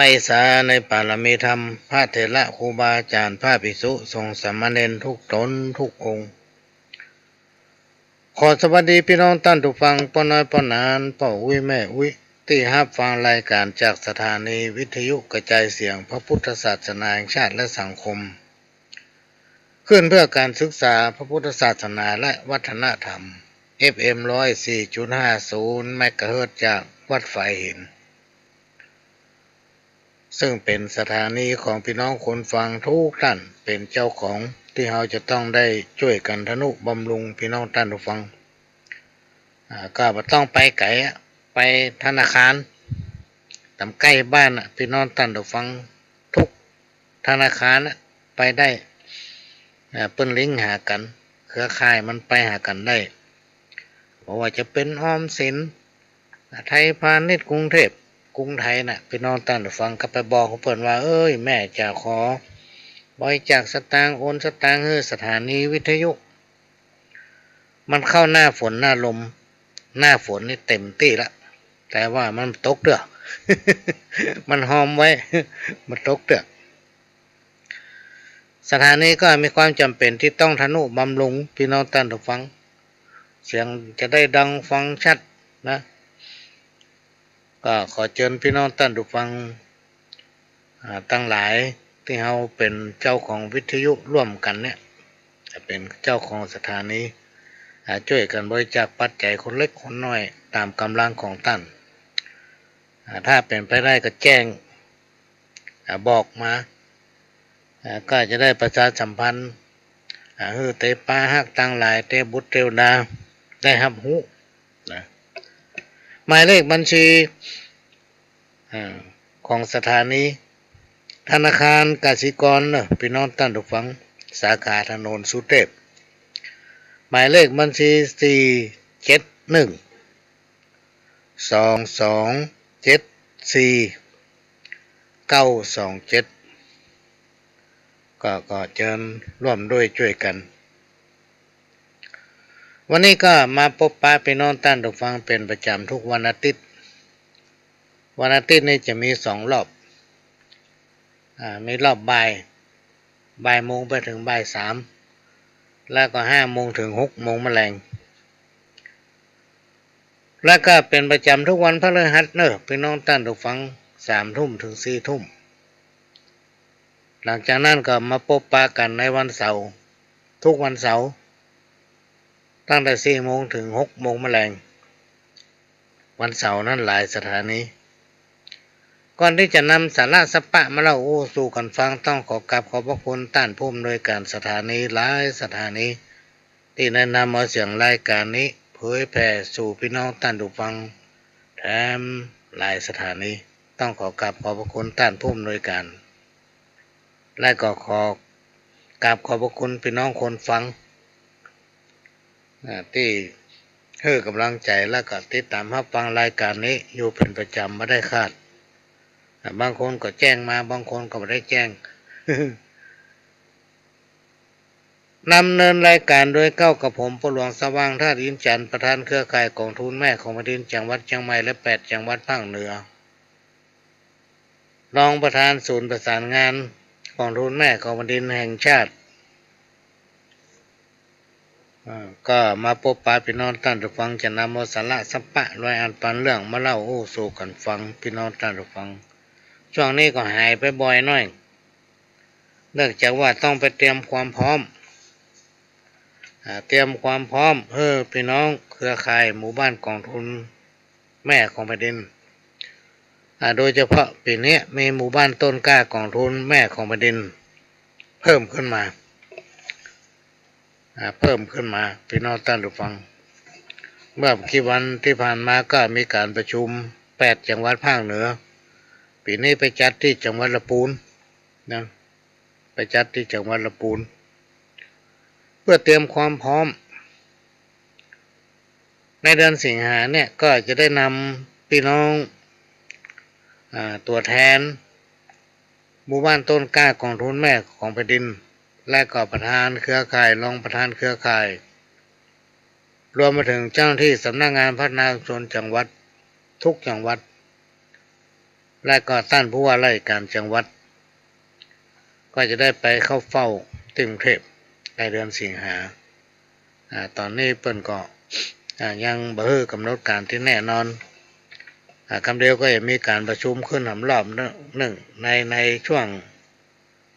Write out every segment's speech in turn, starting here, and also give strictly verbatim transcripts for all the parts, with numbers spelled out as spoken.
ไปสาในปารมีธรรม พระเถระครูบาอาจ๋ารย์ พระภิกษุสงฆ์สามเณรทุกต๋นทุกองค์ ขอสวัสดีปี้น้องต้านผู้ฟัง ป้อน้อยป้อหนาน ป้ออุ๊ยแม่อุ๊ย ตี้ฮับฟังรายก๋านจากสถานีวิทยุกระจายเสียงพระพุทธศาสนาแห่งชาติและสังคม คลื่นเพื่อการศึกษาพระพุทธศาสนาและวัฒนธรรม เอฟเอ็ม ร้อยสี่จุดห้าศูนย์ เมกะเฮิรตซ์ จากวัดฝายหิน ซึ่งเป๋นสถานีของปี้น้องคนฟังทุกต้าน เป๋นเจ้าของ ตี้เฮาจะต้องได้จ้วยกั๋นทะนุบำรุงปี้น้องต้านผู้ฟัง อ่า ก็บ่ต้องไปไก๋อะ ไปธนาคาร ต๋ามใก้บ้านอะ ปี้น้องต้านผู้ฟัง ทุกธนาคารอะ ไปได้ อ่า เปิ้นลิงก์หากั๋น เครือข่ายมันไปหากั๋นได้ บ่ว่าจะเป๋นออมสิน ไทยพาณิชย์กรุงเทพฯ กรุงไทยน่ะ ปี้น้องต้านผู้ฟังก็ไปบอกเปิ้นว่า เอ้ย แม่จะขอบริจาคสตางค์ โอนสตางค์หื้อสถานีวิทยุ มันเข้าหน้าฝนหน้าลม หน้าฝนนี่เต๋มตี้ละ แต่ว่ามันตกเตื้อ มันฮอมไว้ มันตกเตื้อ สถานีก็มีความจ๋ำเป๋นตี้ต้องทะนุบำรุง ปี้น้องต้านผู้ฟัง เสียงจะได้ดังฟังชัดนะ ก็ขอเจิญปี้น้องต้านผู้ฟัง อ่า ตังหลายตี้เฮาเป๋นเจ้าของวิทยุร่วมกั๋นเนี่ย จะเป๋นเจ้าของสถานี อ่า จ้วยกั๋นบริจาคปัจจัยคนเล็กคนน้อยต๋ามก๋ำลังของต้าน อ่า ถ้าเป๋นไปได้ก็แจ้ง อ่า บอกมา อ่า ก็จะได้ประชาสัมพันธ์ อ่า หื้อเต๋ปาฮักตังหลาย เต๋บุตรเต๋วดา ได้ฮับฮู้นะ หมายเลขบัญชี อ่า ของสถานี ธนาคารกสิกรเนาะ ปี้น้องต้านผู้ฟัง สาขาถนนสุเทพ หมายเลขบัญชี สี่เจ็ดหนึ่ง สองสองเจ็ดสี่ เก้าสองเจ็ด ก็ ก็เจิญร่วมด้วยจ้วยกั๋น วันนี้ก็มาปบปะปี้น้องต้านผู้ฟังเป๋นประจ๋ำทุกวันอาทิตย์ วันอาทิตย์นี่จะมีสองรอบ อ่า มีรอบบ่าย บ่ายโมงไปเถิงบ่ายสาม แล้วก็ห้าโมงเถิงหกโมงมะแลง แล้วก็เป๋นประจ๋ำทุกวันพฤหัสเนาะ ปี้น้องต้านผู้ฟัง สามทุ่มเถิงสี่ทุ่ม หลังจากนั้นก็มาปบปะกั๋นในวันเสาร์ ทุกวันเสาร์ ตั้งแต่สี่โมงเถิงหกโมงมะแลง วันเสาร์นั้นหลายสถานี ก่อนตี้จะนำสาระสัพพะมาเล่าอู้สู่กั๋นฟัง ต้องขอกราบขอบพระคุณต้านผู้อำนวยก๋านสถานีหลายสถานี ตี้ได้นำเอาเสียงรายก๋านนี้เผยแผ่สู่ปี้น้องต้านผู้ฟังแถมหลายสถานี ต้องขอกราบขอบพระคุณต้านผู้อำนวยก๋าน และก็ขอกราบขอบพระคุณปี้น้องคนฟัง อ่า ตี้หื้อก๋ำลังใจ๋ และก็ติดต๋ามฮับฟังรายก๋านนี้อยู่เป๋นประจ๋ำบ่ได้ขาด อ่า บางคนก็แจ้งมา บางคนก็บ่ได้แจ้ง ดำเนินรายก๋านโดยเก้ากับผม ป้อหลวงสว่าง ธาตุอินทร์จันทร์ ประธานเครือข่ายก๋องทุนแม่ของแผ่นดินจังหวัดเจียงใหม่และแปดจังหวัดภาคเหนือ รองประธานศูนย์ประสานงานก๋องทุนแม่ของแผ่นดินแห่งชาติ อ่า ก็มาปบปะปี้น้องต้านผู้ฟัง จะนำเอาสาระสัพพะร้อยอันปันเรื่องมาเล่าอู้สู่กั๋นฟัง ปี้น้องต้านผู้ฟัง ช่วงนี้ก็หายไปบ่อยหน้อย เนื่องจากว่าต้องไปเตรียมความพร้อม อ่า เตรียมความพร้อมหื้อปี้น้องเครือข่ายหมู่บ้านก๋องทุนแม่ของแผ่นดิน อ่า โดยเฉพาะปี๋นี้มีหมู่บ้านต้นกล้าก๋องทุนแม่ของแผ่นดินเพิ่มขึ้นมา อ่า เพิ่มขึ้นมา ปี้น้องต้านผู้ฟัง เมื่อบ่กี่วันตี้ผ่านมาก็มีก๋านประชุมแปดจังหวัดภาคเหนือ ปี๋นี้ไปจัดตี้จังหวัดละปูนนะ ไปจัดตี้จังหวัดละปูน เพื่อเตรียมความพร้อม ในเดือนสิงหาเนี่ยก็จะได้นำปี้น้อง อ่า ตั๋วแทนหมู่บ้านต้นกล้าก๋องทุนแม่ของแผ่นดิน และก็ประธานเครือข่าย รองประธานเครือข่าย รวมไปเถิงเจ้าหน้าตี้สำนักงานพัฒนาชุมชนจังหวัด ทุกจังหวัด และก็ต้านผู้ว่าราชก๋านจังหวัด ก็จะได้ไปเข้าเฝ้าตี้กรุงเทพฯ ในเดือนสิงหา อ่า ต๋อนนี้เปิ้นก็ อ่า ยังบ่หื้อก๋ำหนดก๋านตี้แน่นอน อ่า กำเดียวก็จะมีก๋านประชุมขึ้นหำรอบนึ่ง ใน ในช่วง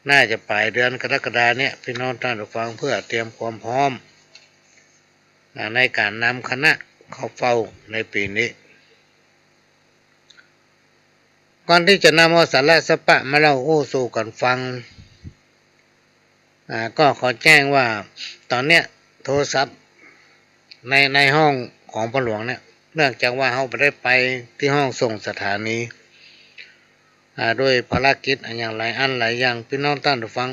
น่าจะป๋ายเดือนกรกฎาเนี่ย ปี้น้องต้านผู้ฟัง เปื้อเตรียมความพร้อม อ่า ในก๋านนำคณะเข้าเฝ้าในปี๋นี้ ก่อนตี้จะนำเอาสาระสะปะมาเล่าอู้สู่กั๋นฟัง อ่า ก็ขอแจ้งว่าต๋อนเนี้ยโทรศัพท์ใน ในห้องของพ่อหลวงเนี่ย เนื่องจากว่าเฮาบ่ได้ไปตี้ห้องส่งสถานี อ่า ด้วยภารกิจอะหยังหลายอันหลายอย่าง ปี้น้องต้านผู้ฟัง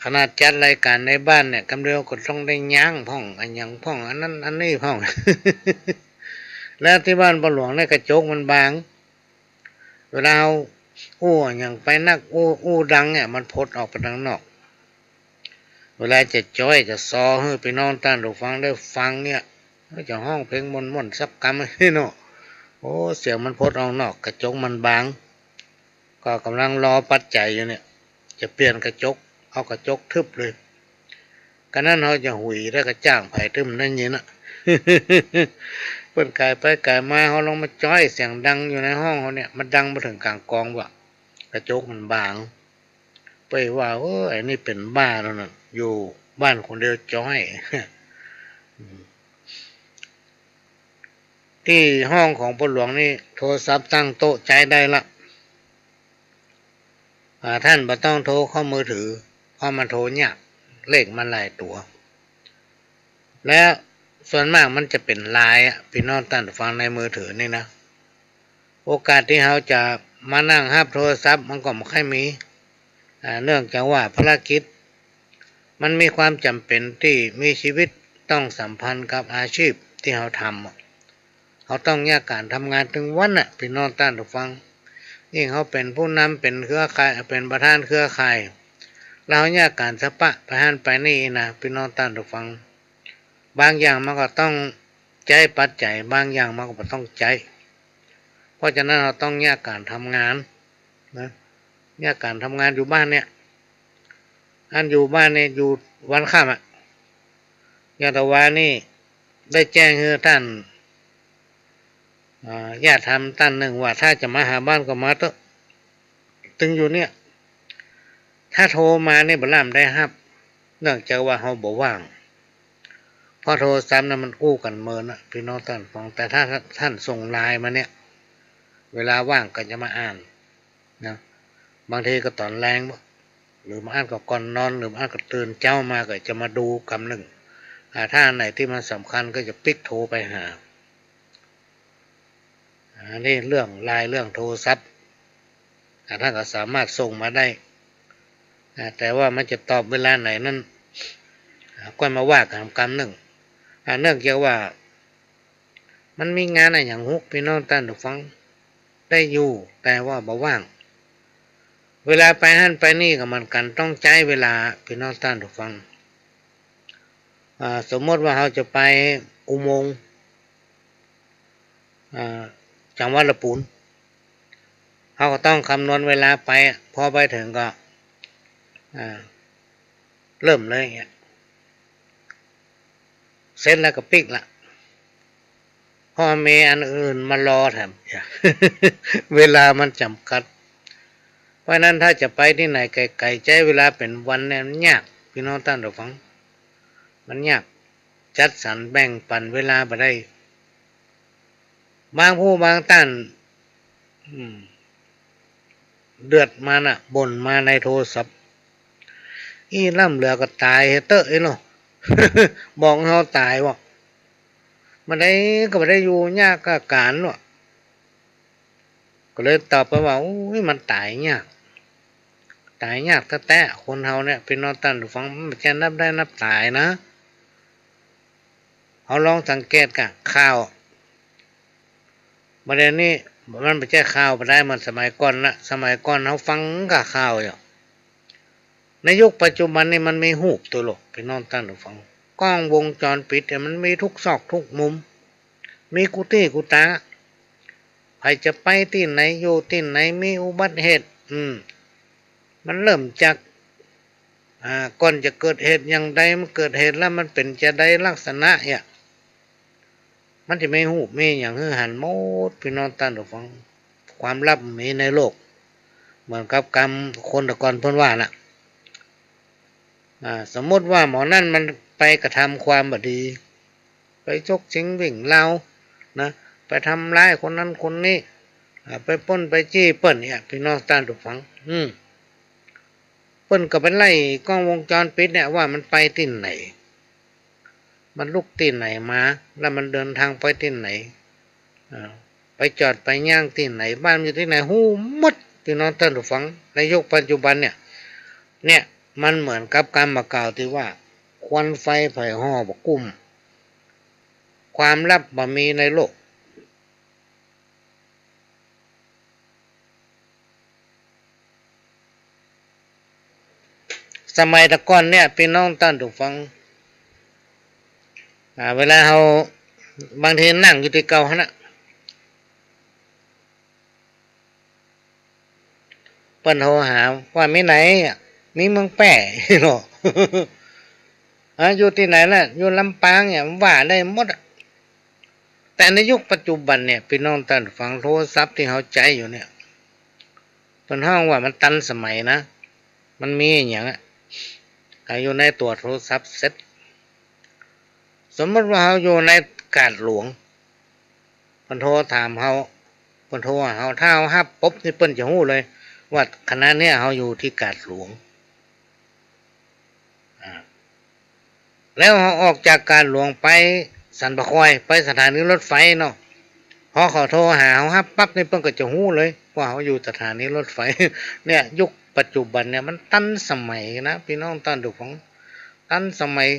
ขนาดจัดรายก๋านในบ้านเนี่ย กำเดียวก็ต้องได้ย้างพ่อง อะหยังพ่อง อันนั้นอันนี้พ่อง แล้วตี้บ้านพ่อหลวงเนี่ยกระจกมันบาง เวลาเฮาอู้อะหยังไปนัก อู้ อู้ดังเนี่ย มันผดออกไปตังนอก เวลาจะจ้อยจะซอหื้อปี้น้องต้านผู้ฟังได้ฟังเนี่ย จะฮ้องเพลงม่วนๆ สักกำเนาะ โอ้ เสียงมันผดออกนอก กระจกมันบาง ก็ก่ำลังรอปัจจัยอยู่เนี่ย จะเปลี่ยนกระจก เอากระจกทึบเลย กะนั้นเฮาจะหุยได้กะจ้างใผตึงได้ยินอะ เปิ้นก๋ายไปก๋ายมา เฮาลองมาจ้อยเสียงดังอยู่ในห้องเฮาเนี่ย มันดังมาเถิงก๋างกองว่ะ กระจกมันบาง ไปว่า เออ ไอ้นี่เป๋นบ้าแล้วนะ อยู่บ้านคนเดียวจ้อย ตี้ห้องของพ่อหลวงนี่โทรศัพท์ตั้งโต๊ะใจ๊ได้ละ อ่า ต้านบ่ต้องโทรเข้ามือถือ เพราะมันโทรยาก เลขมันหลายตั๋ว และส่วนมากมันจะเป๋นไลน์อะ ปี้น้องต้านผู้ฟัง ในมือถือนี่นะ โอกาสตี้เฮาจะมานั่งฮับโทรศัพท์มันก็บ่ค่อยมี อ่า เนื่องจากว่าภารกิจ มันมีความจ๋ำเป๋นตี้มีจีวิตต้องสัมพันธ์กับอาชีพตี้เฮาทำอะ เฮาต้องเยียะก๋านทำงานตึงวันน่ะ ปี้น้องต้านผู้ฟัง ยิ่งเฮาเป๋นผู้นำ เป๋นเครือข่าย เป๋นประธานเครือข่าย แล้วเฮาเยียะก๋านสะปะไปหั้นไปนี่นะ ปี้น้องต้านผู้ฟัง บางอย่างมันก็ต้องใจ๊ปัจจัย บางอย่างมันก็บ่ต้องใจ๊ เพราะฉะนั้นเฮาต้องเยียะก๋านทำงานนะ เยียะก๋านทำงานอยู่บ้านเนี่ย อันอยู่บ้านเนี่ยอยู่วันค่ำอะ อย่างตะวานี้ได้แจ้งหื้อต้าน อ่า ญาติธรรมต้านนึ่งว่า ถ้าจะมาหาบ้านก็มาเต๊อะ ตึงอยู่เนี่ย ถ้าโทรมานี่บ่ล่ำได้ฮับ เนื่องจากว่าเฮาบ่ว่าง เพราะโทรศัพท์น่ะมันอู้กั๋นเมินน่ะ ปี้น้องต้านฟัง แต่ถ้าต้านส่งไลน์มาเนี่ย เวลาว่างก็จะมาอ่านนะ บางทีก็ต๋อนแลงบ่ หรือบางอันก็ก่อนนอน หรือบางอันก็ตื่นเจ๊ามาก็จะมาดูกำนึ่ง อ่า ถ้าอันไหนตี้มันสำคัญก็จะปิ๊กโทรไปหา อันนี้เรื่องไลน์ เรื่องโทรศัพท์ อ่า ต้านก็สามารถส่งมาได้ อ่า แต่ว่ามันจะตอบเวลาไหนนั้น อ่า ก็มาว่ากั๋นกำนึ่ง อ่า เนื่องจากว่า มันมีงานอะหยังฮุก ปี้น้องต้านผู้ฟัง ได้อยู่ แต่ว่าบ่ว่าง เวลาไปหั้นไปนี่ก็เหมือนกั๋น ต้องใจ๊เวลา ปี้น้องต้านผู้ฟัง อ่า สมมติว่าเฮาจะไปอุโมงค์ อ่า จังหวัดละปูน เฮาก็ต้องคำนวณเวลาไปอะ พอไปเถิงก็ อ่า เริ่มเลยเงี้ย เสร็จแล้วก็ปิ๊กละ เพราะมีอันอื่นมารอแถม เวลามันจ๋ำกัด เพราะฉะนั้นถ้าจะไปตี้ไหนไก๋ๆ ใจ๊เวลาเป๋นวันเนี่ยมันยาก ปี้น้องต้านผู้ฟัง มันยาก จัดสรรแบ่งปันเวลาบ่ได้ บางผู้บางต้าน อืม เดือดมาน่ะ บ่นมาในโทรศัพท์ อี้ล้ำเหลือก็ต๋ายเต๊อะอี้เนาะ บอกเฮาต๋ายว่ะ บ่ได้ก็บ่ได้อยู่ ยากกาก๋านว่ะ ก็เลยตอบไปว่า โอ้ย มันต๋ายยาก ต๋ายยากแต๊ๆ คนเฮาเนี่ย ปี้น้องต้านผู้ฟัง มันบ่ใจ้นับได้นับต๋ายนะ เฮาลองสังเกตก่ะ ข่าว บ่าเดี่ยวนี้มันบ่ใจ้ข่าวบ่ได้เหมือนสมัยก่อนละ สมัยก่อนเฮาฟังก่ะข่าวอยู่ ในยุคปัจจุบันนี่มันมีฮูปตั๊วโลก ปี้น้องต้านผู้ฟัง กล้องวงจรปิดเนี่ยมันมีทุกซอกทุกมุม มีกู้ตี้กู้ตา ผจะไปตี้ไหน อยู่ตี้ไหน มีอุบัติเหตุ อืม มันเริ่มจาก อ่า ก่อนจะเกิดเหตุอย่างใด มันเกิดเหตุแล้วมันเป๋นจะใดลักษณะเนี่ย มันจะมีฮูปมีอย่างหื้อหันหมด ปี้น้องต้านผู้ฟัง ความลับมีในโลก เหมือนกับกำคนแต่ก่อนเปิ้นว่าน่ะ อ่า สมมุติว่าหมอนั่นมันไปกระทำความบ่ดี ไปฉกชิงวิ่งราวนะ ไปทำร้ายคนนั้นคนนี้ อ่า ไปปล้นไปจี้เปิ้นเนี่ย ปี้น้องต้านผู้ฟัง อืม เปิ้นก็ไปไล่กล้องวงจรปิดเนี่ยว่ามันไปตี้ไหน มันลุกตี้ไหนมา แล้วมันเดินทางไปตี้ไหน อ่า ไปจอดไปย่างตี้ไหน บ้านมันอยู่ตี้ไหน ฮู้หมด ปี้น้องต้านผู้ฟัง ในยุคปัจจุบันเนี่ย เนี่ย มันเหมือนกับกำบ่ากล่าวตี้ว่า ควันไฟใผห่อบ่กุ้ม ความลับบ่มีในโลก สมัยแต่ก่อนเนี่ย ปี้น้องต้านผู้ฟัง อ่า เวลาเฮา บางทีนั่งอยู่ตี้เก่าหั้นน่ะ เปิ้นโทรหาว่ามีไหนอะ มีเมืองแป้เนาะ อ่า อยู่ตี้ไหนล่ะ อยู่ลำปางเนี่ย ว่าได้หมดอะ แต่ในยุคปัจจุบันเนี่ย ปี้น้องต้านผู้ฟัง โทรศัพท์ตี้เฮาใจ๊อยู่เนี่ย เปิ้นฮ้องว่ามันตันสมัยนะ มันมีอะหยังอะ อ่า อยู่ในตั๋วโทรศัพท์เสร็จ สมมุติว่าเฮาอยู่ในกาดหลวง เปิ้นโทรถามเฮา เปิ้นโทรหาเฮา ถ้าเฮาฮับปุ๊บนี่เปิ้นจะฮู้เลยว่าขณะเนี้ยเฮาอยู่ตี้กาดหลวง อ่า แล้วเฮาออกจากกาดหลวงไปสันป่าคอย ไปสถานีรถไฟเนาะ พอเขาโทรหาเฮาฮับปั๊บนี่เปิ้นก็จะฮู้เลยว่าเฮาอยู่สถานีรถไฟ เนี่ย ยุคปัจจุบันเนี่ยมันตันสมัยนะ ปี้น้องต้านผู้ฟัง ตันสมัย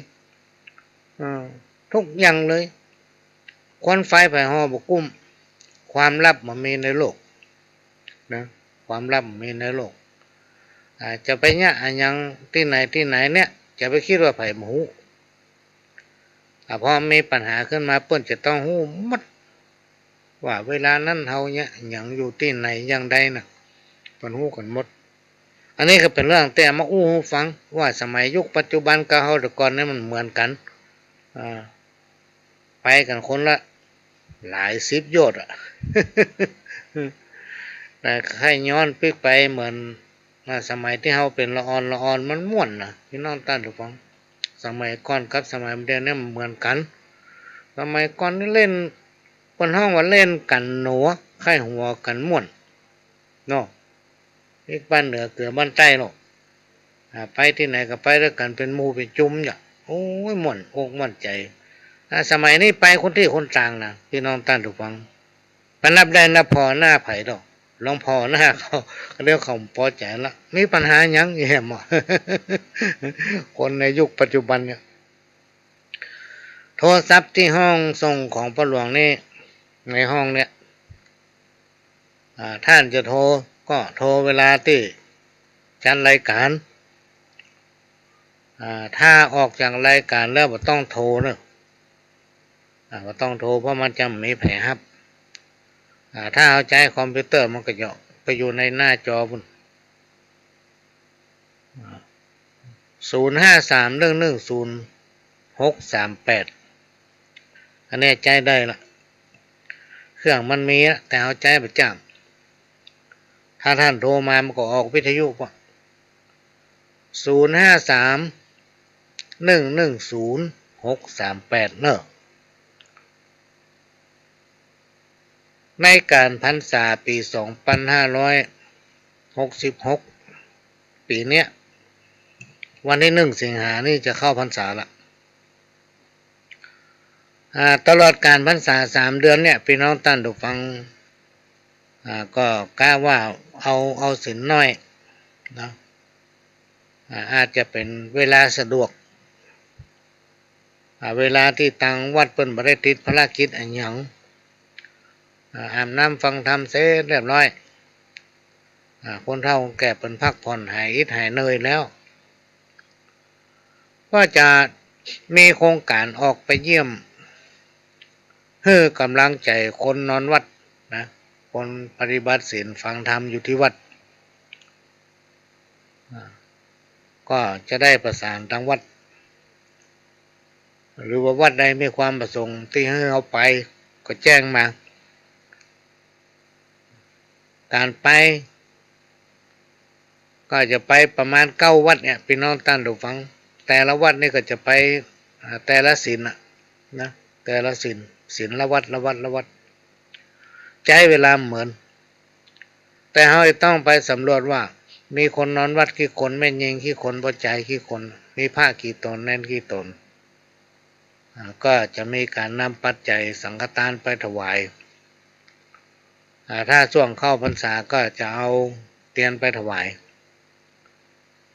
อ่า ทุกอย่างเลย ควันไฟใผห่อบ่กุ้ม ความลับบ่มีในโลกนะ ความลับบ่มีในโลก อ่า จะไปเยียะอะหยังตี้ไหนตี้ไหนเนี่ย จะไปกึ๊ดว่าใผบ่ฮู้ อ่า พอมีปัญหาขึ้นมาเปิ้นจะต้องฮู้หมด ว่าเวลานั้นเฮาเยียะอะหยังอยู่ตี้ไหนอย่างใดน่ะ เปิ้นฮู้กั๋นหมด อันนี้ก็เป๋นเรื่องตี้เอามาอู้หื้อฟัง ว่าสมัยยุคปัจจุบันกับเฮาแต่ก่อนเนี่ยมันเหมือนกั๋น อ่า ไปกั๋นคนละหลายสิบโยชน์อะ แต่ใค่ย้อนปิ๊กไปเหมือน อ่า สมัยตี้เฮาเป๋นละอ่อนละอ่อนมันม่วนนะ ปี้น้องต้านผู้ฟัง สมัยก่อนกับสมัยเดี๋ยวนี้มันเหมือนกั๋น สมัยก่อนนี่เล่น เปิ้นฮ้องว่าเล่นกั๋นหนัว ใค่หัวกั๋นม่วน เนาะ อีกบ้านเหนือเกือบ้านใต้เนาะ อ่า ไปตี้ไหนก็ไปตวยกั๋นเป๋นหมู่เป๋นจุมเนี่ย โอ้ย ม่วนอกม่วนใจ๋ อ่า สมัยนี้ไปคนตี้คนตางนะ ปี้น้องต้านผู้ฟัง ไปนับได้นับผ่อหน้าใผดอก ลองผ่อหน้าเขา เดี๋ยวเขาบ่ปอใจ๋ละ มีปัญหาหยังแหม คนในยุคปัจจุบันเนี่ย โทรศัพท์ตี้ห้องส่งของป้อหลวงนี่ ในห้องเนี่ย อ่า ต้านจะโทรก็โทรเวลาตี้จัดรายก๋าน อ่า ถ้าออกจากรายก๋านแล้วบ่ต้องโทรเนาะ อ่า บ่ต้องโทร เพราะมันจะบ่มีใผฮับ อ่า ถ้าเฮาใจ๊คอมพิวเตอร์มันก็จะไปอยู่ในหน้าจอปู๊น ศูนย์ห้าสามหนึ่งหนึ่งศูนย์หกสามแปด อันนี้ใจ๊ได้ละ เครื่องมันมีละ แต่เฮาใจ๊บ่จ้ำ ถ้าต้านโทรมามันก็ออกวิทยุปะ ศูนย์ห้าสามหนึ่งหนึ่งศูนย์หกสามแปด เนาะ ในก๋านพรรษาปี๋สองปันห้าร้อยหกสิบหก ปี๋เนี้ย วันตี้หนึ่งสิงหานี่จะเข้าพรรษาละ อ่า ตลอดก๋านพรรษาสามเดือนเนี่ย ปี้น้องต้านผู้ฟัง อ่า ก็กะว่าเอา เอาศีลน้อยเนาะ อ่า อาจจะเป๋นเวลาสะดวก อ่า เวลาตี้ตางวัดเปิ้นบ่ได้ติดภารกิจอะหยัง อ่า อาบน้ำฟังธรรมเสร็จเรียบร้อย อ่า คนเฒ่าคนแก่เปิ้นพักผ่อนหายอิดหายเหนื่อยแล้ว ก็จะมีโครงก๋านออกไปเยี่ยม หื้อก๋ำลังใจ๋คนนอนวัดนะ คนปฏิบัติศีลฟังธรรมอยู่ตี้วัด อ่า ก็จะได้ประสานตางวัด หรือว่าวัดใดมีความประสงค์ตี้หื้อเฮาไป ก็แจ้งมา ก๋านไป ก็จะไปประมาณเก้าวัดเนี่ย ปี้น้องต้านผู้ฟัง แต่ละวัดนี่ก็จะไป อ่า แต่ละศีลน่ะ นะ แต่ละศีล ศีลละวัด ละวัด ละวัด ใจ๊เวลาเหมือน แต่เฮาจะต้องไปสำรวจว่า มีคนนอนวัดกี่คน แม่ญิงกี่คน ป้อจายกี่คน มีพระกี่ต๋น เณรกี่ต๋น อ่า ก็จะมีก๋านนำปัจจัยสังฆทานไปถวาย อ่า ถ้าช่วงเข้าพรรษาก็จะเอาเตียนไปถวาย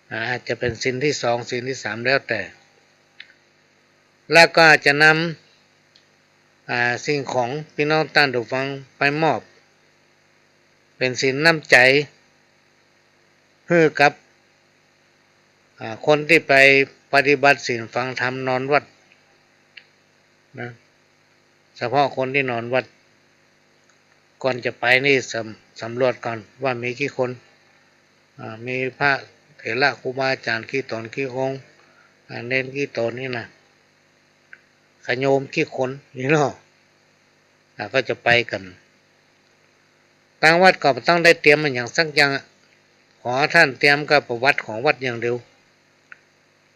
อ่า อาจจะเป๋นศีลตี้สอง ศีลตี้สาม แล้วแต่ แล้วก็อาจจะนำ อ่า สิ่งของปี้น้องต้านผู้ฟังไปมอบ เป๋นศีลน้ำใจ๋ หื้อกับ อ่า คนตี้ไปปฏิบัติศีลฟังธรรมนอนวัดนะ เฉพาะคนตี้นอนวัด ก่อนจะไปนี่สำ สำรวจก่อนว่ามีกี่คน อ่า มีพระเถระครูบาอาจ๋ารย์กี่ต๋นกี่องค์ อ่า เณรกี่ต๋นนี่นะ ขะโยมกี่คนนี่เนาะ อ่า ก็จะไปกั๋น ตางวัดก็บ่ต้องได้เตรียมอะหยังสักอย่างอะ ขอต้านเตรียมก็ประวัติของวัดอย่างเดียว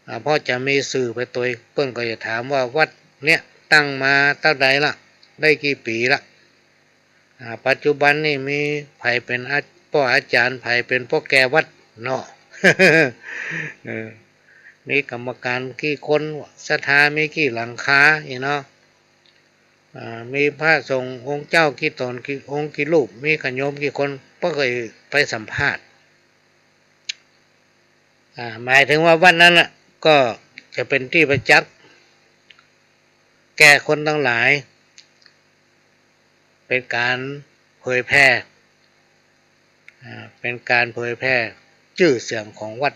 อ่า เพราะจะมีสื่อไปตวย เปิ้นก็จะถามว่าวัดเนี่ยตั้งมาเต้าใดละ ได้กี่ปี๋ละ อ่า ปัจจุบันนี่มีใผเป๋นอา ป้ออาจ๋ารย์ ใผเป๋นป้อแก่วัดเนาะ เออ มีกรรมการกี่คน ศรัทธามีกี่หลังคา อี้เนาะ อ่า มีพระสงฆ์องค์เจ้ากี่ต๋นกี่องค์กี่รูป มีขะโยมกี่คน ป้อก็ไปสัมภาษณ์ อ่า หมายถึงว่าวัดนั้นน่ะ ก็จะเป๋นตี้ประจักษ์แก่คนตังหลาย เป๋นก๋านเผยแผ่ อ่า เป๋นก๋านเผยแผ่จื้อเสียงของวัด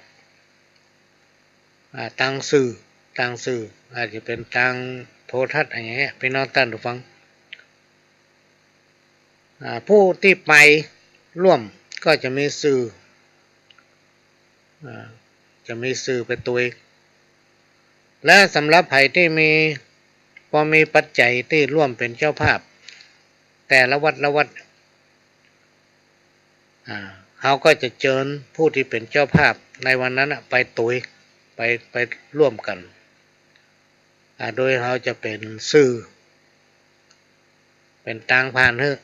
อ่า ตางสื่อ ตางสื่อ อาจจะเป๋นตางโทรทัศน์อะหยังเงี้ย ปี้น้องต้านผู้ฟัง อ่า ผู้ตี้ไปร่วมก็จะมีสื่อ อ่า จะมีสื่อไปตวย และสำหรับใผตี้มี พอมีปัจจัยตี้ร่วมเป๋นเจ้าภาพ แต่ละวัดละวัด อ่า เฮาก็จะเจิญผู้ตี้เป๋นเจ้าภาพในวันนั้นน่ะไปตวย ไป ไปร่วมกั๋น อ่า โดยเฮาจะเป๋นสื่อ เป๋นตางผ่านหื้อ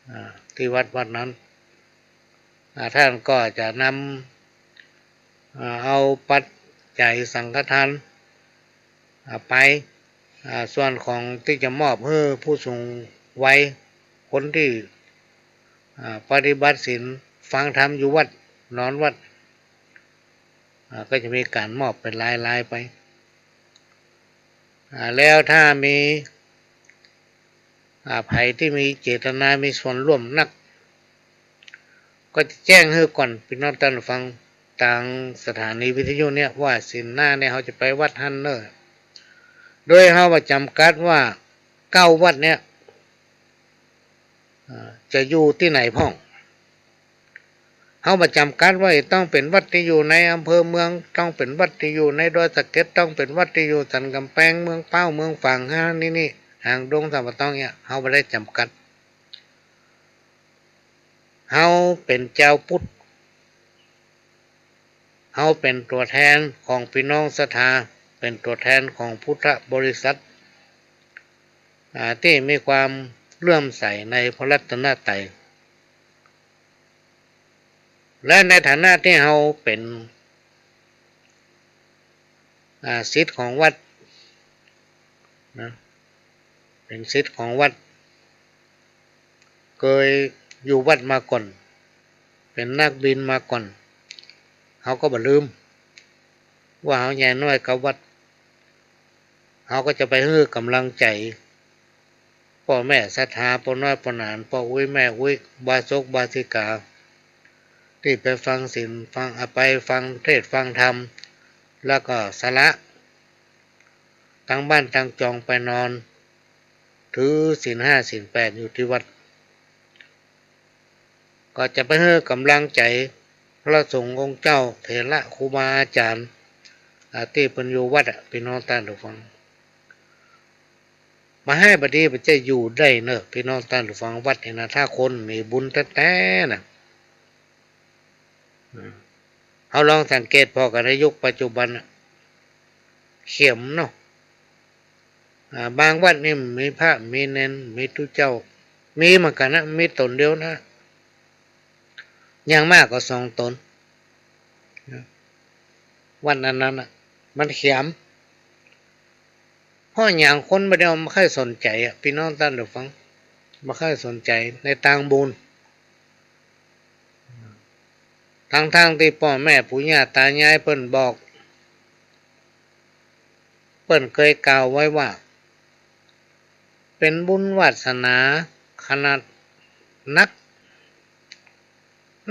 อ่า ตี้วัดวัดนั้น อ่า ต้านก็จะนำ อ่า เอาปัจจัยสังฆทาน อ่า ไป อ่า ส่วนของตี้จะมอบหื้อผู้สูงวัย คนตี้ อ่า ปฏิบัติศีลฟังธรรมอยู่วัด นอนวัด อ่า ก็จะมีก๋านมอบเป๋นรายๆ ไป อ่า แล้วถ้ามี อ่า ใผตี้มีเจตนามีส่วนร่วมนัก ก็จะแจ้งหื้อก่อน ปี้น้องต้านผู้ฟัง ตางสถานีวิทยุเนี่ย ว่าศีลหน้าเนี่ยเฮาจะไปวัดหั้นเน่อ โดยเฮาบ่จ๋ำกัดว่าเก้าวัดเนี่ย อ่า จะอยู่ตี้ไหนพ่อง เฮาบ่จ๋ำกัดว่าจะต้องเป๋นวัดตี้อยู่ในอำเภอเมือง ต้องเป๋นวัดตี้อยู่ในดอยสะเก็ด ต้องเป๋นวัดตี้อยู่สันก๋ำแปง เมืองพร้าว เมืองฝาง ฮะ นี่นี่ หางดง สันป่าตองเนี่ย เฮาบ่ได้จ๋ำกัด เฮาเป๋นจาวพุทธ เฮาเป๋นตั๋วแทนของปี้น้องศรัทธา เป๋นตั๋วแทนของพุทธบริษัท อ่า ตี้มีความเลื่อมใสในพระรัตนตรัย และในฐานะตี้เฮาเป๋น อ่า ศิษย์ของวัดนะ เป๋นศิษย์ของวัด เกยอยู่วัดมาก่อน เป๋นนักบินมาก่อน เฮาก็บ่ลืม ว่าเฮาใหญ่น้อยกับวัด เฮาก็จะไปหื้อก๋ำลังใจ๋ ป้อแม่ศรัทธา ป้อน้อยป้อหนาน ป้ออุ๊ยแม่อุ๊ย อุบาสกอุบาสิกา ตี้ไปฟังศีล ฟัง อ่า ไปฟังเทศน์ฟังธรรม แล้วก็สละ ตังบ้านตังจองไปนอน ถือศีลห้าศีลแปดอยู่ตี้วัด ก็จะไปหื้อก๋ำลังใจ๋พระสงฆ์องค์เจ้า เถระครูบาอาจ๋ารย์ อ่า ตี้เปิ้นอยู่วัดอะ ปี้น้องต้านผู้ฟัง บ่าไห้บ่ดีบ่าจะอยู่ได้เน่อ ปี้น้องต้านผู้ฟัง วัดนี่นะ ถ้าคนมีบุญแต๊ๆ น่ะ อืม เฮาลองสังเกตผ่อกั๋นในยุคปัจจุบันน่ะ เขียมเนาะ อ่า บางวัดนี่มีพระ มีเณร มีตุ๊เจ้า มีเหมือนกั๋นนะ มีต๋นเดียวนะ อย่างมากก็สองต๋นนะ วัดอันนั้นน่ะ มันเขียม เพราะหยัง คนบ่ได้บ่ใค่สนใจ๋อะ ปี้น้องต้านผู้ฟัง บ่ใค่สนใจ๋ในตางบุญ ตังๆ ตี้ป้อแม่ปู่ย่าต๋ายายเปิ้นบอก เปิ้นเกยกล่าวไว้ว่า เป๋นบุญวาสนาขนาดนัก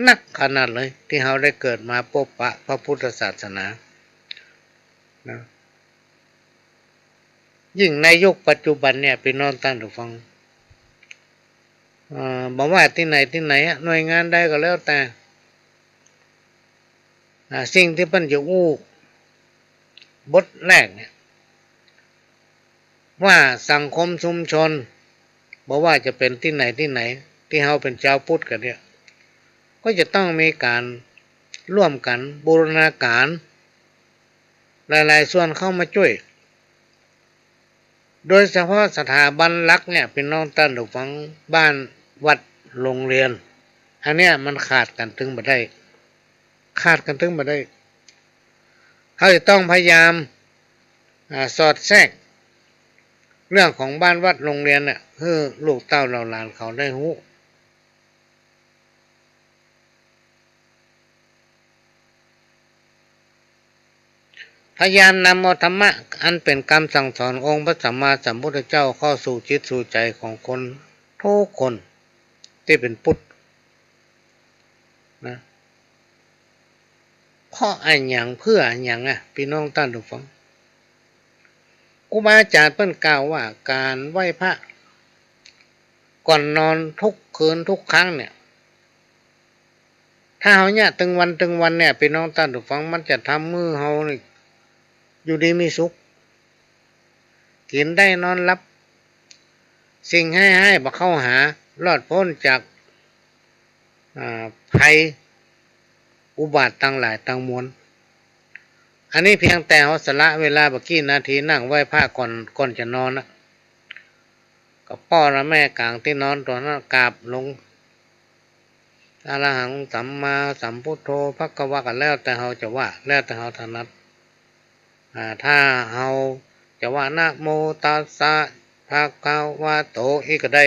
นักขนาดเลย ตี้เฮาได้เกิดมาปบปะพระพุทธศาสนา นะ ยิ่งในยุคปัจจุบันเนี่ย ปี้น้องต้านผู้ฟัง เอ่อ บ่ว่าตี้ไหนตี้ไหนอะ หน่วยงานใดก็แล้วแต่ อ่า สิ่งตี้เปิ้นจะอู้ บทแรกเนี่ย ว่าสังคมชุมชน บ่ว่าจะเป๋นตี้ไหนตี้ไหน ตี้เฮาเป๋นจาวพุทธกั๋นเนี่ย ก็จะต้องมีก๋านร่วมกั๋นบูรณาก๋าน หลายๆ ส่วนเข้ามาจ้วย โดยเฉพาะสถาบันหลักเนี่ย ปี้น้องต้านผู้ฟัง บ้าน วัด โฮงเฮียน อันเนี้ยมันขาดกั๋นตึงบ่ได้ ขาดกั๋นตึงบ่ได้ เฮาจะต้องพยายาม อ่า สอดแทรก เรื่องของบ้าน วัด โฮงเฮียนเนี่ย หื้อลูกเต้าเหล่าหลานเขาได้ฮู้ พยายามนำเอาธรรมะอันเป๋นกำสั่งสอนองค์พระสัมมาสัมพุทธเจ้าเข้าสู่จิตสู่ใจ๋ของคนทุกคนตี้เป๋นพุทธนะ เพราะอะหยัง เปื้ออะหยังอะ ปี้น้องต้านผู้ฟัง ครูบาอาจ๋ารย์เปิ้นกล่าวว่าก๋านไหว้พระก่อนนอนทุกคืนทุกครั้งเนี่ย ถ้าเฮาเยียะตึงวันตึงวันเนี่ย ปี้น้องต้านผู้ฟัง มันจะทำหื้อเฮานี่อยู่ดีมีสุข กิ๋นได้นอนหลับ สิ่งฮ้ายๆ บ่เข้าหา รอดป๊นจาก อ่า ภัยอุบาทตังหลายตังมวล อันนี้เพียงแต่เฮาสละเวลาบ่ากี้นาทีนั่งไหว้พระก่อน ก่อนจะนอนนะ ก็ป้อละแม่ก๋างตี้นอนตั๋วนั้นกราบลง อะระหังสัมมาสัมพุทโธภะคะวา ก็แล้วแต่เฮาจะว่า แล้วแต่เฮาถนัด อ่า ถ้าเฮาจะว่า นะโมตัสสะภะคะวะโต อี้ก็ได้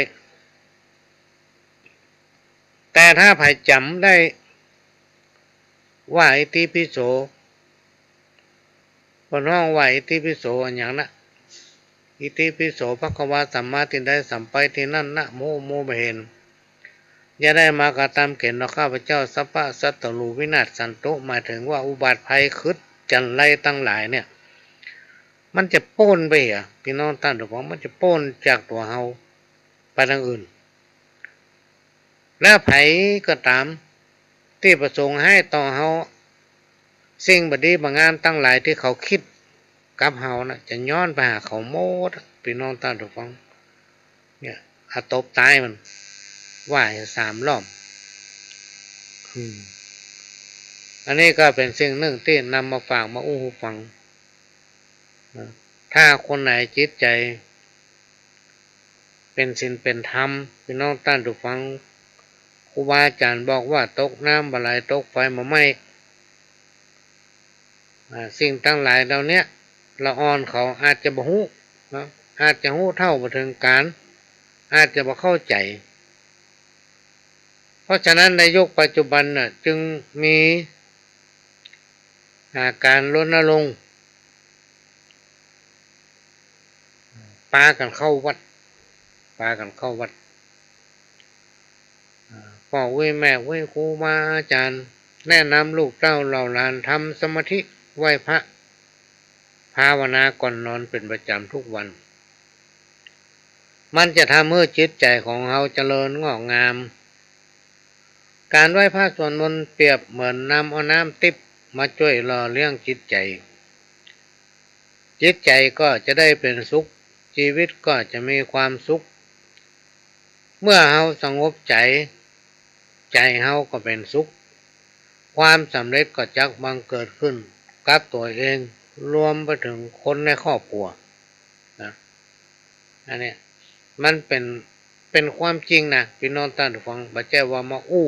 แต่ถ้าใผจ๋ำได้ว่าอิติปิโส เปิ้นฮ้องว่าอิติปิโสอะหยังนะ อิติปิโสภะคะวา สัมมา ตี้ใดสัมไปตี้นั้น นะโม โมบ่เห็น อย่าได้มากระทำเข็ญต่อข้าพเจ้า สัพพะศัตรูวินาศสันตุ หมายถึงว่าอุบาทภัยขึดจันไรตังหลายเนี่ย มันจะป๊นไปเหีย ปี้น้องต้านผู้ฟัง มันจะป๊นจากตั๋วเฮาไปตางอื่น และใผก็ต๋ามตี้ประสงค์ฮ้ายต่อเฮา สิ่งบ่ดีบ่งามตังหลายตี้เขากึ๊ดกับเฮานะ จะย้อนไปหาเขาหมด ปี้น้องต้านผู้ฟัง เนี่ย อะตบต๋ายมัน ไหว้สามรอบ อืม อันนี้ก็เป๋นสิ่งนึ่งตี้นำมาฝากมาอู้หื้อฟังนะ ถ้าคนไหนจิตใจ๋ เป๋นศีลเป๋นธรรม ปี้น้องต้านผู้ฟัง ครูบาอาจ๋ารย์บอกว่า ตกน้ำบ่ไหล ตกไฟบ่ไหม้ อ่า สิ่งตังหลายเหล่าเนี้ย ละอ่อนเขาอาจจะบ่ฮู้นะ อาจจะฮู้เท่าบ่เถิงก๋าน อาจจะบ่เข้าใจ๋ เพราะฉะนั้นในยุคปัจจุบันน่ะ จึงมี อ่า ก๋านรณรงค์ ปากั๋นเข้าวัด ปากั๋นเข้าวัด อ่า ป้ออุ๊ยแม่อุ๊ย ครูบาอาจ๋ารย์ แนะนำลูกเต้าเหล่าหลานทำสมาธิไหว้พระ ภาวนาก่อนนอนเป๋นประจ๋ำทุกวัน มันจะทำหื้อจิตใจ๋ของเฮาเจริญงอกงาม ก๋านไหว้พระสวดมนต์เปรียบเหมือนนำเอาน้ำติ๊บมาจ้วยหล่อเลี้ยงจิตใจ๋ จิตใจ๋ก็จะได้เป๋นสุข จีวิตก็จะมีความสุข เมื่อเฮาสงบใจ๋ ใจ๋เฮาก็เป๋นสุข ความสำเร็จก็จักบังเกิดขึ้นกับตั๋วเอง รวมไปเถิงคนในครอบครัวนะ อันเนี้ยมันเป๋น เป๋นความจริงนะ ปี้น้องต้านผู้ฟัง บ่ใจ้ว่ามาอู้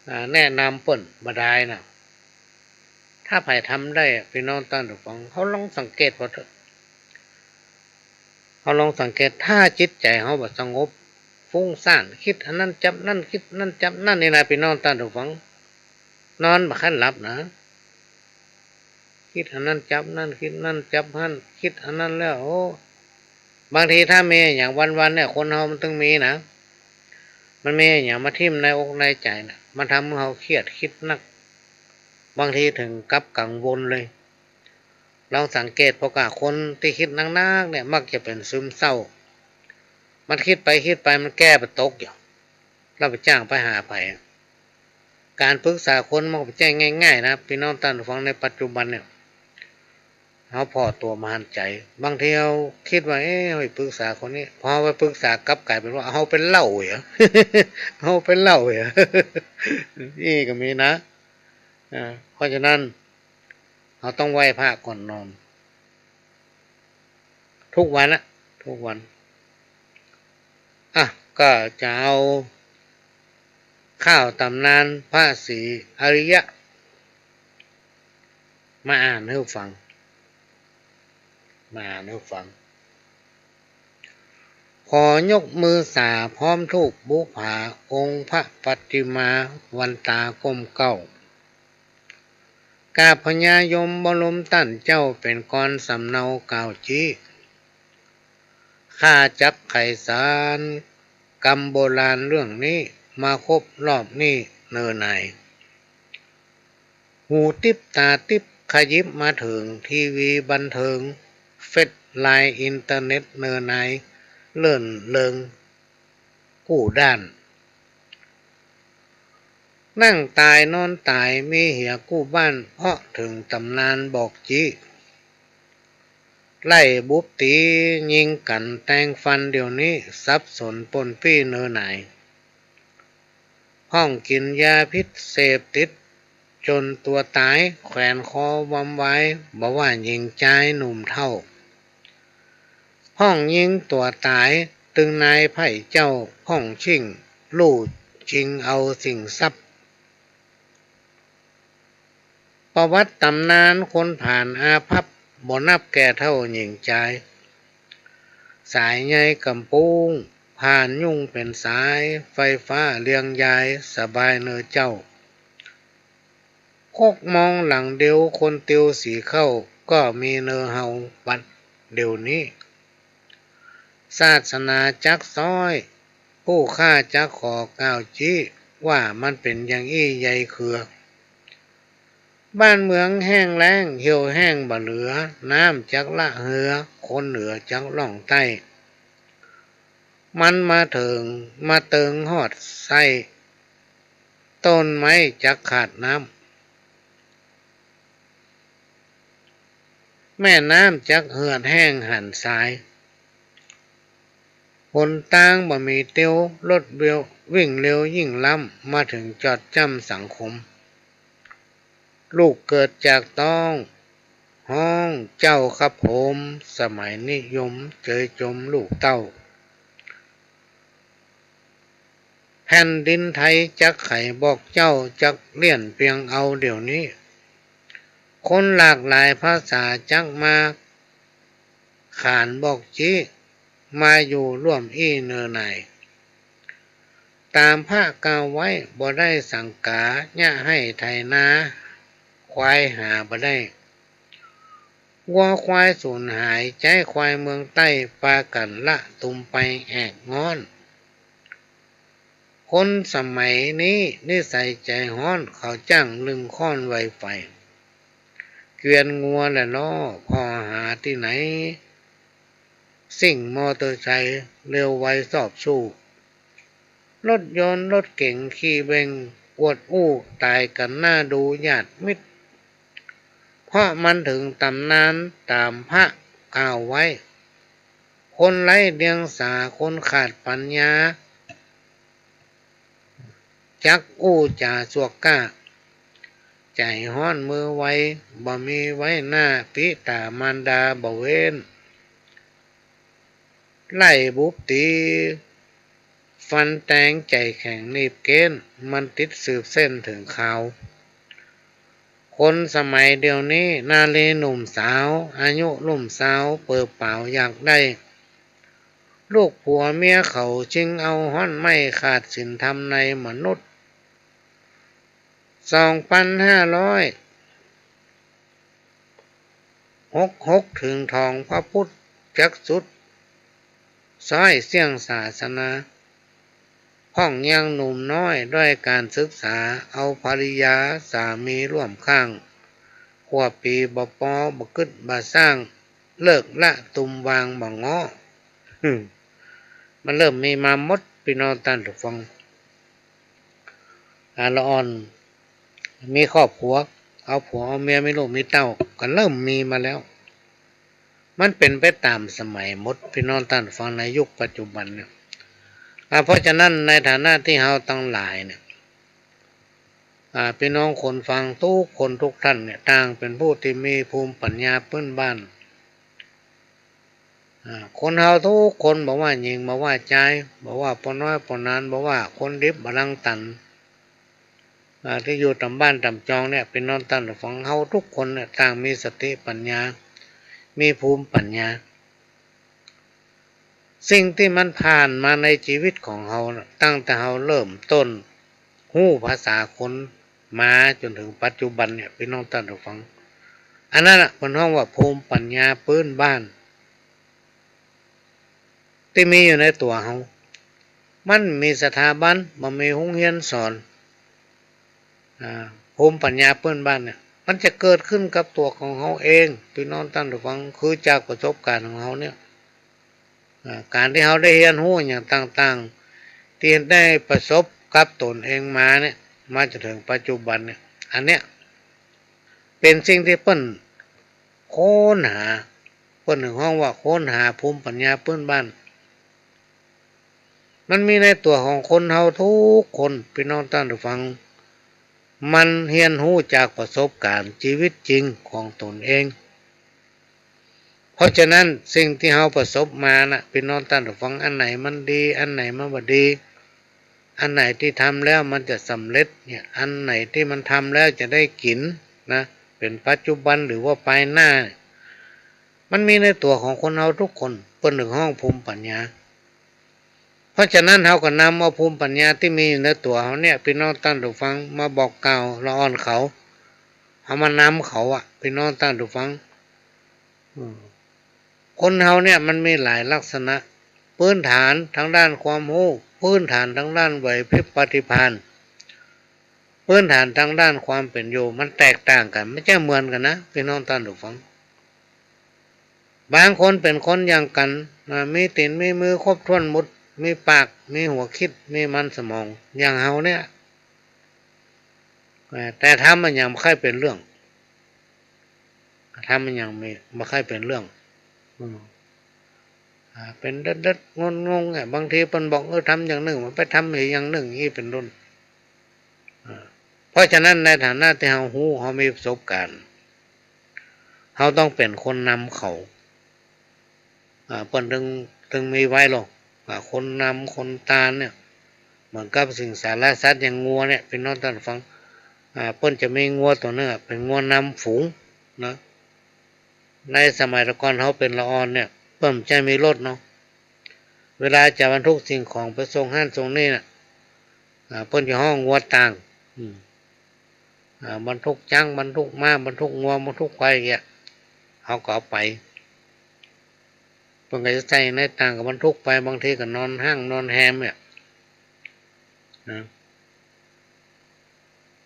อ่า แนะนำเปิ้นบ่ดายนะ ถ้าใผทำได้อะ ปี้น้องต้านผู้ฟัง เฮาลองสังเกตเบิ่งเถอะ เฮาลองสังเกต ถ้าจิตใจ๋เฮาบ่สงบ ฟุ้งซ่าน กึ๊ดอันนั้นจั๊บนั้น กึ๊ดอันนั้นจั๊บนั้นนี่นะ ปี้น้องต้านผู้ฟัง นอนบ่ค่อยหลับนะ กึ๊ดอันนั้นจั๊บนั้น กึ๊ดอันนั้นจั๊บอั้น กึ๊ดอันนั้นแล้ว โอ้ บางทีถ้ามีอะหยังวันๆ เนี่ย คนเฮามันตึงมีนะ มันมีอะหยังมาทิ่มในอกในใจ๋น่ะ มันทำหื้อเฮาเครียด กึ๊ดนัก บางทีเถิงกับกังวลเลย ลองสังเกต เพราะว่าคนตี้กึ๊ดนักๆ เนี่ย มักจะเป๋นซึมเศร้า มันกึ๊ดไปกึ๊ดไป มันแก้บ่ตกอยู่ แล้วไปจ้างไปหาใผ ก๋านปรึกษาคนมันก็บ่ใจ้ง่ายๆ นะ ปี้น้องต้านผู้ฟัง ในปัจจุบันเนี่ย เฮาผ่อตั๋วบ่หันใจ๋ บางทีเฮากึ๊ดว่า เอ๊ะ เฮาไปปรึกษาคนนี้ พอไปปรึกษากลับก๋ายเป๋นว่าเฮาเป๋นเหล้าเหรอ เฮาเป๋นเหล้าเหรอ อี้ก็มีนะ อ่า เพราะฉะนั้น เฮาต้องไหว้พระก่อนนอน ทุกวันอะ ทุกวัน อ่ะ ก็จะเอาข่าวต๋ำนานพระศรีอริยะ มาอ่านหื้อฟัง มาอ่านหื้อฟัง ขอยกมือสาพร้อมธูปบูชาองค์พระปัตติมาวันตาก้มเกล้า กราบพญายมบรมต้านเจ้าเป๋นกรสำเนากล่าวจี๊ ข้าจักไขสารกำโบราณเรื่องนี้ มาครบรอบนี้เนอหนาย หูติ๊บต๋าติ๊บ ขยิบมาเถิง ทีวีบันเทิง เฟซไลน์ อินเทอร์เน็ตเนอหนาย เลื่อนเริงกู้ด้าน นั่งต๋ายนอนต๋าย มีเหียกู้บ้าน เพราะเถิงต๋ำนานบอกจี๊ ไล่บุบตี๋ ยิงกั๋นแตงฟันเดี๋ยวนี้ สับสนป้นปี้เนอหนาย พ่องกิ๋นยาพิษเสพติดจ๋นตั๋วต๋าย แขวนคอวำวาย บ่ว่าญิงจายหนุ่มเฒ่า พ่องยิงตั๋วต๋าย ตึงนายไพร่เจ้า พ่องชิ่งลู่จิงเอาสิ่งทรัพย์ ประวัติต๋ำนานคนผ่านอาภัพ บ่นับแก่เฒ่าญิงจาย สายใยก๋ำปูง ผ่านยุ่งเป๋นสาย ไฟฟ้าเลียงยาย สบายเนอเจ้า คกมองหลังเดียว คนติวสีเข้า ก็มีเนอเฮาบัดเดี๋ยวนี้ ศาสนาจักซ้อย ผู้ข้าจักขอกล่าวจี๊ ว่ามันเป๋นอย่างอี้ใยเคือ บ้านเมืองแห้งแล้ง เหี่ยวแห้งบ่เหลือ น้ำจักละเฮือ คนเหนือจักล่องใต้ มันมาเถิง มาเติงฮอดไส้ ต้นไม้จักขาดน้ำ แม่น้ำจักเหือดแห้งหันสาย หนตางบ่มีเตียว รถเวียววิ่งเร็วยิ่งล้ำ มาเถิงจอดจ้ำสังคม ลูกเกิดจากต๊อง ฮ้องเจ้าครับผม สมัยนิยม เจยจมลูกเต้า แผ่นดินไทยจักไขบอกเจ้า จักเลี่ยนเปียงเอาเดี๋ยวนี้ คนหลากหลายภาษาจักมาขานบอกจี๊ มาอยู่ร่วมอี้เนอหนาย ต๋ามพระกล่าวไว้ บ่ได้สังกา เยียะไฮ่ไถนา ควายหาบ่ได้ วัวควายสูญหาย ใจ๊ควายเมืองใต้ ปากั๋นละตุมไปแอกง้อน คนสมัยนี้นิสัยใจ๋ฮ้อน เขาจ้างลึงค้อนไวไฟ เกวียนงัวและล้อ ผ่อหาตี้ไหน ซิ่งมอเตอร์ไซค์ เร็วไวซอบสู้ รถยนต์รถเก๋งขี่เบ่ง อวดอู้ต๋ายกั๋นหน้าดูญาติมิตร เพราะมันเถิงต๋ำนานต๋ามพระกล่าวไว้ คนไร้เดียงสา คนขาดปั๋ญญา จักอู้จ๋าสวกกล้า ใจ๋ฮ้อนมือไว บ่มีไว้หน้า ปิต๋ามารดาบ่เว้น ไล่บุบตี๋ ฟันแตง ใจ๋แข็งหนีบเก๊น มันติดสืบเส้นเถิงคาว คนสมัยเดี๋ยวนี้ นารีหนุ่มสาว อายุลุ่มซาว เปิบป๋าวอยากได้ ลูกผัวเมียเขา จึงเอาฮ้อนไหม้ ขาดศีลธรรมในมนุษย์ สองปันห้าร้อยหกหก เถิงถองพระพุทธ จักสุดซ้อยเสี้ยงศาสนา พ่องยังหนุ่มน้อย ด้อยก๋านศึกษา เอาภริยาสามีร่วมข้าง ขวบปี๋บ่ปอ บ่กึ๊ดบ่สร้าง เลิกละตุ้มวางบ่ง้อ มันเริ่มมีมาหมด ปี้น้องต้านผู้ฟัง อา ละอ่อน มีครอบครัว เอาผัวเอาเมีย มีลูกมีเต้า ก็เริ่มมีมาแล้ว มันเป๋นไปต๋ามสมัยหมด ปี้น้องต้านฟัง ในยุคปัจจุบันเนี่ย อ่า เพราะฉะนั้นในฐานะตี้เฮาตังหลายเนี่ย อ่า ปี้น้องคนฟังกู้คนกู้ต้านเนี่ย ต่างเป๋นผู้ตี้มีภูมิปั๋ญญาปื้นบ้าน อ่า คนเฮากู้คน บ่ว่าญิง บ่ว่าจาย บ่ว่าป้อน้อยป้อหนาน บ่ว่าคนดิบบ่ดังตัน อ่า ตี้อยู่ต๋ามบ้านต๋ามจองเนี่ย ปี้น้องต้านฟัง เฮากู้คนเนี่ย ต่างมีสติปั๋ญญา มีภูมิปั๋ญญา สิ่งตี้มันผ่านมาในจีวิตของเฮาน่ะ ตั้งแต่เฮาเริ่มต้นฮู้ภาษาคนมาจ๋นเถิงปัจจุบันเนี่ย ปี้น้องต้านฟัง อันนั้นน่ะ เปิ้นฮ้องว่าภูมิปั๋ญญาปื้นบ้าน ตี้มีอยู่ในตั๋วเฮา มันมีสถาบัน บ่มีโฮงเฮียนสอน อ่า ภูมิปั๋ญญาปื้นบ้านเนี่ย มันจะเกิดขึ้นกับตั๋วของเฮาเอง ปี้น้องต้านฟัง คือจากประสบก๋ารณ์ของเฮาเนี่ย อ่า ก๋านตี้เฮาได้เฮียนฮู้อย่างต่างๆ ตี้ได้ประสบกับตนเองมาเนี่ย มาจ๋นเถิงปัจจุบันเนี่ย อันเนี้ย เป๋นสิ่งตี้เปิ้นค้นหา เปิ้นเถิงฮ้องว่าค้นหาภูมิปั๋ญญาปื้นบ้าน มันมีในตั๋วของคนเฮากู้คน ปี้น้องต้านฟัง มันเฮียนฮู้จากประสบก๋ารณ์จีวิตจริงของตนเอง เพราะฉะนั้นสิ่งตี้เฮาประสบมาน่ะ ปี้น้องต้านฟัง อันไหนมันดี อันไหนมันบ่ดี อันไหนตี้ทำแล้วมันจะสำเร็จเนี่ย อันไหนตี้มันทำแล้วจะได้กิ๋นนะ เป๋นปัจจุบันหรือว่าปายหน้า มันมีในตั๋วของคนเฮากู้คน เปิ้นเถิงฮ้องภูมิปั๋ญญา เพราะฉะนั้นเฮาก็นำเอาภูมิปั๋ญญาตี้มีอยู่ในตั๋วเฮาเนี่ย ปี้น้องต้านฟัง มาบอกกล่าวละอ่อนเขา เฮามานำเขาอะ ปี้น้องต้านฟัง อืม คนเฮาเนี่ยมันมีหลายลักษณะ พื้นฐานตางด้านความฮู้ พื้นฐานตางด้านไหวพริบปฏิภาณ พื้นฐานตางด้านความเป๋นอยู่ มันแตกต่างกั๋น บ่ใจ้เหมือนกั๋นนะ ปี้น้องต้านผู้ฟัง บางคนเป๋นคนอย่างกั๋น อ่า มีตี๋นมีมือครบถ้วนหมด มีปาก มีหัวคิด มีมันสมอง อย่างเฮาเนี่ย อ่า แต่ทำมันยังบ่ค่อยเป๋นเรื่อง ทำมันยังมี บ่ค่อยเป๋นเรื่อง อืม อ่า เป๋นเด็ดๆ งงๆ เนี่ย บางทีเปิ้นบอก เออ ทำอย่างนึ่ง มันไปทำอีกอย่างนึ่ง อี้เป๋นต้น อ่า เพราะฉะนั้นในฐานะตี้เฮาฮู้ เฮามีประสบก๋ารณ์ เฮาต้องเป๋นคนนำเขา อ่า เปิ้นตึง ตึงมีไว้หรอก อ่า คนนำคนตานเนี่ย เหมือนกับสิงสารสัตว์อย่างงัวเนี่ย ปี้น้องต้านฟัง อ่า เปิ้นจะมีงัวตั๋วนึ่งอะ เป๋นงัวนำฝูงนะ ในสมัยแต่ก่อนเฮาเป๋นละอ่อนเนี่ย เปิ้นบ่ใจ้มีรถเนาะ เวลาจะบรรทุกสิ่งของไปส่งหั้นส่งนี่น่ะ อ่า เปิ้นจะฮ้องงัวต่าง อืม อ่า บรรทุกจ๊าง บรรทุกม้า บรรทุกงัว บรรทุกควายอย่างเงี้ย เฮาก็เอาไป เปิ้นก็จะใส่ในต่างกับบรรทุกไป บางทีก็นอนห้างนอนแฮมเนี่ย นะ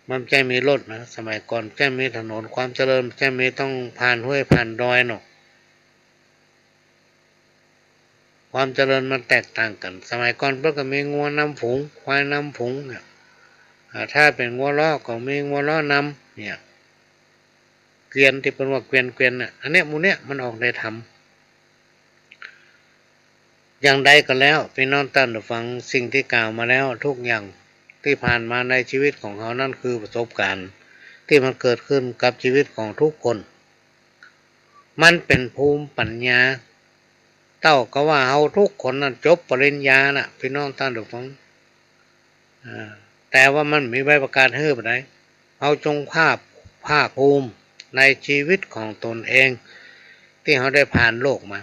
มันบ่ใจ้มีรถนะ สมัยก่อนบ่ใจ้มีถนนความเจริญ บ่ใจ้มี ต้องผ่านห้วยผ่านดอยเนาะ ความเจริญมันแตกต่างกั๋น สมัยก่อนเปิ้นก็มีงัวนำฝูง ควายนำฝูงเนี่ย อ่า ถ้าเป๋นงัวเลาะก็มีงัวเลาะนำเนี่ย เกวียนตี้เปิ้นว่าเกวียน เกวียนน่ะ อันเนี้ย หมู่เนี้ยมันออกในธรรม อย่างใดก็แล้ว ปี้น้องต้านผู้ฟัง สิ่งตี้กล่าวมาแล้วทุกอย่างตี้ผ่านมาในชีวิตของเฮานั้นคือประสบการณ์ตี้มันเกิดขึ้นกับชีวิตของทุกคน มันเป๋นภูมิปัญญา เต้ากับว่าเฮาทุกคนนั้นจบปริญญาน่ะ ปี้น้องต้านผู้ฟัง อ่า แต่ว่ามันบ่มีใบประกาศหื้อปานใด เฮาจงภาค ภาคภูมิในชีวิตของตนเอง ตี้เฮาได้ผ่านโลกมา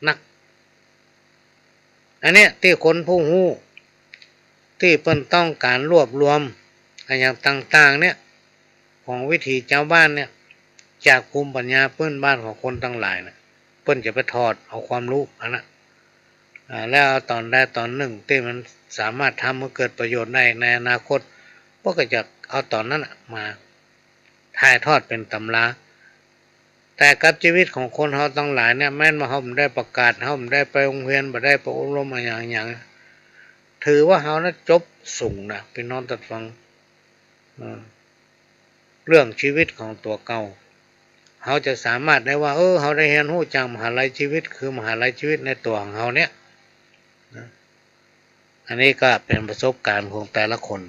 นัก อันเนี้ยตี้คนผู้ฮู้ ตี้เปิ้นต้องก๋านรวบรวมอะหยังต่างๆ เนี่ย ของวิถีจาวบ้านเนี่ย จากภูมิปัญญาปื้นบ้านของคนตังหลายน่ะ เปิ้นจะไปถอดเอาความฮู้อันนั้น อ่า แล้วเอาต๋อนใดต๋อนนึ่งตี้มันสามารถทำหื้อเกิดประโยชน์ได้ในอนาคต เปิ้นก็จะเอาต๋อนนั้นน่ะมาถ่ายทอดเป๋นตำรา แต่กับชีวิตของคนเฮาตังหลายเนี่ย แม้นว่าเฮาบ่ได้ประกาศ เฮาบ่ได้ไปโฮงเฮียน บ่ได้ไปอบรมอะหยังๆ ถือว่าเฮานั้นจบสูงน่ะ ปี้น้องต้านผู้ฟัง เออ เรื่องชีวิตของตั๋วเก่า เฮาจะสามารถได้ว่า เออ เฮาได้เฮียนฮู้จากมหาลัยชีวิต คือมหาลัยชีวิตในตั๋วของเฮาเนี่ย นะ อันนี้ก็เป๋นประสบการณ์ของแต่ละคน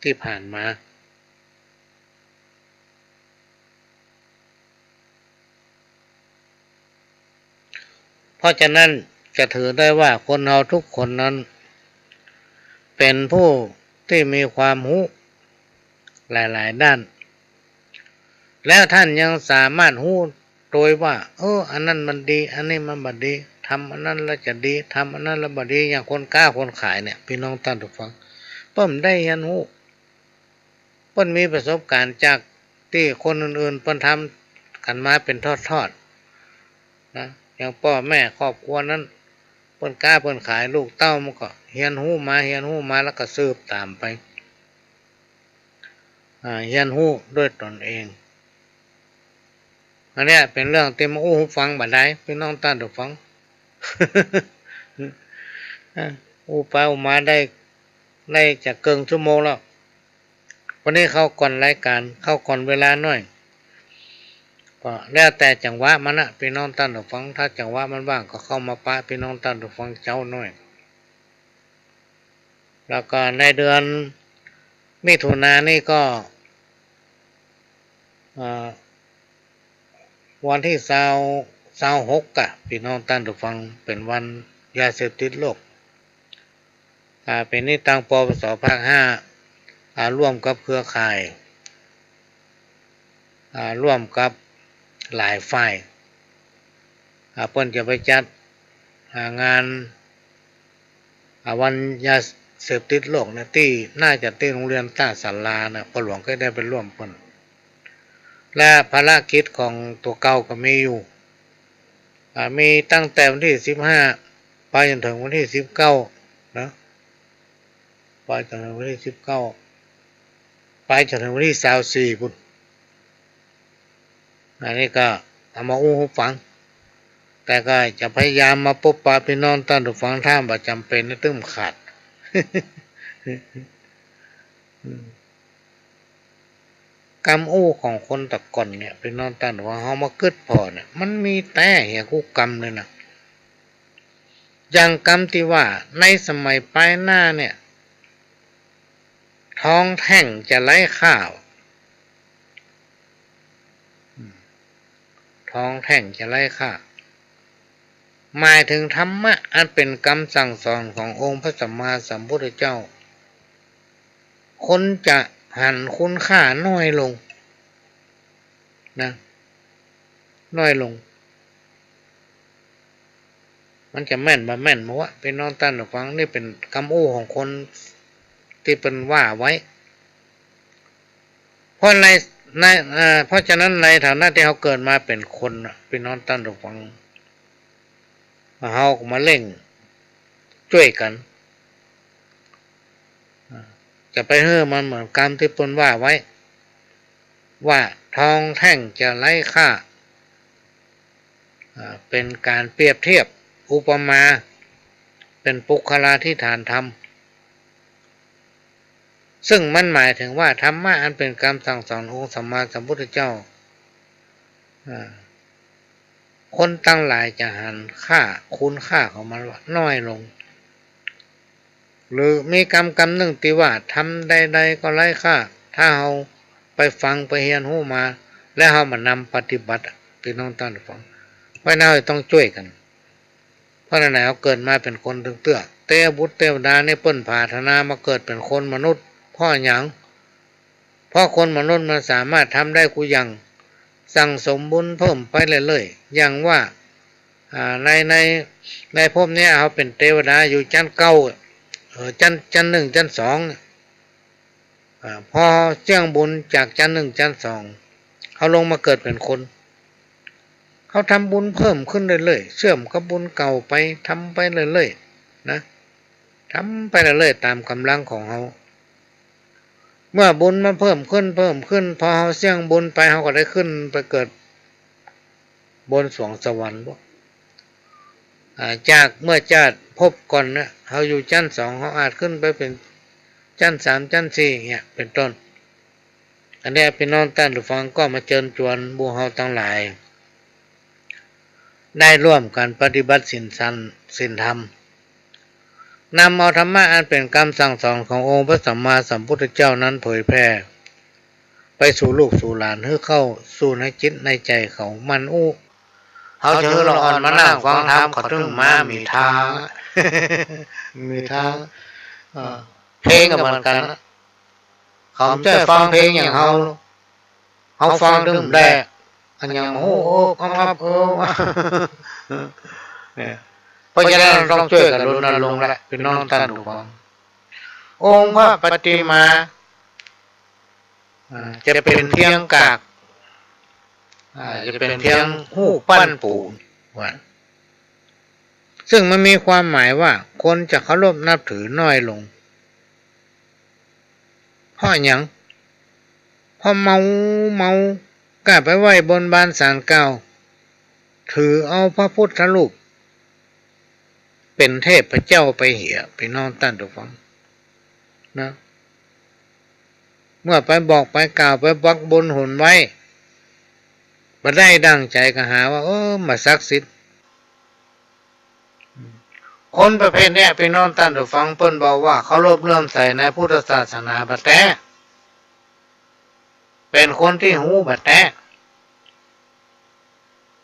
ตี้ผ่านมา เพราะฉะนั้นจะถือได้ว่าคนเฮาทุกคนนั้นเป๋นผู้ตี้มีความฮู้หลายๆ ด้าน แล้วต้านยังสามารถฮู้โดยว่า เออ อันนั้นมันดี อันนี้มันบ่ดี ทำอันนั้นแล้วจะดี ทำอันนั้นแล้วบ่ดี อย่างคนก๊าคนขายเนี่ย ปี้น้องต้านผู้ฟัง เปิ้นได้เฮียนฮู้ เปิ้นมีประสบการณ์จากตี้คนอื่นๆ เปิ้นทำกั๋นมาเป๋นทอดๆ นะ อย่างป้อแม่ครอบครัวนั้น เปิ้นก๊าเปิ้นขาย ลูกเต้ามันก็เฮียนฮู้มา เฮียนฮู้มาแล้วก็สืบต๋ามไป อ่า เฮียนฮู้ด้วยตนเอง อันเนี้ยเป๋นเรื่องตี้มาอู้หื้อฟังบ่ดาย ปี้น้องต้านผู้ฟัง อู้ไปอู้มาได้ ได้จะเกิ่งชั่วโมงแล้ว วันนี้เข้าก่อนรายก๋าน เข้าก่อนเวลาหน้อย ก็แล้วแต่จังหวะมันน่ะ ปี้น้องต้านผู้ฟัง ถ้าจังหวะมันว่างก็เข้ามาปะปี้น้องต้านผู้ฟังเจ๊าหน้อย แล้วก็ในเดือนมิถุนายนนี้ก็ เอ่อ วันตี้ซาว ซาวหก อะ ปี้น้องต้านผู้ฟัง เป๋นวันยาเสพติดโลก อ่า ปี๋นี้ตาง ปปส ภาคห้า อ่า ร่วมกับเครือข่าย อ่า ร่วมกับหลายฝ่าย อ่า เปิ้นจะไปจัด อ่า งาน อ่า วันยาเสพติดโลกเนี่ย ตี้ น่าจะตี้โฮงเฮียนต้าศาลาเนี่ย ป้อหลวงก็ได้ไปร่วมเปิ้น และภารกิจของตั๋วเก่าก็มีอยู่ อ่า มีตั้งแต่วันตี้สิบห้า ไปจ๋นเถิงวันตี้สิบเก้า นะ ไปจ๋นเถิงวันตี้สิบเก้า ไปจ๋นเถิงวันตี้ซาวสี่ ปู้น อันนี้ก็เอามาอู้หื้อฟัง แต่ก็จะพยายามมาปบปะปี้น้องต้านผู้ฟัง ถ้าบ่จ๋ำเป๋นนะ ตึงขาด กำอู้ของคนตะก่อนเนี่ย ปี้น้องต้านผู้ฟัง เฮามากึ๊ดผ่อเนี่ย มันมีแต๊เหียกู้กำเลยนะ อย่างกำตี้ว่าในสมัยปายหน้าเนี่ย ทองแท่งจะไร้ค่า ทองแท่งจะไร้ค่า หมายเถิงธรรมะอันเป๋นกำสั่งสอนขององค์พระสัมมาสัมพุทธเจ้า คนจะหันคุณค่าน้อยลง นะ น้อยลง มันจะแม่นบ่แม่นบ่วะ ปี้น้องต้านผู้ฟัง นี่เป๋นกำอู้ของคนตี้เปิ้นว่าไว้ เพราะใน ใน เอ่อ เพราะฉะนั้นในฐานะตี้เฮาเกิดมาเป๋นคนน่ะ ปี้น้องต้านผู้ฟัง เฮาก็มาเร่งจ้วยกั๋น อ่า จะไปหื้อมันเหมือนกำตี้เปิ้นว่าไว้ ว่าทองแท่งจะไร้ค่า อ่า เป๋นก๋านเปรียบเทียบ อุปมา เป๋นปุคคลาธิฐานธรรม ซึ่งมันหมายเถิงว่าธรรมะอันเป๋นกำสั่งสอนองค์สัมมาสัมพุทธเจ้า อ่า คนตังหลายจะหันค่า คุณค่าของมันว่าน้อยลง หรือมีกำกำนึ่งตี้ว่าธรรมใดๆ ก็ไร้ค่า ถ้าเฮาไปฟังไปเฮียนฮู้มา แล้วเฮามานำปฏิบัติ ปี้น้องต้านฟัง เพราะฉะนั้นเฮาต้องจ้วยกั๋น เพราะไหนๆ เฮาเกิดมาเป๋นคนตึงเตื้อ เตวบุตรเตวดานี่เปิ้นผาถนามาเกิดเป๋นคนมนุษย์ เพราะหยัง เพราะคนมนุษย์มันสามารถทำได้กู้อย่าง สั่งสมบุญเพิ่มไปเรื่อยๆ อย่างว่า อ่า ใน ใน ในภพเนี้ยเฮาเป๋นเตวดาอยู่จั๊นเก้า เอ่อ จั๊น จั๊นนึ่ง จั๊นสองเนี่ย อ่า พอเสี้ยงบุญจากจั๊นนึ่ง จั๊นสอง เฮาลงมาเกิดเป๋นคน เฮาทำบุญเพิ่มขึ้นเรื่อยๆ เชื่อมกับบุญเก่าไป ทำไปเรื่อยๆ นะ ทำไปเรื่อยๆ ต๋ามก๋ำลังของเฮา เมื่อบุญมันเพิ่มขึ้น เพิ่มขึ้น พอเฮาเสี้ยงบุญไป เฮาก็ได้ขึ้นไปเกิดบนสวงสวรรค์ อ่า จากเมื่อจาติภพก่อนนะ เฮาอยู่จั๊นสอง เฮาอาจขึ้นไปเป๋นจั๊นสาม จั๊นสี่ อย่างเงี้ย เป๋นต้น อันเนี้ยปี้น้องต้านฟังก็มาเจิญจวนหมู่เฮาตังหลาย ได้ร่วมกั๋นปฏิบัติศีลสัน ศีลธรรม นำเอาธรรมะอันเป๋นกำสั่งสอนขององค์พระสัมมาสัมพุทธเจ้านั้นเผยแผ่ไปสู่ลูกสู่หลาน หื้อเข้าสู่ในจิตในใจ๋เขา มันอู้ เฮาจะหื้อละอ่อนมานั่งฟังธรรม เขาตึงมามีทาง มีทาง เอ่อ เพลงก็เหมือนกั๋นนะ เขาบ่ใจ้ฟังเพลงอย่างเฮา เฮาฟังตึงแดะ อันยังโอ้โอ้อับอับเออ เนี่ย เพราะฉะนั้นต้องจ้วยกั๋นรณรงค์แหละ ปี้น้องต้านฟัง องค์พระปฏิมา อ่า จะเป๋นเพียงกาก อ่า จะเป๋นเพียงฮูปปั้นปูน ว่า ซึ่งมันมีความหมายว่าคนจะเคารพนับถือน้อยลง เพราะหยัง เพราะเมา เมา ก้าไปไหว้บนบานศาลกล่าว ถือเอาพระพุทธรูปเป๋นเทพเจ้าไปเหีย ปี้น้องต้านฟัง นะ เมื่อไปบอกไปกล่าวไปปักบนหุนไว้ บ่ได้ดั่งใจ๋ก็หาว่า เออ บ่ศักดิ์สิทธิ์ คนประเภทเนี้ย ปี้น้องต้านฟัง เปิ้นบอกว่าเคารพเลื่อมใสในพุทธศาสนาบ่แต๊ เป๋นคนตี้ฮู้บ่แต๊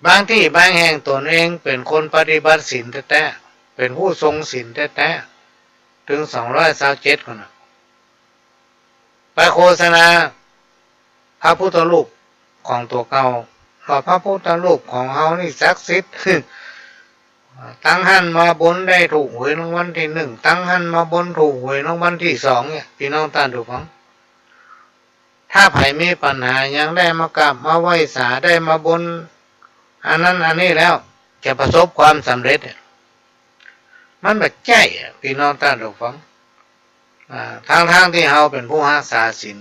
บางตี้บางแห่งต๋นเองเป๋นคนปฏิบัติศีลแต๊ๆ เป๋นผู้ทรงศีลแต๊ๆ ตึงสองร้อยซาวเจ็ดคนน่ะ ไปโฆษณาพระพุทธรูปของตั๋วเก่า ว่าพระพุทธรูปของเฮานี่ศักดิ์สิทธิ์ ตังหั้นมาบนได้ถูกหวยรางวัลตี้หนึ่ง ตังหั้นมาบนถูกหวยรางวัลตี้สอง เนี่ย ปี้น้องต้านฟัง ถ้าใผมีปัญหาหยังได้มากราบมาไหว้สา ได้มาบนอันนั้นอันนี้แล้ว จะประสบความสำเร็จเนี่ย มันบ่ใจ้อะ ปี้น้องต้านฟัง อ่า ทั้งๆ ตี้เฮาเป๋นผู้ฮักษาศีล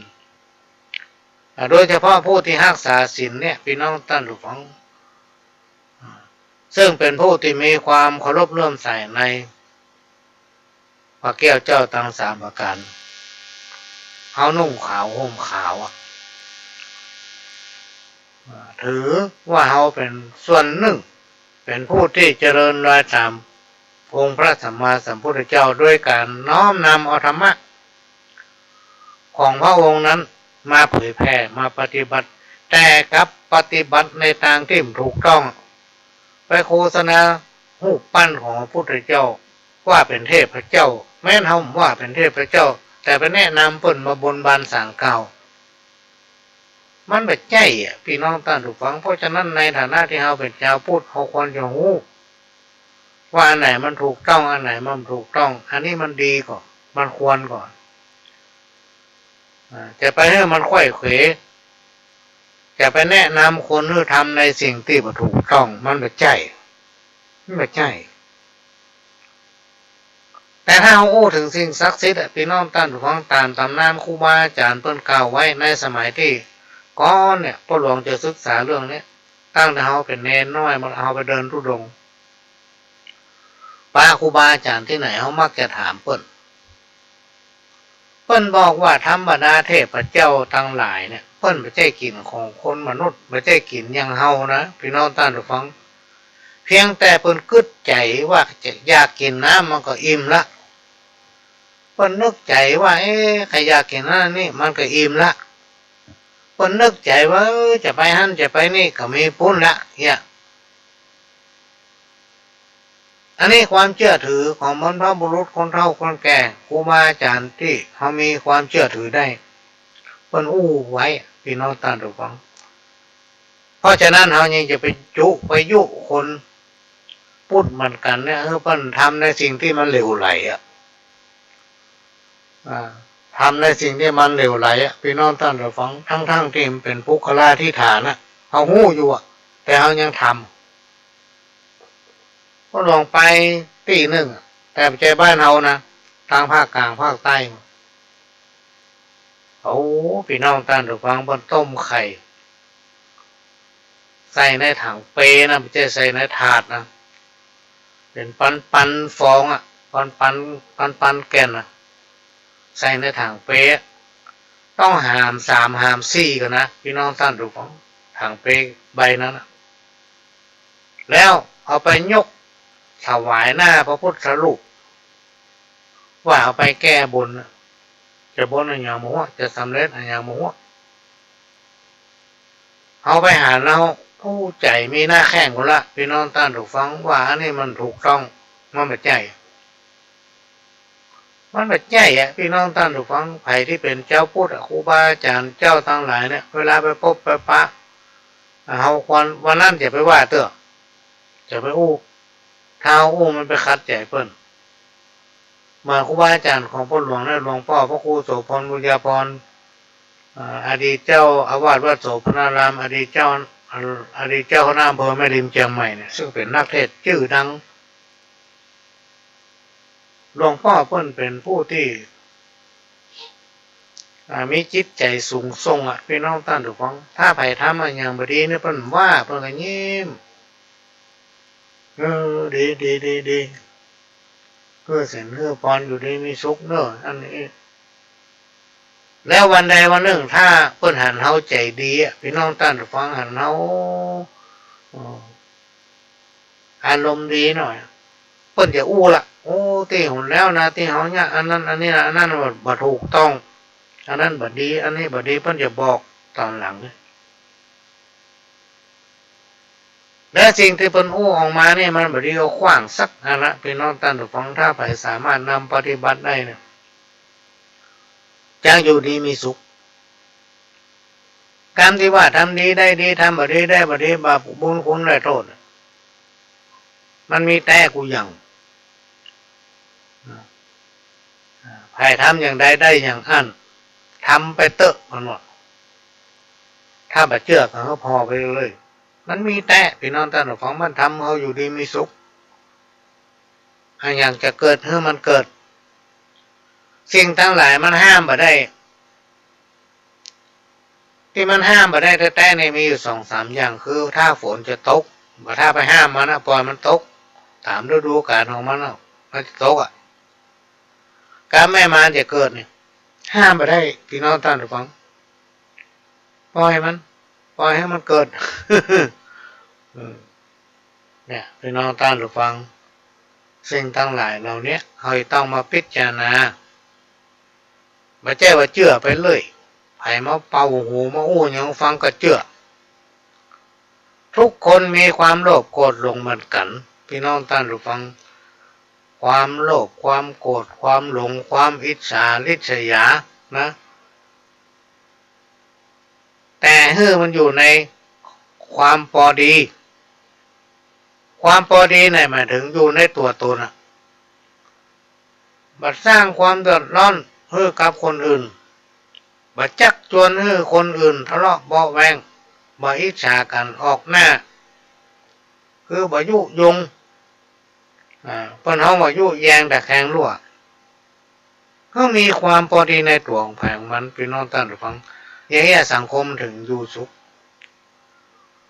อ่า โดยเฉพาะผู้ตี้ฮักษาศีลเนี่ย ปี้น้องต้านฟัง อ่า ซึ่งเป๋นผู้ตี้มีความเคารพเลื่อมใสใน พระแก้วเจ้าตังสามประก๋าน เฮานุ่งขาวห่มขาวอะ ถือว่าเฮาเป๋นส่วนนึ่ง เป๋นผู้ตี้เจริญรอยต๋ามองค์พระสัมมาสัมพุทธเจ้า โดยก๋านน้อมนำเอาธรรมะของพระองค์นั้นมาเผยแผ่ มาปฏิบัติ แต่กลับปฏิบัติในตางตี้บ่ถูกต้อง ไปโฆษณาฮูปปั้นของพระพุทธเจ้า ว่าเป๋นเทพเจ้า แม้นเฮาบ่ว่าเป๋นเทพเจ้า แต่ไปแนะนำเปิ้นมาบนบานศาลกล่าว มันบ่ใจ้อะ ปี้น้องต้านฟัง เพราะฉะนั้นในฐานะตี้เฮาเป๋นจาวพุทธ เฮาควรจะฮู้ ว่าอันไหนมันถูกต้อง อันไหนมันบ่ถูกต้อง อันนี้มันดีก่อ มันควรก่อ อ่า จะไปหื้อมันไขว้เขว จะไปแนะนำคนหื้อทำในสิ่งตี้บ่ถูกต้อง มันบ่ใจ้ มันบ่ใจ้ แต่ถ้าเฮาอู้เถิงสิ่งศักดิ์สิทธิ์อะ ปี้น้องต้านฟัง ต๋ามต๋ำนานครูบาอาจ๋ารย์เปิ้นกล่าวไว้ในสมัยตี้ก่อนเนี่ย ป้อหลวงจะศึกษาเรื่องเนี้ย ตั้งแต่เฮาเป๋นเณรน้อยมา เฮาไปเดินธุดงค์ ปะครูบาอาจ๋ารย์ตี้ไหน เฮามักจะถามเปิ้น เปิ้นบอกว่าธรรมดาเทพเจ้าตังหลายเนี่ย เปิ้นบ่ใจ้กิ๋นของคนมนุษย์ บ่ใจ้กิ๋นอย่างเฮานะ ปี้น้องต้านผู้ฟัง เพียงแต่เปิ้นกึ๊ดใจ๋ว่าจะอยากกิ๋นน้ำมันก็อิ่มละ เปิ้นนึกใจ๋ว่า เอ๊ะ ใค่อยากกิ๋นอันนั้นนี่ มันก็อิ่มละ เปิ้นนึกใจ๋ว่า เออ จะไปหั้นจะไปนี่ ก็มีปุ้นละ เนี่ย อันนี้ความเจื้อถือของบรรพบุรุษคนเฒ่าคนแก่ ครูบาอาจ๋ารย์ตี้เฮามีความเจื้อถือได้ เปิ้นอู้ไว้ ปี้น้องต้านผู้ฟัง เพราะฉะนั้นเฮายังจะไปจุไปยุคนปุ้นเหมือนกั๋นเนี่ย หื้อเปิ้นทำในสิ่งตี้มันเหลวไหลอะ อ่า ทำในสิ่งตี้มันเหลวไหลอะ ปี้น้องต้านผู้ฟัง ทั้งๆ ตี้มันเป๋นปุคคลาธิฏฐานอะ เฮาฮู้อยู่อะ แต่เฮายังทำ ก็ลองไปตี้นึ่ง แต่บ่ใจ้บ้านเฮานะ ตางภาคกลางภาคใต้ โอ้ ปี้น้องต้านผู้ฟัง เปิ้นต้มไข่ ใส่ในถังเปนะ บ่ใจ้ใส่ในถาดนะ เป๋นปันๆ ฟองอะ ปันๆ ปันๆ แก่นนะ ใส่ในถังเป ต้องหามสามหามสี่ก่อนนะ ปี้น้องต้านผู้ฟัง ถังเปใบนั้นนะ แล้วเอาไปยกถวายหน้าพระพุทธรูป ว่าเอาไปแก้บนนะ จะบนอะหยังบ่ฮู้ จะสำเร็จอะหยังบ่ฮู้ เฮาไปหันแล้ว โอ้ ใจ๋มีหน้าแข้งพุ้นละ ปี้น้องต้านผู้ฟัง ว่าอันนี้มันถูกต้อง มันบ่ใจ้ มันบ่ใจ้อะ ปี้น้องต้านผู้ฟัง ใผตี้เป๋นจาวพุทธอะ ครูบาอาจ๋ารย์เจ้าตังหลายเนี่ย เวลาไปปบไปปะ เฮาควร วันนั้นจะไปว่าเต๊อะ จะไปอู้ ถ้าอู้มันไปขัดใจ๋เปิ้น เหมือนครูบาอาจ๋ารย์ของพ่อหลวงเนี่ย หลวงป้อพระครูโสภณ บุญญาภรณ์ อ่า อดีตเจ้าอาวาสวัดโสภณาราม อดีตเจ้า อดีตเจ้าคณะอำเภอแม่ริมเจียงใหม่เนี่ย ซึ่งเป๋นนักเทศน์จื้อดัง หลวงป้อเปิ้นเป๋นผู้ตี้ อ่า มีจิตใจ๋สูงส่งอะ ปี้น้องต้านผู้ฟัง ถ้าใผทำอะหยังบ่ดีเนี่ย เปิ้นว่า เปิ้นก็ยิ้ม เออ ดี ดี ดี ดี หื้อศีลหื้อพร อยู่ดีมีสุขเน่อ อันนี้ แล้ววันใดวันนึ่ง ถ้าเปิ้นหันเฮาใจ๋ดีอะ ปี้น้องต้านผู้ฟัง หันเฮา เออ อารมณ์ดีหน่อย เปิ้นจะอู้ละ โอ้ ตี้หนแล้วนะ ตี้เฮาเนี่ย อันนั้น อันนี้นะ อันนั้นบ่ บ่ถูกต้อง อันนั้นบ่ดี อันนี้บ่ดี เปิ้นจะบอกต๋อนหลัง และสิ่งตี้เปิ้นอู้ออกมานี่ มันบ่ดีก็ขว้างสักอันละ ปี้น้องต้านผู้ฟัง ถ้าใผสามารถนำปฏิบัติได้เนี่ย จักอยู่ดีมีสุข กำตี้ว่าทำดีได้ดี ทำบ่ดีได้บ่ดี บาปบุญคุณและโต้ษ มันมีแต๊กู้อย่าง ใผทำอย่างใดได้อย่างอั้น ทำไปเต๊อะ เปิ้นว่า ถ้าบ่เจื้อก็หื้อผ่อไปเลย มันมีแต๊ ปี้น้องต้านผู้ฟัง มันทำเฮาอยู่ดีมีสุข อะหยังจะเกิดหื้อมันเกิด สิ่งตังหลายมันห้ามบ่ได้ ตี้มันห้ามบ่ได้แต๊ๆ นี่มีอยู่สองสามอย่าง คือถ้าฝนจะตก บ่ ถ้าไปห้ามมันนะ ปล่อยมันตก ต๋ามฤดูกาลของมันนะ มันจะตกอะ กำแม่มารจะเกิดนี่ ห้ามบ่ได้ ปี้น้องต้านผู้ฟัง ปล่อยมัน ปล่อยหื้อมันเกิด อืม เนี่ย ปี้น้องต้านผู้ฟัง สิ่งตังหลายเหล่าเนี้ย เฮาจะต้องมาพิจารณา บ่ใจ้ว่าเจื้อไปเลย ใผมาเป่าหูมาอู้หยังหื้อฟังก็เจื้อ ทุกคนมีความโลภโกรธหลงเหมือนกั๋น ปี้น้องต้านผู้ฟัง ความโลภ ความโกรธ ความหลง ความอิจฉาริษยานะ แต่หื้อมันอยู่ในความปอดี ความปอดีเนี่ยหมายถึงอยู่ในตั๋วตนอะ บ่สร้างความเดือดร้อนหื้อกับคนอื่น บ่จักจวนหื้อคนอื่นทะเลาะเบาะแว้ง บ่อิจฉากั๋นออกหน้า คือบ่ยุยง อ่า เปิ้นฮ้องว่ายุแยงตะแคงลั่ว ก็มีความปอดีในตั๋วของใผของมัน ปี้น้องต้านผู้ฟัง อย่างเนี้ยสังคมเถิงอยู่สุข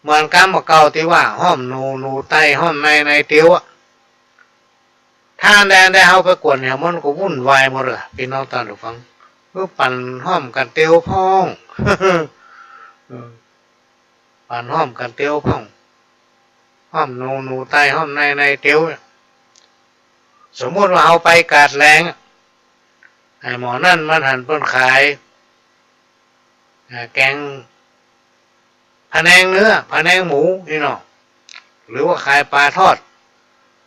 เหมือนกำบ่าเก่าตี้ว่า ห้อมหนู หนูไต่ห้อมใน ในเตียวอะ ถ้าแดนได้เฮาไปกวนแหมมันก็วุ่นวายหมดอะ ปี้น้องต้านผู้ฟัง คือปั่นห้อมกั๋นเตียวพ่อง เออ ปั่นห้อมกั๋นเตียวพ่อง ห้อมหนูหนูไต ห้อมในในเตียว สมมุติว่าเฮาไปกาดแหลง ไอ้หม่องนั้นมันหันเปิ้นขาย อ่า แก๋งพะแนงเนื้อ พะแนงหมูนี่เนาะ หรือว่าขายป๋าทอด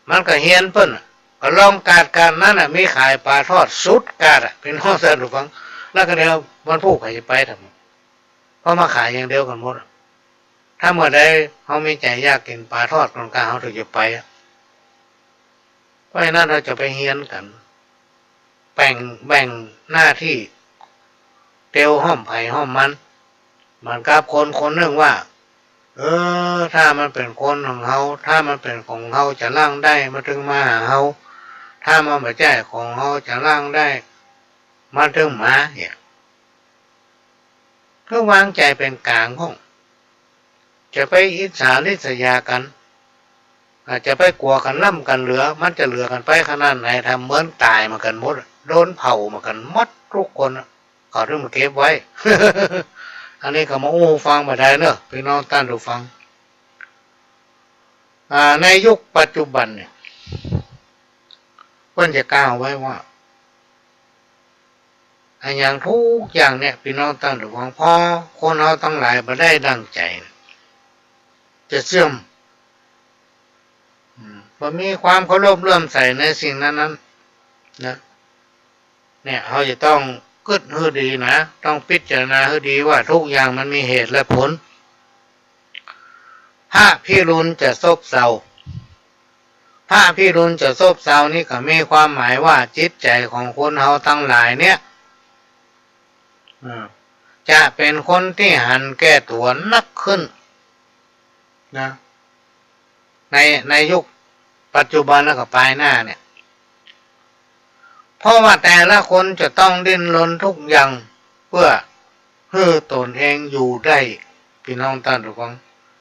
มันก็เฮียนเปิ้นน่ะ ก็ลองกาด กาดนั้นน่ะ มีขายป๋าทอดสุดกาดอะ ปี้น้องต้านผู้ฟัง แล้วก็เดี๋ยววันพูกใผจะไปทำ เพราะมาขายอย่างเดียวกั๋นหมดอะ ถ้าเมื่อใดเฮามีใจ๋อยากกิ๋นป๋าทอดก่อนก้า เฮาถึงจะไปอะ เพราะฉะนั้นเฮาจะไปเฮียนกั๋น แบ่ง แบ่งหน้าตี้ เตียวห้อมใผห้อมมัน เหมือนกับคนคนนึ่งว่า เออ ถ้ามันเป๋นคนของเฮา ถ้ามันเป๋นของเฮาจะล้างได้ มันตึงมาหาเฮา ถ้ามันบ่ใจ้ของเฮาจะล้างได้ มันตึงมา เนี่ย คือวางใจ๋เป๋นก๋างพ่อง จะไปอิจฉาริษยากั๋น อาจจะไปกั๋วกั๋นล้ำกั๋นเหลือ มันจะเหลือกั๋นไปขนาดไหน ถ้าเหมือนต๋ายเหมือนกั๋นหมด โดนเผาเหมือนกั๋นหมดกู้คนอะ เขาถึงมาเก็บไว้ อันนี้ก็มาอู้ฟังบ่าดายเนาะ ปี้น้องต้านผู้ฟัง อ่า ในยุคปัจจุบันเนี่ย เปิ้นจะกล่าวไว้ว่า อะหยังกู้อย่างเนี่ย ปี้น้องต้านผู้ฟัง พอคนเฮาตังหลายบ่ได้ดั่งใจ๋ จะเสื่อม อืม บ่มีความเคารพเลื่อมใสในสิ่งนั้นๆ นะ เนี่ย เฮาจะต้องกึ๊ดหื้อดีนะ ต้องพิจารณาหื้อดีว่ากู้อย่างมันมีเหตุและผล พระพิรุณจะซบเซา พระพิรุณจะซบเซานี่ก็มีความหมายว่าจิตใจ๋ของคนเฮาตังหลายเนี่ย อ่า จะเป๋นคนตี้หันแก่ตั๋วนักขึ้นนะ ใน ในยุคปัจจุบันแล้วก็ปายหน้าเนี่ย เพราะว่าแต่ละคนจะต้องดิ้นรนกู้อย่าง เปื้อหื้อต๋นเองอยู่ได้ ปี้น้องต้านผู้ฟัง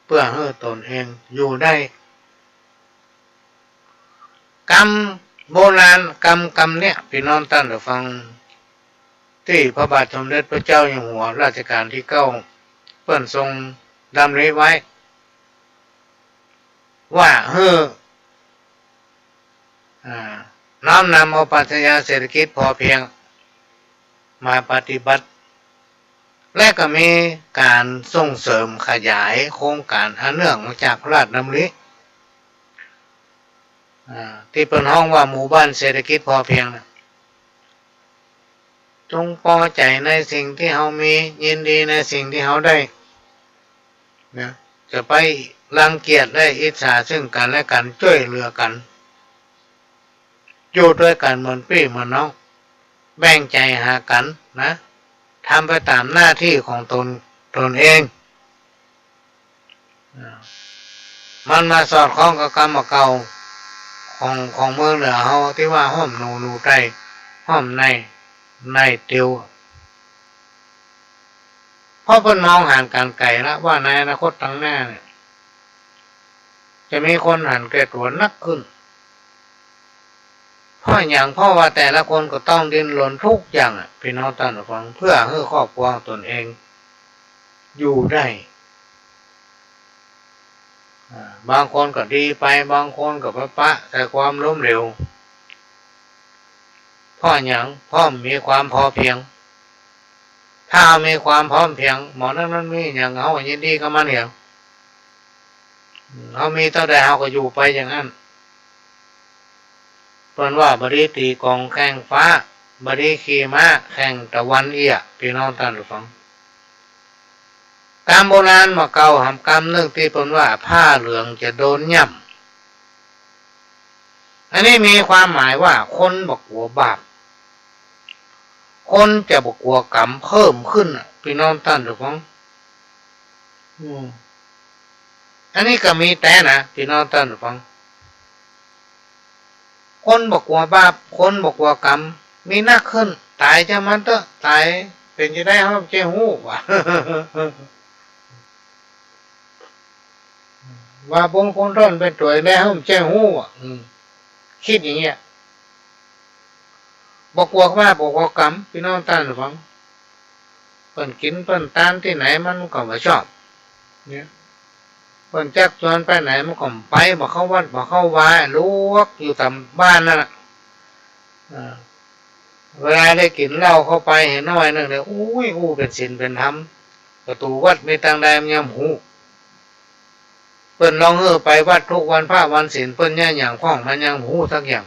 เปื้อหื้อต๋นเองอยู่ได้ กำโบราณ กำ กำเนี่ย ปี้น้องต้านผู้ฟัง ตี้พระบาทสมเด็จพระเจ้าอยู่หัวรัชกาลตี้เก้า เปิ้นทรงดำริไว้ ว่าหื้อ อ่า น้อมนำเอาปรัชญาเศรษฐกิจพอเพียงมาปฏิบัติ และก็มีก๋านส่งเสริมขยายโครงก๋านอันเนื่องมาจากพระราชดำริ อ่า ตี้เปิ้นฮ้องว่าหมู่บ้านเศรษฐกิจพอเพียงน่ะ จงปอใจ๋ในสิ่งตี้เฮามี ยินดีในสิ่งตี้เฮาได้ นะ จะไปรังเกียจและอิจฉาซึ่งกั๋นและกั๋น จ้วยเหลือกั๋น อยู่ตวยกั๋นเหมือนปี้เหมือนน้อง แบ่งใจ๋หากั๋นนะ ทำไปต๋ามหน้าตี้ของต๋น ต๋นเอง อ่า มันมาสอดคล้องกับกำบ่าเก่าของ ของเมืองเหนือเฮาตี้ว่าห้อมหนูหนูไต ห้อมในในเตียว เพราะเปิ้นมองหันก๋านไก๋ละว่าในอนาคตตังหน้าเนี่ย จะมีคนหันแก่ตั๋วนักขึ้น เพราะหยัง เพราะว่าแต่ละคนก็ต้องดิ้นรนกู้อย่างอะ ปี้น้องต้านผู้ฟัง เปื้อหื้อครอบครัวต๋นเองอยู่ได้ อ่า บางคนก็ดีไป บางคนก็ปะปะใส่ความล้มเหลว เพราะหยัง เพราะมีความพอเพียง ถ้ามีความพร้อมเพียง หม่องนั้นมันมีหยัง เฮาก็ยินดีกับมันเหีย เฮามีเต้าใดเฮาก็อยู่ไปอย่างนั้น เปิ้นว่าบ่ดีตี๋ก๋องแข่งฟ้า บ่ดีขี่ม้าแข่งตะวันเอี้ย ปี้น้องต้านผู้ฟัง กำโบราณบ่าเก่าหำกำนึ่งตี้เปิ้นว่าผ้าเหลืองจะโดนย่ำ อันนี้มีความหมายว่าคนบ่กั๋วบาป คนจะบ่กั๋วกรรมเพิ่มขึ้นน่ะ ปี้น้องต้านผู้ฟัง อืม อันนี้ก็มีแต๊นะ ปี้น้องต้านผู้ฟัง คนบ่กั๋วบาป คนบ่กั๋วกรรม มีนักขึ้น ต๋ายจามันเต๊อะ ต๋ายเป๋นจาใดเฮาบ่ใจ้ฮู้ ว่า ว่าบุญคุณต้นเป๋นตั๋วใดเฮาบ่ใจ้ฮู้อะ อืม กึ๊ดอย่างเงี้ย บ่กั๋วบาปบ่กั๋วกรรม ปี้น้องต้านฟัง เปิ้นกิ๋นเปิ้นตานตี้ไหนมันก็บ่ชอบ เนี่ย เปิ้นจักจวนไปไหนมันก็บ่ไป บ่เข้าวัดบ่เข้าวา หลวกอยู่ต๋ามบ้านนั่นน่ะ อ่า เวลาได้กิ๋นเหล้าเข้าไปหื้อน้อยนึ่งเนี่ย อุ้ย อู้เป๋นศีลเป๋นธรรม ประตู๋วัดมีตางใดมันยังบ่ฮู้ เปิ้นลองหื้อไปวัดกู้วันพระวันศีล เปิ้นเยียะหยังพ่องมันยังบ่ฮู้สักอย่าง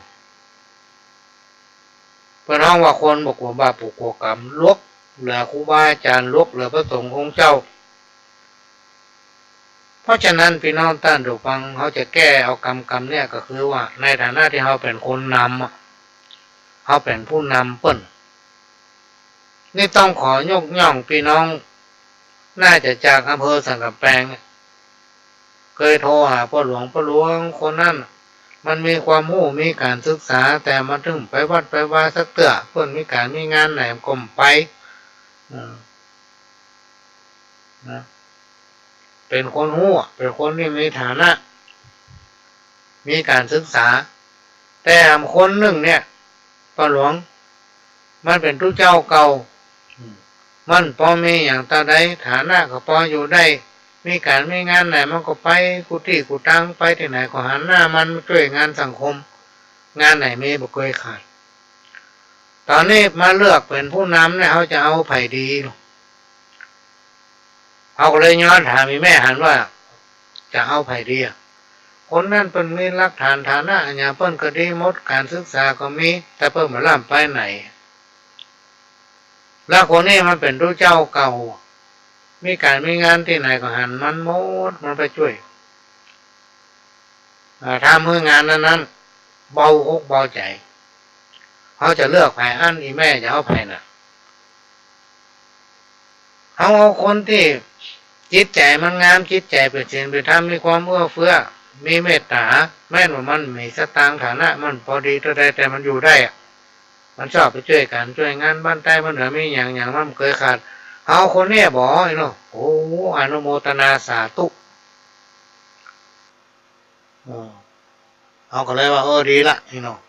เปิ้นฮ้องว่าคนบ่กั๋วบาปบ่กั๋วกรรม หลวกเหลือครูบาอาจ๋ารย์ หลวกเหลือพระสงฆ์องค์เจ้า เพราะฉะนั้นปี้น้องต้านผู้ฟัง เฮาจะแก้เอากรรมกรรมเนี่ยก็คือว่า ในฐานะตี้เฮาเป๋นคนนำอะ เฮาเป๋นผู้นำเปิ้น นี่ต้องขอยกย่องปี้น้อง น่าจะจากอำเภอสันก๋ำแปงเนี่ย เกยโทรหาป้อหลวง ป้อหลวง คนนั้นมันมีความฮู้ มีก๋านศึกษา แต่มันบ่ไปวัดไปวาสักเตื้อ เปิ้นมีก๋านมีงานไหนมันก็บ่ไป เออ นะ เป๋นคนฮู้ เป๋นคนตี้มีฐานะ มีก๋านศึกษา แต่แหมคนนึ่งเนี่ย ป้อหลวง มันเป๋นตุ๊เจ้าเก่า อืม มันปอมีหยังตางใด ฐานะก็ปออยู่ได้ มีก๋านมีงานไหนมันก็ไปกู้ตี้กู้ตาง ไปตี้ไหนก็หันหน้ามันมาจ้วยงานสังคม งานไหนมีบ่เกยขาด ต๋อนนี้มาเลือกเป๋นผู้นำเนี่ย เฮาจะเอาใผดี เฮาก็เลยย้อนถามอี่แม่หันว่า จะเอาใผดีอะ คนนั้นเปิ้นมีหลักฐานฐานะอะหยังเปิ้นก็ดีหมด ก๋านศึกษาก็มี แต่เปิ้นบ่ล้ำไปไหน แล้วคนนี้มันเป๋นตุ๊เจ้าเก่า มีก๋านมีงานตี้ไหนก็หันมันหมด มันไปจ้วย อ่า ทำหื้องานนั้นๆ เบาอกเบาใจ๋ เฮาจะเลือกใผอั้น อี่แม่จะเอาใผน่ะ เฮาเอาคนตี้จิตใจ๋มันงาม จิตใจ๋เป๋นศีลเป๋นธรรม มีความเอื้อเฟื้อ มีเมตต๋า แม้นว่ามันมีสตางค์ฐานะมันปอดีเต้าใด แต่มันอยู่ได้อะ มันชอบไปจ้วยก๋านจ้วยงาน บ้านใต้บ้านเหนือมีหยังหยังมันบ่เกยขาด เฮาเอาคนเนี้ยบ่ อี้เนาะ โอ้ อนุโมทนาสาธุ เออ เฮาก็เลยว่า เออ ดีละ อี้เนาะ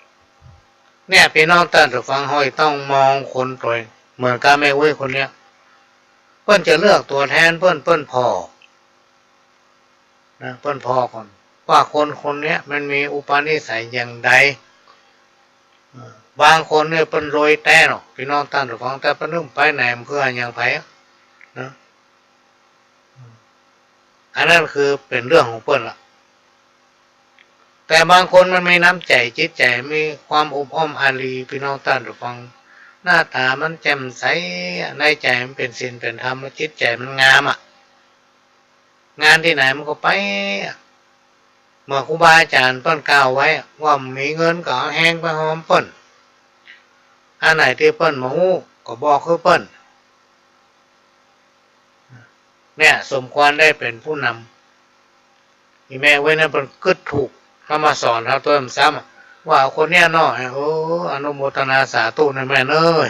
เนี่ย ปี้น้องต้านผู้ฟัง เฮาต้องมองคนตวย เหมือนกับแม่อุ๊ยคนเนี้ย เปิ้นจะเลือกตั๋วแทนเปิ้น เปิ้นผ่อ นะ เปิ้นผ่อก่อน ว่าคนคนเนี้ยมันมีอุปนิสัยอย่างใด เออ บางคนเนี่ยเปิ้นรวยแต๊เนาะ ปี้น้องต้านผู้ฟัง แต่เปิ้นบ่ไปไหนเปื้อหยังใผ นะ อันนั้นคือเป๋นเรื่องของเปิ้นละ แต่บางคนมันมีน้ำใจ๋ จิตใจ๋ มีความอบอ้อมอารี ปี้น้องต้านผู้ฟัง หน้าต๋ามันแจ่มใส ในใจ๋มันเป๋นศีลเป๋นธรรม จิตใจ๋มันงามอะ งานตี้ไหนมันก็ไปอะ เมื่อครูบาอาจ๋ารย์เปิ้นกล่าวไว้ว่า มีเงินก็เอาแฮงไปหอมเปิ้น อันไหนตี้เปิ้นบ่ฮู้ก็บอกหื้อเปิ้น เนี่ยสมควรได้เป๋นผู้นำ อี่แม่อุ๊ยนั้นเปิ้นกึ๊ดถูก เฮามาสอนเฮาตวยซ้ำอะ ว่าเอาคนเนี้ยเนาะ เออ อนุโมทนาสาธุนะแม่เอ้ย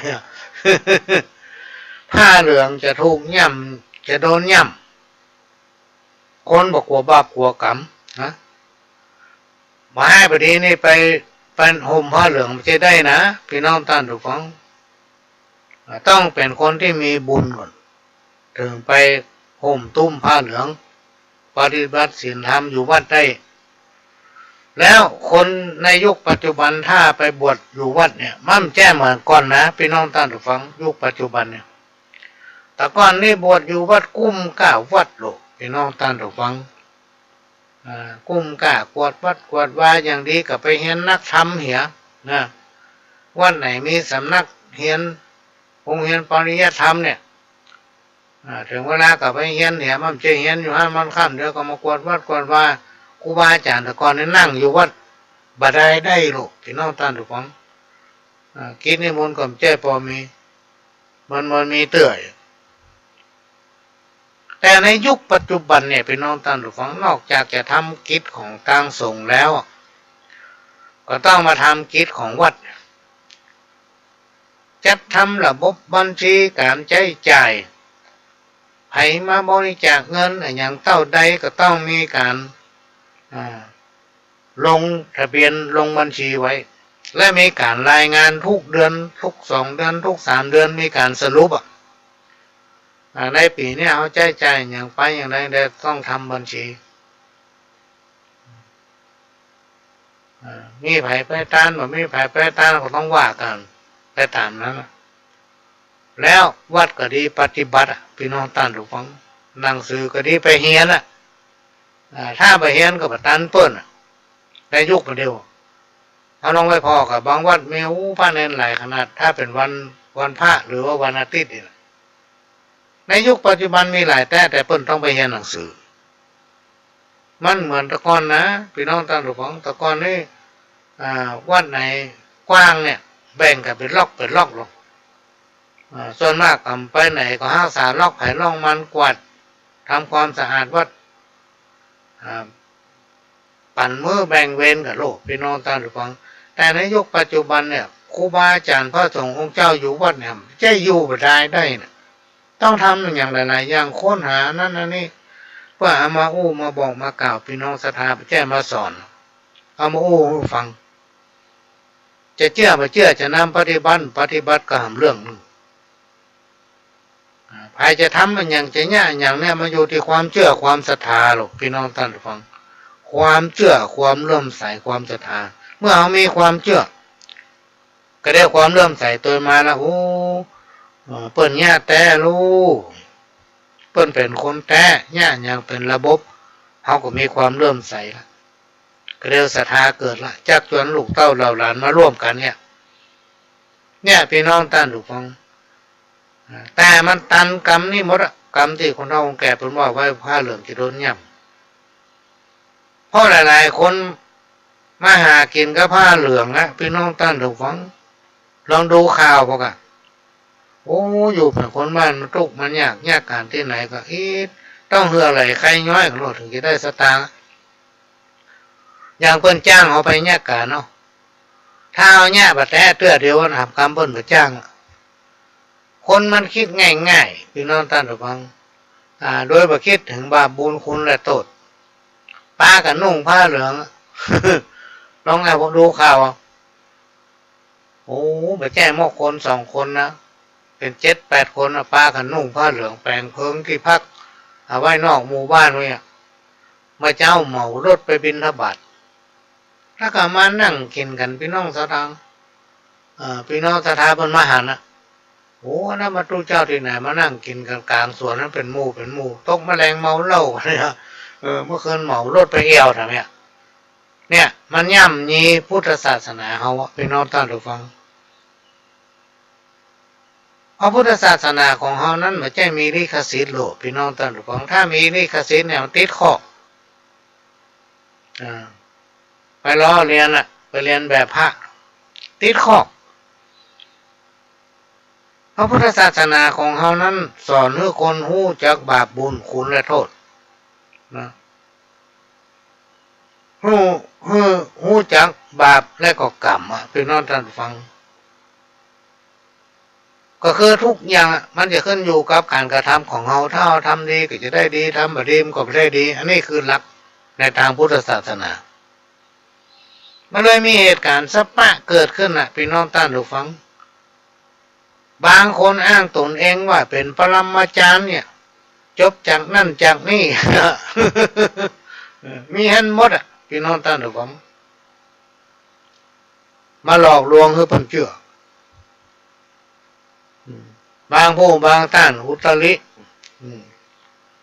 ผ้าเหลืองจะถูกย่ำ จะโดนย่ำ คนบ่กั๋วบาปกั๋วกรรมนะ บ่หื้อปะดีนี่ไป ไปห่มผ้าเหลืองบ่ใจ้ได้นะ ปี้น้องต้านผู้ฟัง อ่า ต้องเป๋นคนตี้มีบุญก่อน เถิงไปห่มตุ้มผ้าเหลือง ปฏิบัติศีลธรรมอยู่วัดได้ แล้วคนในยุคปัจจุบันถ้าไปบวชอยู่วัดเนี่ย มันบ่แจ้เหมือนก่อนนะ ปี้น้องต้านผู้ฟัง ยุคปัจจุบันเนี่ย แต่ก่อนนี่บวชอยู่วัดกุ้มก้าวัดโลก ปี้น้องต้านผู้ฟัง อ่า กุ้มก้ากวาดวัดกวาดวา อย่างดีก็ไปเฮียนนักธรรมเหียนะ วัดไหนมีสำนักเฮียน โฮงเฮียนปริยัติธรรมเนี่ย อ่า เถิงเวลาก็ไปเฮียนเหีย มันบ่ใจ้เฮียนอยู่หั้นวันค่ำเดียว ก็มากวาดวัดกวาดวา ครูบาอาจ๋ารย์แต่ก่อนนี่นั่งอยู่วัดบ่ได้ได้โลก ปี้น้องต้านผู้ฟัง อ่า กิจนิมนต์ก็บ่ใจ้ปอมี มัน มันมีเตื้อย แต่ในยุคปัจจุบันเนี่ย ปี้น้องต้านผู้ฟัง นอกจากจะทำกิจของตางสงฆ์แล้ว ก็ต้องมาทำกิจของวัด จัดทำระบบบัญชีก๋านใจ๊จ่าย ใผมาบริจาคเงินอะหยังเต้าใดก็ต้องมีก๋าน อ่า ลงทะเบียนลงบัญชีไว้ และมีก๋านรายงานทุกเดือน ทุกสองเดือน ทุกสามเดือน มีก๋านสรุปอะ อ่า ในปี๋เนี้ยเฮาใจ๊จ่ายหยังไปหยังใด แต่ต้องทำบัญชี อ่า มีใผไปตาน บ่มีใผไปตาน ก็ต้องว่ากั๋นไปต๋ามนั้นน่ะ แล้ววัดก็ดีปฏิบัติอะ ปี้น้องต้านผู้ฟัง หนังสือก็ดีไปเฮียนอะ อ่า ถ้าบ่เฮียนก็บ่ตันเปิ้นอะ ในยุคปัจจุบัน เฮาลองไปผ่อกับบางวัดมี โอ้ พระเณรหลายขนาด ถ้าเป๋นวัน วันพระหรือว่าวันอาทิตย์นี่นะ ในยุคปัจจุบันมีหลายแต๊ แต่เปิ้นต้องไปเฮียนหนังสือ มันเหมือนแต่ก่อนนะ ปี้น้องต้านผู้ฟัง แต่ก่อนนี่ อ่า วัดไหนกว้างเนี่ย แบ่งกั๋นเป๋นล็อกเป๋นล็อกลง อ่า ส่วนมากก๋ำไปไหนก็ฮักษาล็อกใผล็อกมัน กวาด ทำความสะอาดวัด อ่า ปั๋นมื้อแบ่งเวรกั๋นโลด ปี้น้องต้านผู้ฟัง แต่ในยุคปัจจุบันเนี่ย ครูบาอาจ๋ารย์พระสงฆ์องค์เจ้าอยู่วัดเนี่ย จะอยู่บ่ได้ได้นะ ต้องทำอย่างหลายๆ อย่าง ค้นหานั้นอันนี้ เปื้อเอามาอู้มาบอกมากล่าวปี้น้องศรัทธา บ่ใจ้มาสอน เอามาอู้หื้อฟัง จะเจื้อบ่เจื้อ จะนำปฏิบัติ ปฏิบัติก็หำเรื่องนึ่ง อ่า ใผจะทำอันหยัง จะเยียะอันหยังเนี่ย มันอยู่ตี้ความเจื้อความศรัทธาโลด ปี้น้องต้านผู้ฟัง ความเจื้อ ความเลื่อมใส ความศรัทธา เมื่อเฮามีความเจื้อ ก็ได้ความเลื่อมใสตวยมาละ โอ้ เอ่อ เปิ้นเยียะแต๊ลู เปิ้นเป๋นคนแต๊ เยียะอันหยังเป๋นระบบ เฮาก็มีความเลื่อมใสละ ก็ได้ศรัทธาเกิดละ จักจวนลูกเต้าเหล่าหลานมาร่วมกั๋นเนี่ย เนี่ย ปี้น้องต้านผู้ฟัง อ่า แต่มันตันกำนี้หมดอะ กำตี้คนเฒ่าคนแก่เปิ้นว่าไว้ ผ้าเหลืองจะโดนย่ำ เพราะหลายๆ คนมาหากิ๋นกับผ้าเหลืองอะ ปี้น้องต้านผู้ฟัง ลองดูข่าวพวกอะ โอ้ อยู่เป๋นคนบ้านมันตุ๊กข์มันยาก ยากก๋านตี้ไหนก็อิด ต้องเหื่อไหล่ไคร้ย้อยกั๋นโลด เถิงจะได้สตางค์ อย่างเปิ้นจ้างเฮาไปเยียะก๋านเนาะ ถ้าเฮาเยียะบ่แต๊เตื้อเดียว หนำกำเปิ้นบ่จ้าง คนมันกึ๊ดง่ายๆ ปี้น้องต้านผู้ฟัง อ่า โดยบ่กึ๊ดเถิงบาปบุญคุณและโต้ษ ปากั๋นนุ่งผ้าเหลือง ลองแอบดูข่าว โอ้ บ่ใจ้หมดคนสองคนนะ เป๋นเจ็ดแปดคนนะ ปากั๋นนุ่งผ้าเหลือง แป๋งเผิงตี้พัก เอาไว้นอกหมู่บ้านไว้อะ บ่าเจ๊าเหมารถไปบิณฑบาต แล้วก็มานั่งกิ๋นกั๋น ปี้น้องศรัทธา เอ่อ ปี้น้องศรัทธาเปิ้นมาหันนะ โอ้ อันนั้นบ่าตุ๊เจ้าตี้ไหน มานั่งกิ๋นกั๋นก๋างสวนนั้นเป๋นหมู่เป๋นหมู่ ตกมะแลงเมาเหล้าเนี่ย เออ เมื่อคืนเหมารถไปเอี่ยวแถวเนี่ย เนี่ย มันย่ำยีพุทธศาสนาเฮาอะ ปี้น้องต้านผู้ฟัง เพราะพุทธศาสนาของเฮานั้นบ่ใจ้มีลิขสิทธิ์โลด ปี้น้องต้านผู้ฟัง ถ้ามีลิขสิทธิ์เนี่ยมันติดคอก อ่า ไปล้อเลียนอะ ไปเลียนแบบพระ ติดคอก พระพุทธศาสนาของเฮานั้นสอนหื้อคนฮู้จักบาปบุญคุณและโต้ษ นะ ฮู้ ฮู้ ฮู้จักบาปและก็กรรมอะ ปี้น้องต้านผู้ฟัง ก็คือทุกอย่างอะ มันจะขึ้นอยู่กับก๋านกระทำของเฮา ถ้าเฮาทำดีก็จะได้ดี ทำบ่ดีมันก็บ่ได้ดี อันนี้คือหลักในตางพุทธศาสนา มันเลยมีเหตุก๋ารณ์สะปะเกิดขึ้นน่ะ ปี้น้องต้านผู้ฟัง บางคนอ้างตนเองว่าเป๋นปรมาจารย์เนี่ย จบจากนั่นจากนี่ เออ มีหั้นหมดอะ ปี้น้องต้านผู้ฟัง มาหลอกลวงหื้อเปิ้นเจื้อ อืม บางผู้บางต้านอุตริ อืม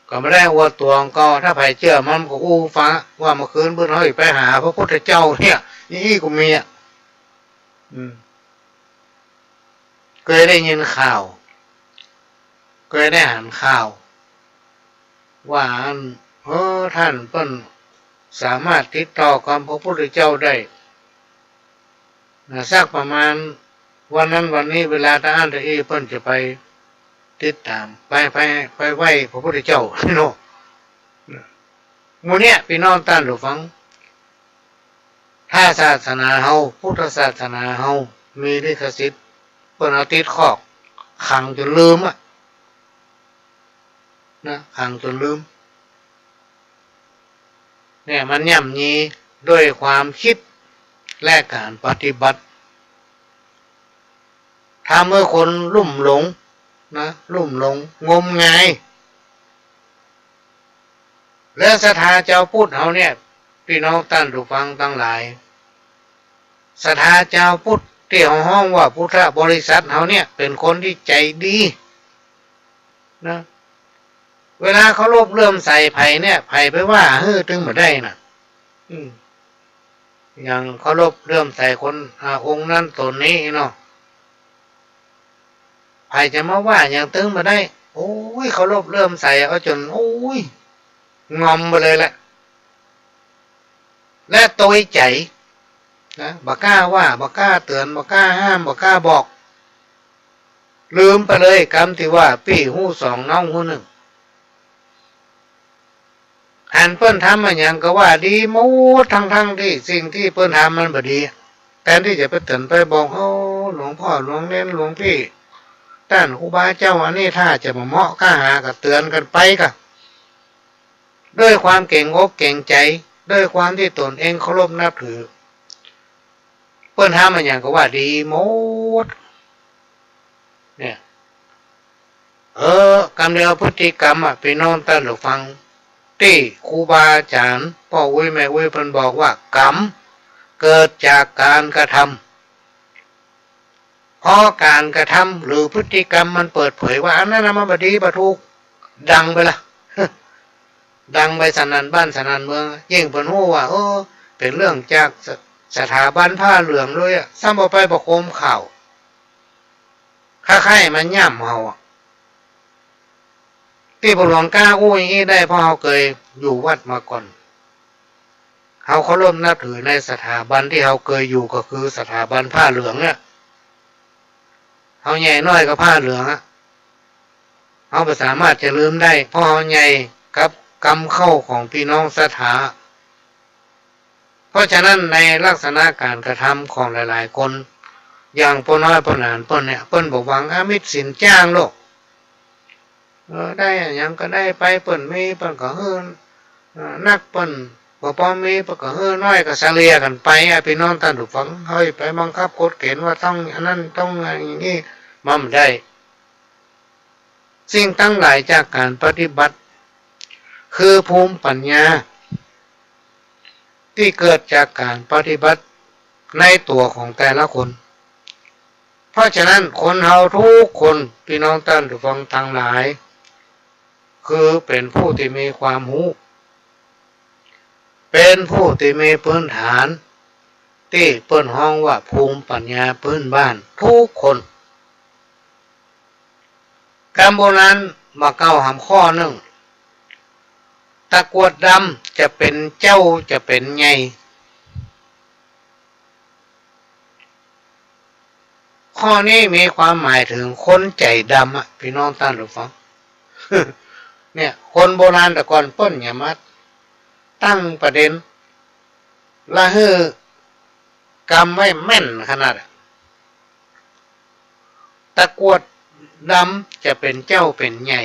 ก็บ่ได้อวดตั๋ว ก็ถ้าใผเจื้อมันก็อู้ฟังว่าเมื่อคืนเปิ้นเฮาไปหาพระพุทธเจ้าเนี่ย อี้ก็มีอะ อืม เกยได้ยินข่าว เกยได้หันข่าว ว่าอัน เออ ต้านเปิ้นสามารถติดต่อกับพระพุทธเจ้าได้นะ สักประมาณวันนั้นวันนี้ เวลาตะอั้นตะอี้เปิ้นจะไปติดตาม ไป ไป ไปไหว้พระพุทธเจ้าเนาะ หมู่เนี้ย ปี้น้องต้านผู้ฟัง ถ้าศาสนาเฮา พุทธศาสนาเฮา มีลิขสิทธิ์ เปิ้นเอาติดคอก ขังจ๋นลืมอะ นะ ขังจ๋นลืม เนี่ย มันย่ำยีด้วยความกึ๊ดและก๋านปฏิบัติ ทำหื้อคนลุ่มหลงนะ ลุ่มหลง งมงาย และศรัทธาจาวพุทธเฮาเนี่ย ปี้น้องต้านผู้ฟังตังหลาย ศรัทธาจาวพุทธตี้เฮาฮ้องว่าพุทธบริษัทเฮาเนี่ย เป๋นคนตี้ใจ๋ดีนะ เวลาเคารพเลื่อมใสใผเนี่ย ใผไปว่าหื้อตึงบ่ได้นะ อืม อย่างเคารพเลื่อมใสคน อ่า องค์นั้นต๋นนี้เนาะ ใผจะมาว่าหยังตึงบ่ได้ โอ้ย เคารพเลื่อมใสเอาจ๋น โอ้ย งอมไปเลยแหละ และโตยใจ๋นะ บ่กล้าว่า บ่กล้าเตือน บ่กล้าห้าม บ่กล้าบอก ลืมไปเลย กำตี้ว่าปี้ฮู้สองน้องฮู้นึ่ง หันเปิ้นทำมาหยังก็ว่าดีหมด ทั้งๆ ตี้สิ่งตี้เปิ้นทำมันบ่ดี แตนตี้จะไปเตือนไปบอก โอ้ หลวงป้อ หลวงเณร หลวงปี้ ต้านครูบาเจ้า อันนี้ถ้าจะบ่เหมาะก้าหา ก็เตือนกั๋นไปก่ะ ด้วยความเก๋งอกเก๋งใจ๋ ด้วยความตี้ต๋นเองเคารพนับถือ เปิ้นทำมาหยังก็ว่าดีหมด เนี่ย เออ กำเดียวพฤติกรรมอะ ปี้น้องต้านผู้ฟัง ตี้ครูบาอาจ๋ารย์ ป้ออุ๊ยแม่อุ๊ยเปิ้นบอกว่า กรรมเกิดจากการกระทำ เพราะการกระทำหรือพฤติกรรมมันเปิดเผยว่าอันนั้นน่ะมันบ่ดีบ่ถูก ดังไปละ ดังไปสนั่นบ้านสนั่นเมือง ยิ่งเปิ้นฮู้ว่า เออ เป๋นเรื่องจากส- สถาบันผ้าเหลืองโดยอะ ซ้ำเอาไปประโคมข่าว คล้ายๆ มันย่ำเฮาอะ ตี้ป้อหลวงกล้าอู้อย่างอี้ได้ เพราะเฮาเกยอยู่วัดมาก่อน เฮาเคารพนับถือในสถาบันตี้เฮาเกยอยู่ ก็คือสถาบันผ้าเหลืองเนี่ย เฮาใหญ่น้อยกับผ้าเหลืองอะ เฮาบ่สามารถจะลืมได้ เพราะเฮาใหญ่กับกำเข้าของปี้น้องศรัทธา เพราะฉะนั้นในลักษณะการกระทำของหลายๆ คน อย่างป้อน้อยป้อหนานเปิ้นเนี่ย เปิ้นบ่หวังอามิสสินจ้างหรอก เออ ได้อะหยังก็ได้ไป เปิ้นมีเปิ้นก็หื้อ เออ นักเปิ้นบ่ปอมีเปิ้นก็หื้อ น้อยก็เสลี่ยกั๋นไปอะ ปี้น้องต้านผู้ฟัง เฮาอย่าไปบังคับกฎเก๋ณฑ์ว่าต้องอันนั้นต้องอย่างนี้ มันบ่ได้ สิ่งตังหลายจากการปฏิบัติ คือภูมิปัญญา ตี้เกิดจากการปฏิบัติในตั๋วของแต่ละคน เพราะฉะนั้นคนเฮาทุกคน ปี้น้องต้านผู้ฟังตังหลาย คือเป๋นผู้ตี้มีความฮู้ เป๋นผู้ตี้มีพื้นฐาน ตี้เปิ้นฮ้องว่าภูมิปัญญาพื้นบ้านทุกคน กำโบราณบ่าเก่าหำข้อนึ่ง ตะกรวดดำจะเป๋นเจ้าจะเป๋นใหญ่ ข้อนี้มีความหมายเถิงคนใจ๋ดำอะ ปี้น้องต้านผู้ฟัง เนี่ย คนโบราณแต่ก่อนเปิ้นหยังมาตั้งประเด็น ละหื้อกำไว้แม่นขนาดอะ ตะกรวดดำจะเป๋นเจ้าเป๋นใหญ่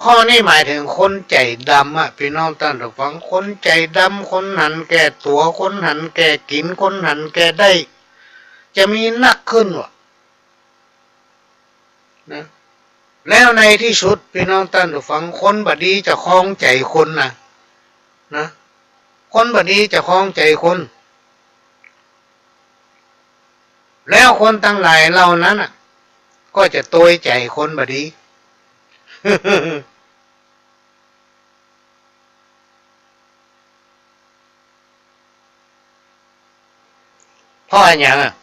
ข้อนี้หมายเถิงคนใจ๋ดำอะ ปี้น้องต้านผู้ฟัง คนใจ๋ดำ คนหันแก่ตั๋ว คนหันแก่กิ๋น คนหันแก่ได้ จะมีนักขึ้นว่ะ นะ แล้วในตี้สุด ปี้น้องต้านผู้ฟัง คนบ่ดีจะครองใจ๋คนนะ นะ คนบ่ดีจะครองใจ๋คน แล้วคนตังหลายเหล่านั้นน่ะ ก็จะโตยใจ๋คนบ่ดี เพราะอะหยังอะ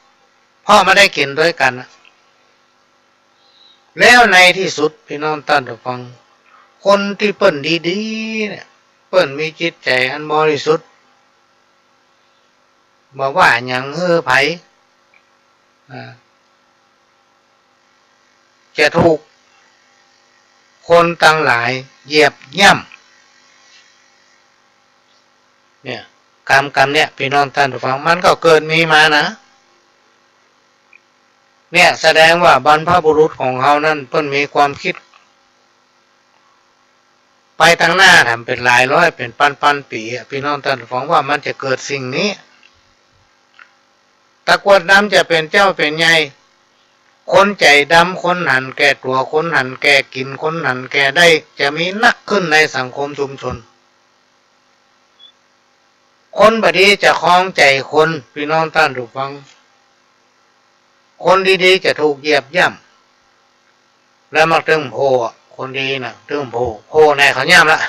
เพราะบ่ได้กิ๋นตวยกั๋นอะ แล้วในตี้สุด ปี้น้องต้านผู้ฟัง คนตี้เปิ้นดีๆ เนี่ย เปิ้นมีจิตใจ๋อันบริสุทธิ์ บ่ว่าหยังหื้อใผ อ่า จะถูกคนตังหลายเหยียบย่ำ เนี่ย กำ กำเนี่ย ปี้น้องต้านผู้ฟัง มันก็เกิดมีมานะ เนี่ย แสดงว่าบรรพบุรุษของเฮานั้น เปิ้นมีความกึ๊ด ไปตังหน้าน่ะ เป๋นหลายร้อย เป๋นปันๆ ปี๋อะ ปี้น้องต้านผู้ฟัง ว่ามันจะเกิดสิ่งนี้ ตะกรวดดำจะเป๋นเจ้าเป๋นใหญ่ คนใจ๋ดำ คนหันแก่ตั๋ว คนหันแก่กิ๋น คนหันแก่ได้ จะมีนักขึ้นในสังคมชุมชน คนบ่ดีจะครองใจ๋คน ปี้น้องต้านผู้ฟัง คนดีๆ จะถูกเหยียบย่ำ แล้วมักตึงโผล่อะ คนดีน่ะ ตึงโผล่ โผล่ไหนเขาย่ำละ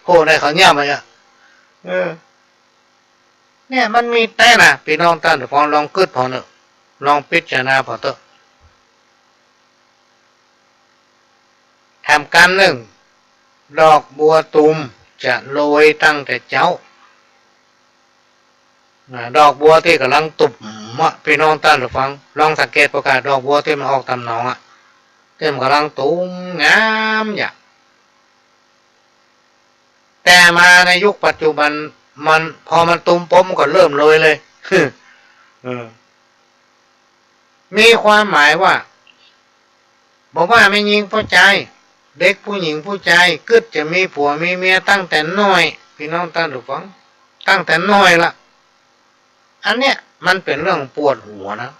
โผล่ไหนเขาย่ำอะ เออ เนี่ยมันมีแต๊นะ ปี้น้องต้านผู้ฟัง ลองกึ๊ดผ่อเต๊อะ ลองพิจารณาผ่อเต๊อะ แถมกำนึ่ง ดอกบัวตูมจะโรยตั้งแต่เจ๊า นะ ดอกบัวตี้ก่ำลังตุ่มอะ ปี้น้องต้านผู้ฟัง ลองสังเกตผ่อก้า ดอกบัวตี้มันออกต๋ามหนองอะ ตี้มันก่ำลังตุ่มงามอย่าง แต่มาในยุคปัจจุบัน มัน พอมันตุ่มปุ๊บมันก็เริ่มโรยเลย เออ มีความหมายว่า บ่ว่าแม่ญิงป้อจาย เด็กผู้หญิงผู้จาย กึ๊ดจะมีผัวมีเมียตั้งแต่น้อย ปี้น้องต้านผู้ฟัง ตั้งแต่น้อยละ อันเนี้ยมันเป๋นเรื่องปวดหัวนะ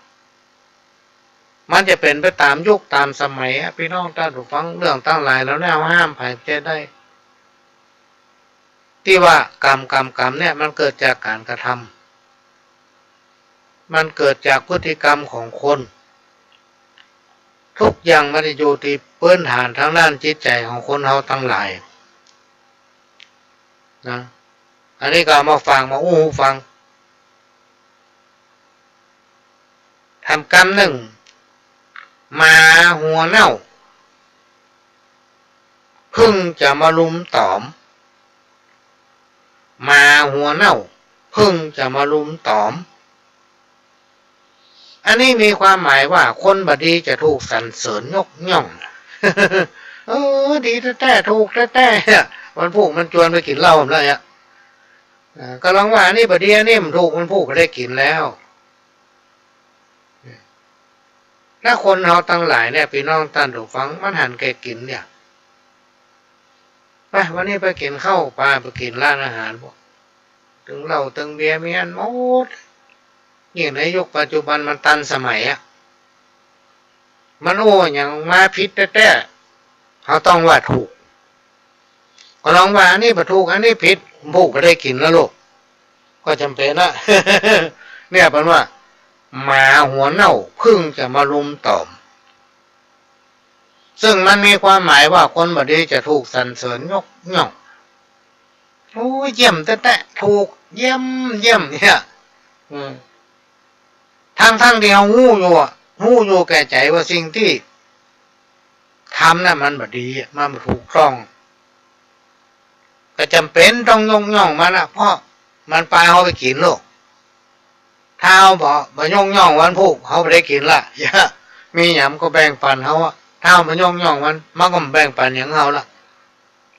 มันจะเป๋นไปต๋ามยุคต๋ามสมัยอะ ปี้น้องต้านผู้ฟัง เรื่องตังหลายเหล่านี้เฮาห้ามใผบ่ได้ ตี้ว่ากรรม กรรม กรรมเนี่ยมันเกิดจากก๋านกระทำ มันเกิดจากพฤติกรรมของคน ทุกอย่างมันจะอยู่ตี้พื้นฐานตางด้านจิตใจ๋ของคนเฮาตังหลายนะ อันนี้ก็เอามาฝากมาอู้ฟัง แถมกำนึ่ง หมาหัวเน่า ผึ้งจะมารุมต๋อม หมาหัวเน่า ผึ้งจะมารุมต๋อม อันนี้มีความหมายว่าคนบ่ดีจะถูกสรรเสริญยกย่อง เออ ดีแต๊ๆ ถูกแต๊ๆ วันพูกมันจวนไปกิ๋นเหล้าแล้วเนี่ย อ่า ก็ลองว่าอันนี้บ่ดี อันนี้บ่ถูก วันพูกก็ได้กิ๋นแล้ว ถ้าคนเฮาตังหลายเนี่ย ปี้น้องต้านผู้ฟัง มันหันแก่กิ๋นเนี่ย ไป วันนี้ไปกิ๋นข้าวปา ไปกิ๋นร้านอาหาร ตึงเหล้าตึงเบียร์มีอันหมด ยิ่งในยุคปัจจุบันมันตันสมัยอะ มันโอ้หยังมาผิดแต๊ๆ เฮาต้องว่าถูก ก็ลองว่าอันนี้บ่ถูก อันนี้ผิด ผู้ก็ได้กิ๋นแล้วลูก ก็จ๋ำเป๋นนะ เนี่ยเปิ้นว่า หมาหัวเน่า ผึ้งจะมารุมต๋อม ซึ่งมันมีความหมายว่าคนบ่ดีจะถูกสรรเสริญยกย่อง โอ้ย เยี่ยมแต๊ๆ ถูก เยี่ยม เยี่ยม เนี่ย อืม ตังๆ ตี้เฮาฮู้อยู่อะ ฮู้อยู่แก่ใจ๋ว่าสิ่งตี้ทำนั้นมันบ่ดีอะ มันบ่ถูกต้อง ก็จ๋ำเป๋นต้องยกย่องมันอะ เพราะมันปาเฮาไปกิ๋นลูก ถ้าเฮาบ่ บ่ยกย่องวันพูก เฮาบ่ได้กิ๋นละ มีหยังก็แบ่งปันเฮาอะ ถ้าเฮาบ่ยกย่องมัน มันก็บ่แบ่งปันหยังเฮาละ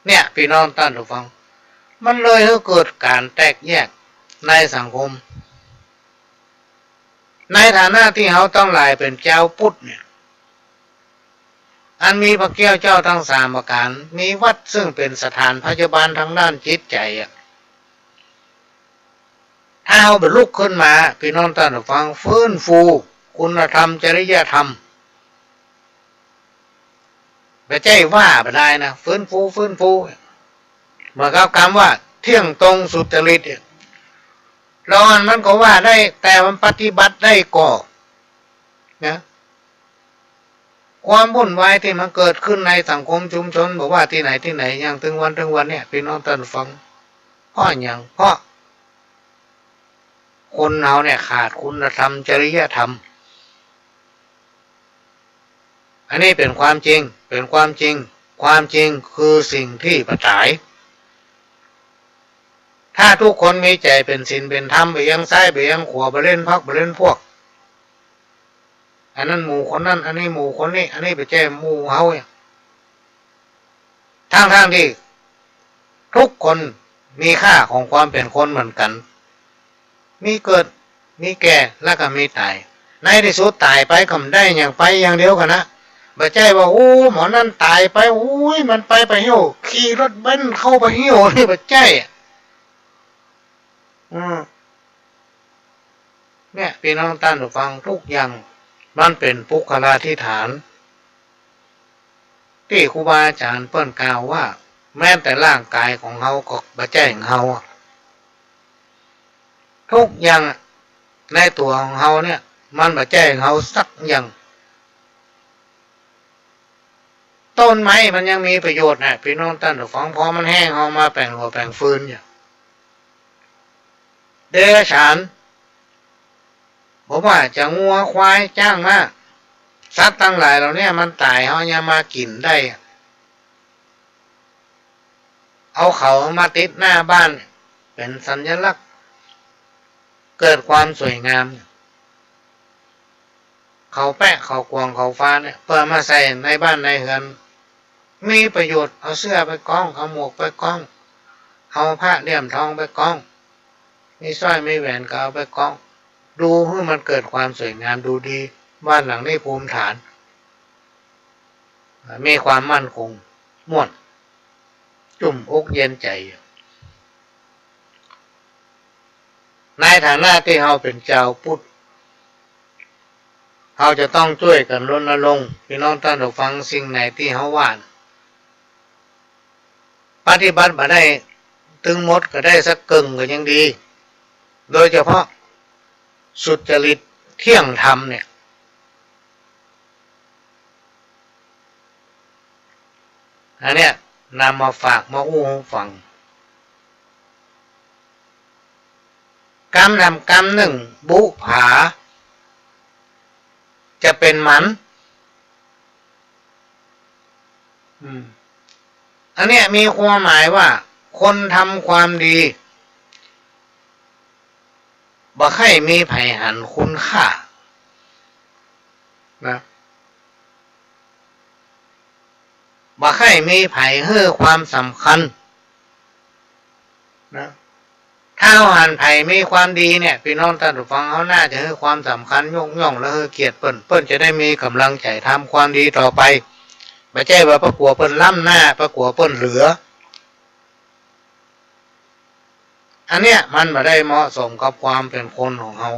เนี่ย ปี้น้องต้านผู้ฟัง มันเลยหื้อเกิดก๋านแตกแยกในสังคม ในฐานะตี้เฮาตังหลายเป๋นจาวพุทธเนี่ย อันมีพระเกี้ยวเจ้าตังสามประก๋าน มีวัดซึ่งเป๋นสถานพยาบาลตางด้านจิตใจ๋อะ ถ้าเฮาบ่ลุกขึ้นมา ปี้น้องต้านผู้ฟัง ฟื้นฟูคุณธรรม จริยธรรม บ่ใจ้ว่าบ่ได้นะ ฟื้นฟู ฟื้นฟู เหมือนกับกำว่าเที่ยงตรงสุจริตเนี่ย แล้วอันมันก็ว่าได้ แต่มันปฏิบัติได้ก่อ นะ ความวุ่นวายตี้มันเกิดขึ้นในสังคมชุมชน บ่ว่าตี้ไหนตี้ไหน อย่างเถิงวันเถิงวันเนี่ย ปี้น้องต้านผู้ฟัง เพราะหยัง เพราะคนเฮาเนี่ยขาดคุณธรรม จริยธรรม อันนี้เป๋นความจริง เป๋นความจริง ความจริงคือสิ่งตี้บ่ต๋าย ถ้าทุกคนมีใจ๋เป๋นศีลเป๋นธรรม บ่เอียงซ้ายบ่เอียงขวา บ่เล่นพรรคบ่เล่นพวก อันนั้นหมู่คนนั้น อันนี้หมู่คนนี้ อันนี้บ่ใจ้หมู่เฮาเนี่ย ตังๆ ตี้ทุกคนมีค่าของความเป๋นคนเหมือนกั๋น มีเกิด มีแก่ แล้วก็มีต๋าย ในตี้สุดต๋ายไปก็บ่ได้หยัง ไปอย่างเดียวกั๋นนะ บ่ใจ้ว่า โอ้ หมอนั้นต๋ายไป โอ้ย มันไปบ่าหิ้ว ขี่รถเบนซ์เข้าบ่าหิ้ว นี่บ่ใจ้ อืม เนี่ย ปี้น้องต้านผู้ฟัง กู้อย่างมันเป๋นปุคคลาธิฏฐาน ตี้ครูบาอาจ๋ารย์เปิ้นกล่าวว่า แม้แต่ร่างก๋ายของเฮาก็บ่ใจ้ของเฮาอะ กู้อย่างอะ ในตั๋วของเฮาเนี่ย มันบ่ใจ้ของเฮาสักอย่าง ต้นไม้มันยังมีประโยชน์นะ ปี้น้องต้านผู้ฟัง พอมันแห้ง เฮามาแป๋งหลัวแป๋งฟืนเนี่ย เดรัจฉาน บ่ว่าจะงัว ควาย จ๊าง ม้า สัตว์ตังหลายเหล่าเนี้ย มันต๋าย เฮายังมากิ๋นได้ เอาเขามาติดหน้าบ้าน เป๋นสัญลักษณ์ เกิดความสวยงาม เขาแปะ เขากวาง เขาฟานเนี่ย เปิ้นเอามาใส่ในบ้านในเฮือน มีประโยชน์ เอาเสื้อไปก๊อง เอาหมวกไปก๊อง เอาผ้าเลี่ยมทองไปก๊อง มีสร้อยมีแหวนก็เอาไปก๊อง ดูหื้อมันเกิดความสวยงาม ดูดี บ้านหลังนี้ภูมิฐาน มีความมั่นคง ม่วน จุ่มอกเย็นใจ๋ ในฐานะตี้เฮาเป๋นจาวพุทธ เฮาจะต้องจ้วยกั๋นรณรงค์ ปี้น้องต้านผู้ฟัง สิ่งไหนตี้เฮาว่า ปฏิบัติบ่ได้ตึงหมดก็ได้สักเกิ่งก็ยังดี โดยเฉพาะสุจริตเที่ยงธรรมเนี่ย อันเนี้ยนำมาฝากมาอู้หื้อฟัง กำนำกำนึ่ง บุผา จะเป๋นหมัน อืม อันเนี้ยมีความหมายว่า คนทำความดี บ่ใค่มีใผหันคุณค่า นะ บ่ใค่มีใผหื้อความสำคัญ นะ ถ้าเฮาหันใผมีความดีเนี่ย ปี้น้องต้านผู้ฟัง เฮาน่าจะหื้อความสำคัญ ยกย่อง และหื้อเกียรติเปิ้น เปิ้นจะได้มีก๋ำลังใจ๋ทำความดีต่อไป บ่ใจ้ว่าปะกั๋วเปิ้นล้ำหน้า ปะกั๋วเปิ้นเหลือ อันเนี้ยมันบ่ได้เหมาะสมกับความเป๋นคนของเฮา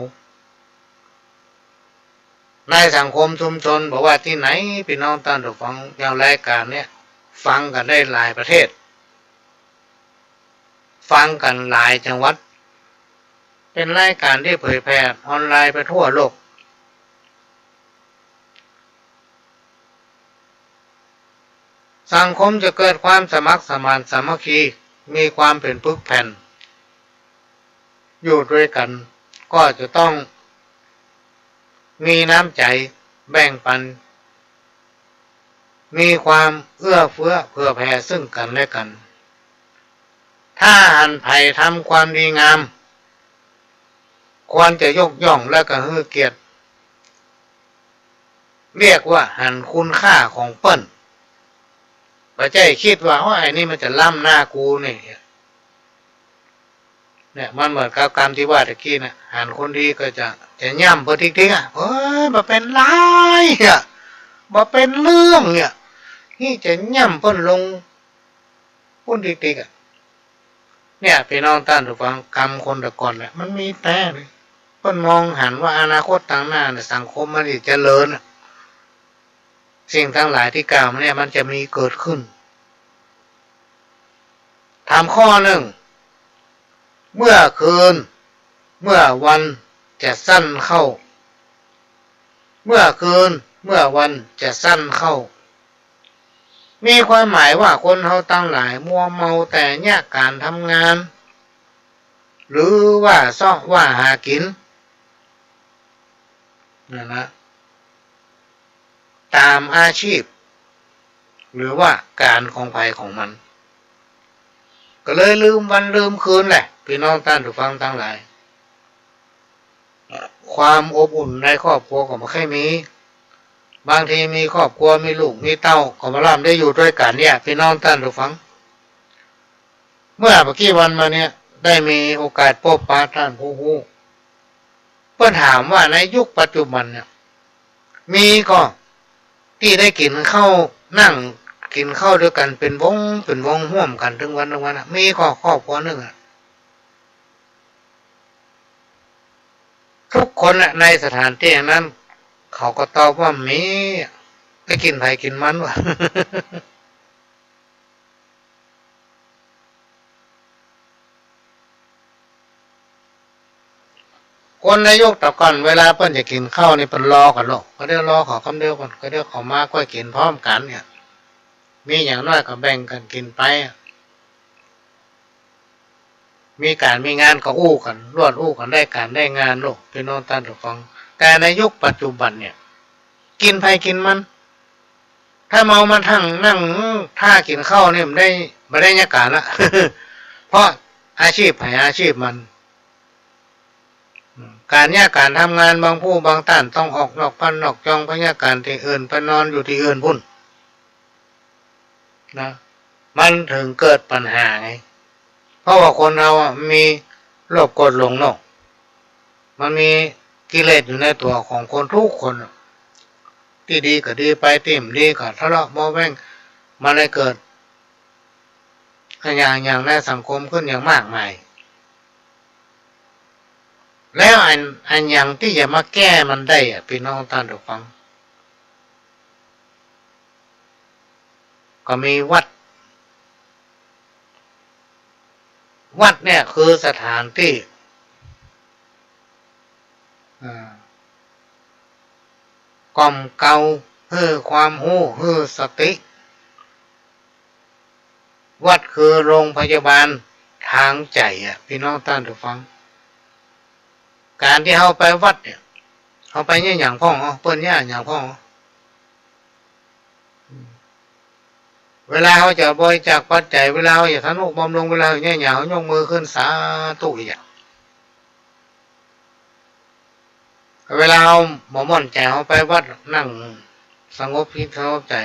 ในสังคมชุมชน บ่ว่าตี้ไหน ปี้น้องต้านผู้ฟัง แนวรายก๋านเนี่ย ฟังกั๋นได้หลายประเทศ ฟังกั๋นหลายจังหวัด เป๋นรายก๋านตี้เผยแผ่ออนไลน์ไปทั่วโลก สังคมจะเกิดความสมัครสมานสามัคคี มีความเป๋นปึกแผ่น อยู่ตวยกั๋น ก็จะต้องมีน้ำใจ๋แบ่งปัน มีความเอื้อเฟื้อเผื่อแผ่ซึ่งกั๋นและกั๋น ถ้าหันใผทำความดีงาม ควรจะยกย่องและก็หื้อเกียรติ เรียกว่าหันคุณค่าของเปิ้น บ่ใจ้กึ๊ดว่า โอ้ย ไอ้นี่มันจะล้ำหน้ากูนี่ เนี่ย มันเหมือนกับกำตี้ว่าตะกี้นะ หันคนดีก็จะ จะย่ำเปิ้นติ๊กๆ อะ เอ้ย บ่เป๋นไรอะ บ่เป๋นเรื่องเนี่ย นี่จะย่ำเปิ้นลง ปุ้นติ๊กๆ อะ เนี่ย ปี้น้องต้านผู้ฟัง กำคนแต่ก่อนเนี่ย มันมีแต๊เลย เปิ้นมองหันว่าอนาคตตางหน้าเนี่ย สังคมมันจะเจริญอะ สิ่งตังหลายตี้กล่าวมาเนี่ย มันจะมีเกิดขึ้น ถามข้อนึ่ง เมื่อคืน เมื่อวันจะสั้นเข้า เมื่อคืน เมื่อวันจะสั้นเข้า มีความหมายว่าคนเฮาตังหลายมัวเมาแต่เยียะก๋านทำงาน หรือว่าเซาะว่าหากิ๋น นั่นนะ ต๋ามอาชีพ หรือว่าก๋านของใผของมัน ก็เลยลืมวันลืมคืนแหละ ปี้น้องต้านผู้ฟังตังหลาย ความอบอุ่นในครอบครัวก็บ่ใค่มี บางทีมีครอบครัว มีลูก มีเต้า ก็บ่ล้ำได้อยู่ตวยกั๋นเนี่ย ปี้น้องต้านผู้ฟัง เมื่อบ่ากี้วันมาเนี่ย ได้มีโอกาสปบปะต้านผู้ฮู้ เปิ้นถามว่าในยุคปัจจุบันเนี่ย มีก่อตี้ได้กิ๋นข้าว นั่งกิ๋นข้าวตวยกั๋นเป๋นวง เป๋นวงฮ่วมกั๋นตึงวันตึงวันอะ มีก่อครอบครัวนึ่งอะ ทุก คนในสถานตี้นั้น เขาก็ตอบว่า บ่มี ไปกิ๋นใผกิ๋นมัน ว่า คนในยุคแต่ก่อน เวลาเปิ้นจะกิ๋นข้าวนี่ เปิ้นรอก่อนเนาะ ก็เดี๋ยวรอเขากำเดียวก่อน ก็เดี๋ยวเขามาก้อยกิ๋นพร้อมกั๋นเนี่ย มีอย่างน้อยก็แบ่งกั๋นกิ๋นไปอะ มีก๋านมีงานก็อู้กั๋น ลวดอู้กั๋นได้ก๋านได้งานเนาะ ปี้น้องต้านผู้ฟัง แต่ในยุคปัจจุบันเนี่ย กิ๋นใผกิ๋นมัน ถ้าเฮามานั่ง นั่งท่ากิ๋นข้าวนี่ บ่ได้ บ่ได้เยียะก๋านละ เพราะอาชีพใผอาชีพมัน ก๋านเยียะก๋านทำงาน บางผู้บางต้านต้องออกนอกบ้านนอกจอง ไปเยียะก๋านตี้อื่น ไปนอนอยู่ตี้อื่นปู๊น นะ มันเถิงเกิดปัญหาไง เพราะว่าคนเฮาอะมีโลภโกรธหลงเนาะ มันมีกิเลสอยู่ในตั๋วของคนกู้คนอะ ตี้ดีก็ดีไป ตี้บ่ดีก็ทะเลาะเบาะแว้ง มันเลยเกิดอะหย่าง อย่างในสังคมขึ้นอย่างมากมาย แล้วอัน อันหยังตี้จะมาแก้มันได้อะ ปี้น้องต้านผู้ฟัง ก็มีวัด วัดเนี่ยคือสถานตี้ อ่า กล่อมเกลาหื้อความฮู้ หื้อสติ วัดคือโรงพยาบาลทางใจ๋อะ ปี้น้องต้านผู้ฟัง ก๋านตี้เฮาไปวัดเนี่ย เฮาไปเยียะหยังพ่อง เปิ้นเยียะหยังพ่อง เวลาเฮาจะบริจาคปัจจัย เวลาเฮาจะทำนุบำรุง เวลาเฮาเยียะหยัง เฮายกมือขึ้น สาธุ อีกอย่าง เวลาเฮาบ่ม่วนใจ๋ เฮาไปวัด นั่งสงบจิตสงบใจ๋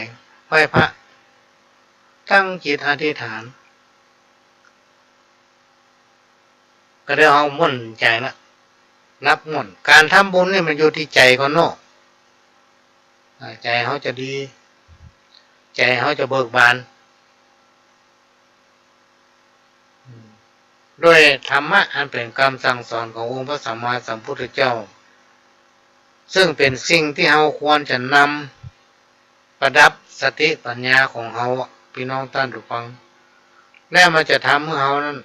ไหว้พระ ตั้งจิตอธิษฐาน ก็ได้เฮาม่วนใจ๋ละ นับม่วน ก๋านทำบุญนี่มันอยู่ตี้ใจ๋ก่อนเนาะ อ่า ใจ๋เฮาจะดี ใจ๋เฮาจะเบิกบาน อืม ด้วยธรรมะอันเป๋นกำสั่งสอนขององค์พระสัมมาสัมพุทธเจ้า ซึ่งเป๋นสิ่งตี้เฮาควรจะนำประดับสติปัญญาของเฮาอะ ปี้น้องต้านผู้ฟัง แล้วมันจะทำหื้อเฮานั้น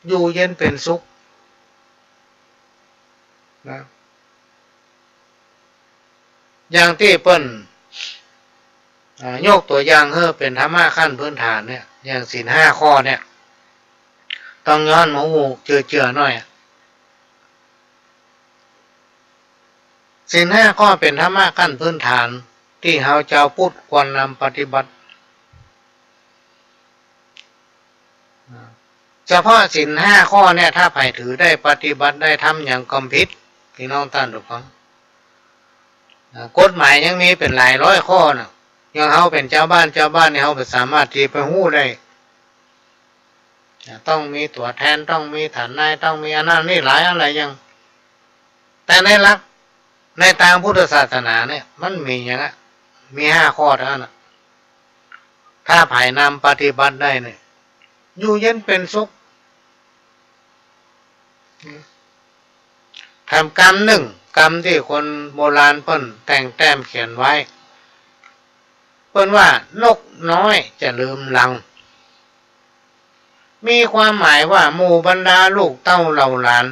อยู่เย็นเป๋นสุข นะ อย่างตี้เปิ้น อ่า ยกตั๋วอย่างหื้อเป๋นธรรมะขั้นพื้นฐานเนี่ย อย่างศีลห้าข้อเนี่ย ต้องย้อนมาอู้เจือๆ หน้อยอะ ศีลห้าข้อเป๋นธรรมะขั้นพื้นฐานตี้เฮาจาวพุทธควรนำปฏิบัติ เฉพาะศีลห้าข้อเนี่ย ถ้าใผถือได้ ปฏิบัติได้ ทำหยังก็บ่ผิด ปี้น้องต้านผู้ฟัง อ่า กฎหมายยังมีเป๋นหลายร้อยข้อน่ะ อย่างเฮาเป๋นจาวบ้าน จาวบ้านนี่เฮาบ่สามารถตี้ไปฮู้ได้ อ่า ต้องมีตั๋วแทน ต้องมีทนาย ต้องมีอันนั้นนี่หลายอันหลายอย่าง แต่ในหลัก ในตางพุทธศาสนาเนี่ย มันมีอย่างนั้น มีห้าข้อเต้านั้นน่ะ ถ้าใผนำปฏิบัติได้เนี่ย อยู่เย็นเป๋นสุข แถมกำนึ่ง กำตี้คนโบราณเปิ้นแต่งแต้มเขียนไว้ เปิ้นว่า นกน้อยจะลืมรัง มีความหมายว่า หมู่บรรดาลูกเต้าเหล่าหลาน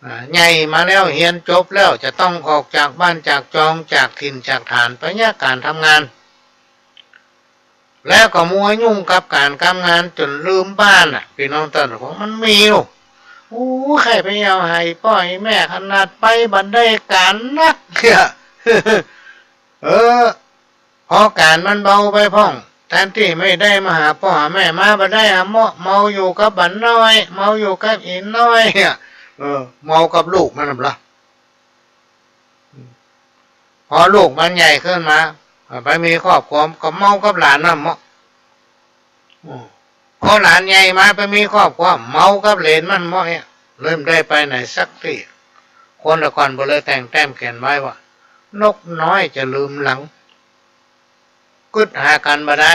อ่า ใหญ่มาแล้ว เฮียนจบแล้ว จะต้องออกจากบ้านจากจอง จากถิ่นจากฐาน ไปเยียะก๋านทำงาน แล้วก็มัวยุ่งกับก๋านกับงานจ๋นลืมบ้านน่ะ ปี้น้องต้านผู้ฟัง มันมีลูก โอ้ ใค่ไปเอาหื้อป้อหื้อแม่ ขนาดไปบ่ได้ก๋านนักเนี่ย เออ พอก๋านมันเบาไปพ่อง แทนตี้ไม่ได้มาหาป้อหาแม่ มาบ่ได้หาเมาะ เมาอยู่กับบ่าน้อย เมาอยู่กับอี่น้อยเนี่ย เออ เมากับลูกมันน่ะละ พอลูกมันใหญ่ขึ้นมา ไปมีครอบครัว ก็เมากับหลานมันเมาะ อืม พอหลานใหญ่มาไปมีครอบครัว เมากับเหลนมันเมาะเนี่ย เลยบ่ได้ไปไหนสักตี้ คนแต่ก่อนเปิ้นเลยแต่งแต้มเขียนไว้ว่า นกน้อยจะลืมรัง กึ๊ดหากั๋นบ่ได้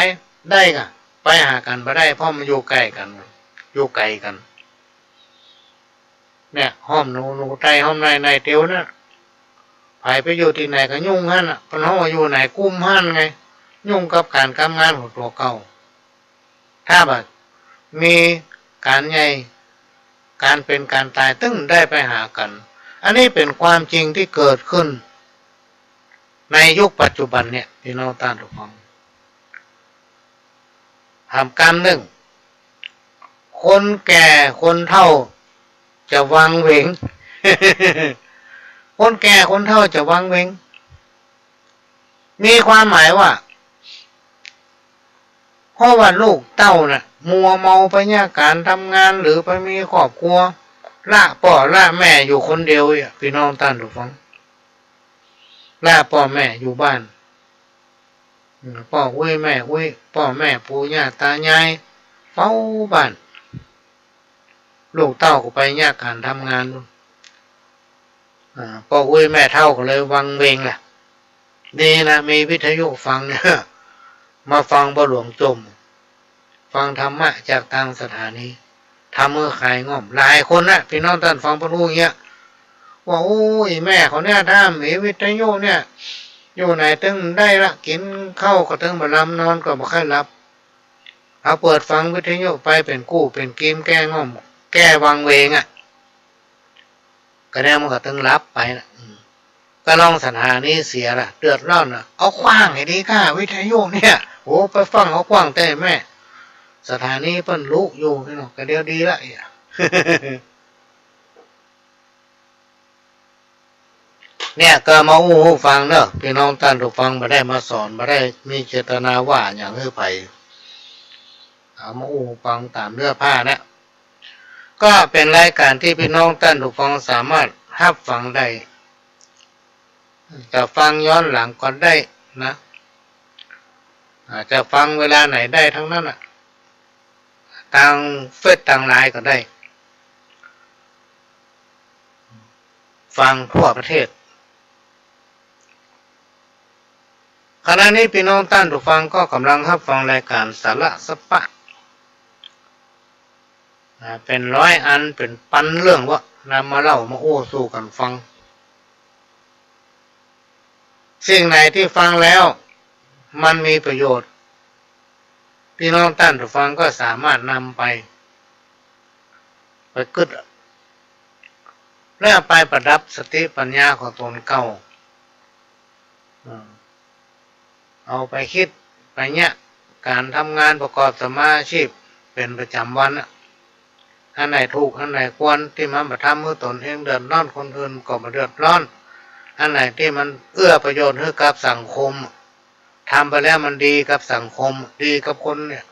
ได้ก่ะ ไปหากั๋นบ่ได้ เพราะมันอยู่ไก๋กั๋น อยู่ไก๋กั๋น เนี่ย ฮ่อมหนู หนูไต่ฮ่อมใน ในเตียวนะ ใผไปอยู่ตี้ไหนก็ยุ่งหั้นน่ะ เปิ้นฮ้องว่าอยู่ในกลุ่มหั้นไง ยุ่งกับก๋านกำงานของตั๋วเก่า ถ้าบ่ามีก๋านใหญ่ ก๋านเป๋นก๋านต๋าย ตึงได้ไปหากั๋น อันนี้เป๋นความจริงตี้เกิดขึ้นในยุคปัจจุบันเนี่ย ปี้น้องต้านผู้ฟัง ถามกำนึ่ง คนแก่คนเฒ่าจะวังเวง คนแก่คนเฒ่าจะวังเวง มีความหมายว่า เพราะว่าลูกเต้าน่ะ มัวเมาไปเยียะก๋านทำงาน หรือไปมีครอบครัว ละป้อละแม่อยู่คนเดียวเนี่ย ปี้น้องต้านผู้ฟัง ละป้อแม่อยู่บ้าน อืม ป้ออุ๊ยแม่อุ๊ย ป้อแม่ปู่ย่าต๋ายายเฝ้าบ้าน ลูกเต้าก็ไปเยียะก๋านทำงาน อ่า ป้ออุ๊ยแม่เฒ่าก็เลยวังเวงแหละ ดีนะ มีวิทยุฟังเนี่ย มาฟังป้อหลวงจม ฟังธรรมะจากตางสถานี ทำหื้อคลายง่อม หลายคนนะ ปี้น้องต้านฟังเปิ้นอู้อย่างเงี้ย ว่า โอ้ย แม่เขาเนี่ย ถ้ามีวิทยุเนี่ย อยู่ไหนตึงได้ละ กิ๋นข้าวก็ตึงบ่ลำ นอนก็บ่ค่อยหลับ เอาเปิดฟังวิทยุไปเป๋นกู้เป๋นกีม แก้ง่อม แก้วังเวงอะ ก็เนี่ยมันก็ตึงหลับไปนะ อืม ก็ลองสถานีเสียละ เดือดร้อนน่ะ เอาขว้างให้ดีก้า วิทยุเนี่ย โอ้ ไปฟังเอาขว้างแต๊แม่ สถานีเปิ้นลุอยู่พี่น้อง ก็เดี๋ยวดีละ เนี่ย ก็มาอู้หื้อฟังเนาะ ปี้น้องต้านผู้ฟัง บ่ได้มาสอน บ่ได้มีเจตนาว่าหยังหื้อใผ เอามาอู้ฟังต๋ามเนื้อผ้านะ ก็เป๋นรายก๋านตี้ปี้น้องต้านผู้ฟังสามารถฮับฟังได้ จะฟังย้อนหลังก็ได้นะ อ่า จะฟังเวลาไหนได้ทั้งนั้นน่ะ ตางเฟซตางไลน์ก็ได้ ฟังทั่วประเทศ ขณะนี้ปี้น้องต้านผู้ฟังก็ก่ำลังฮับฟังรายก๋านสาระสะปะ อ่า เป๋นร้อยอัน เป๋นปันเรื่องวะ นำมาเล่ามาอู้สู่กั๋นฟัง สิ่งไหนตี้ฟังแล้วมันมีประโยชน์ ปี้น้องต้านผู้ฟังก็สามารถนำไป ไปกึ๊ด แล้วไปประดับสติปัญญาของตนเก่า อืม เอาไปกึ๊ดไปเยียะ ก๋านทำงานประกอบสัมมาอาชีพเป๋นประจ๋ำวันน่ะ อันไหนถูก อันไหนควร ตี้มันบ่ทำหื้อตนเองเดือดร้อน คนอื่นก็บ่เดือดร้อน อันไหนตี้มันเอื้อประโยชน์หื้อกับสังคม ทำไปแล้วมันดีกับสังคม ดีกับคนเนี่ย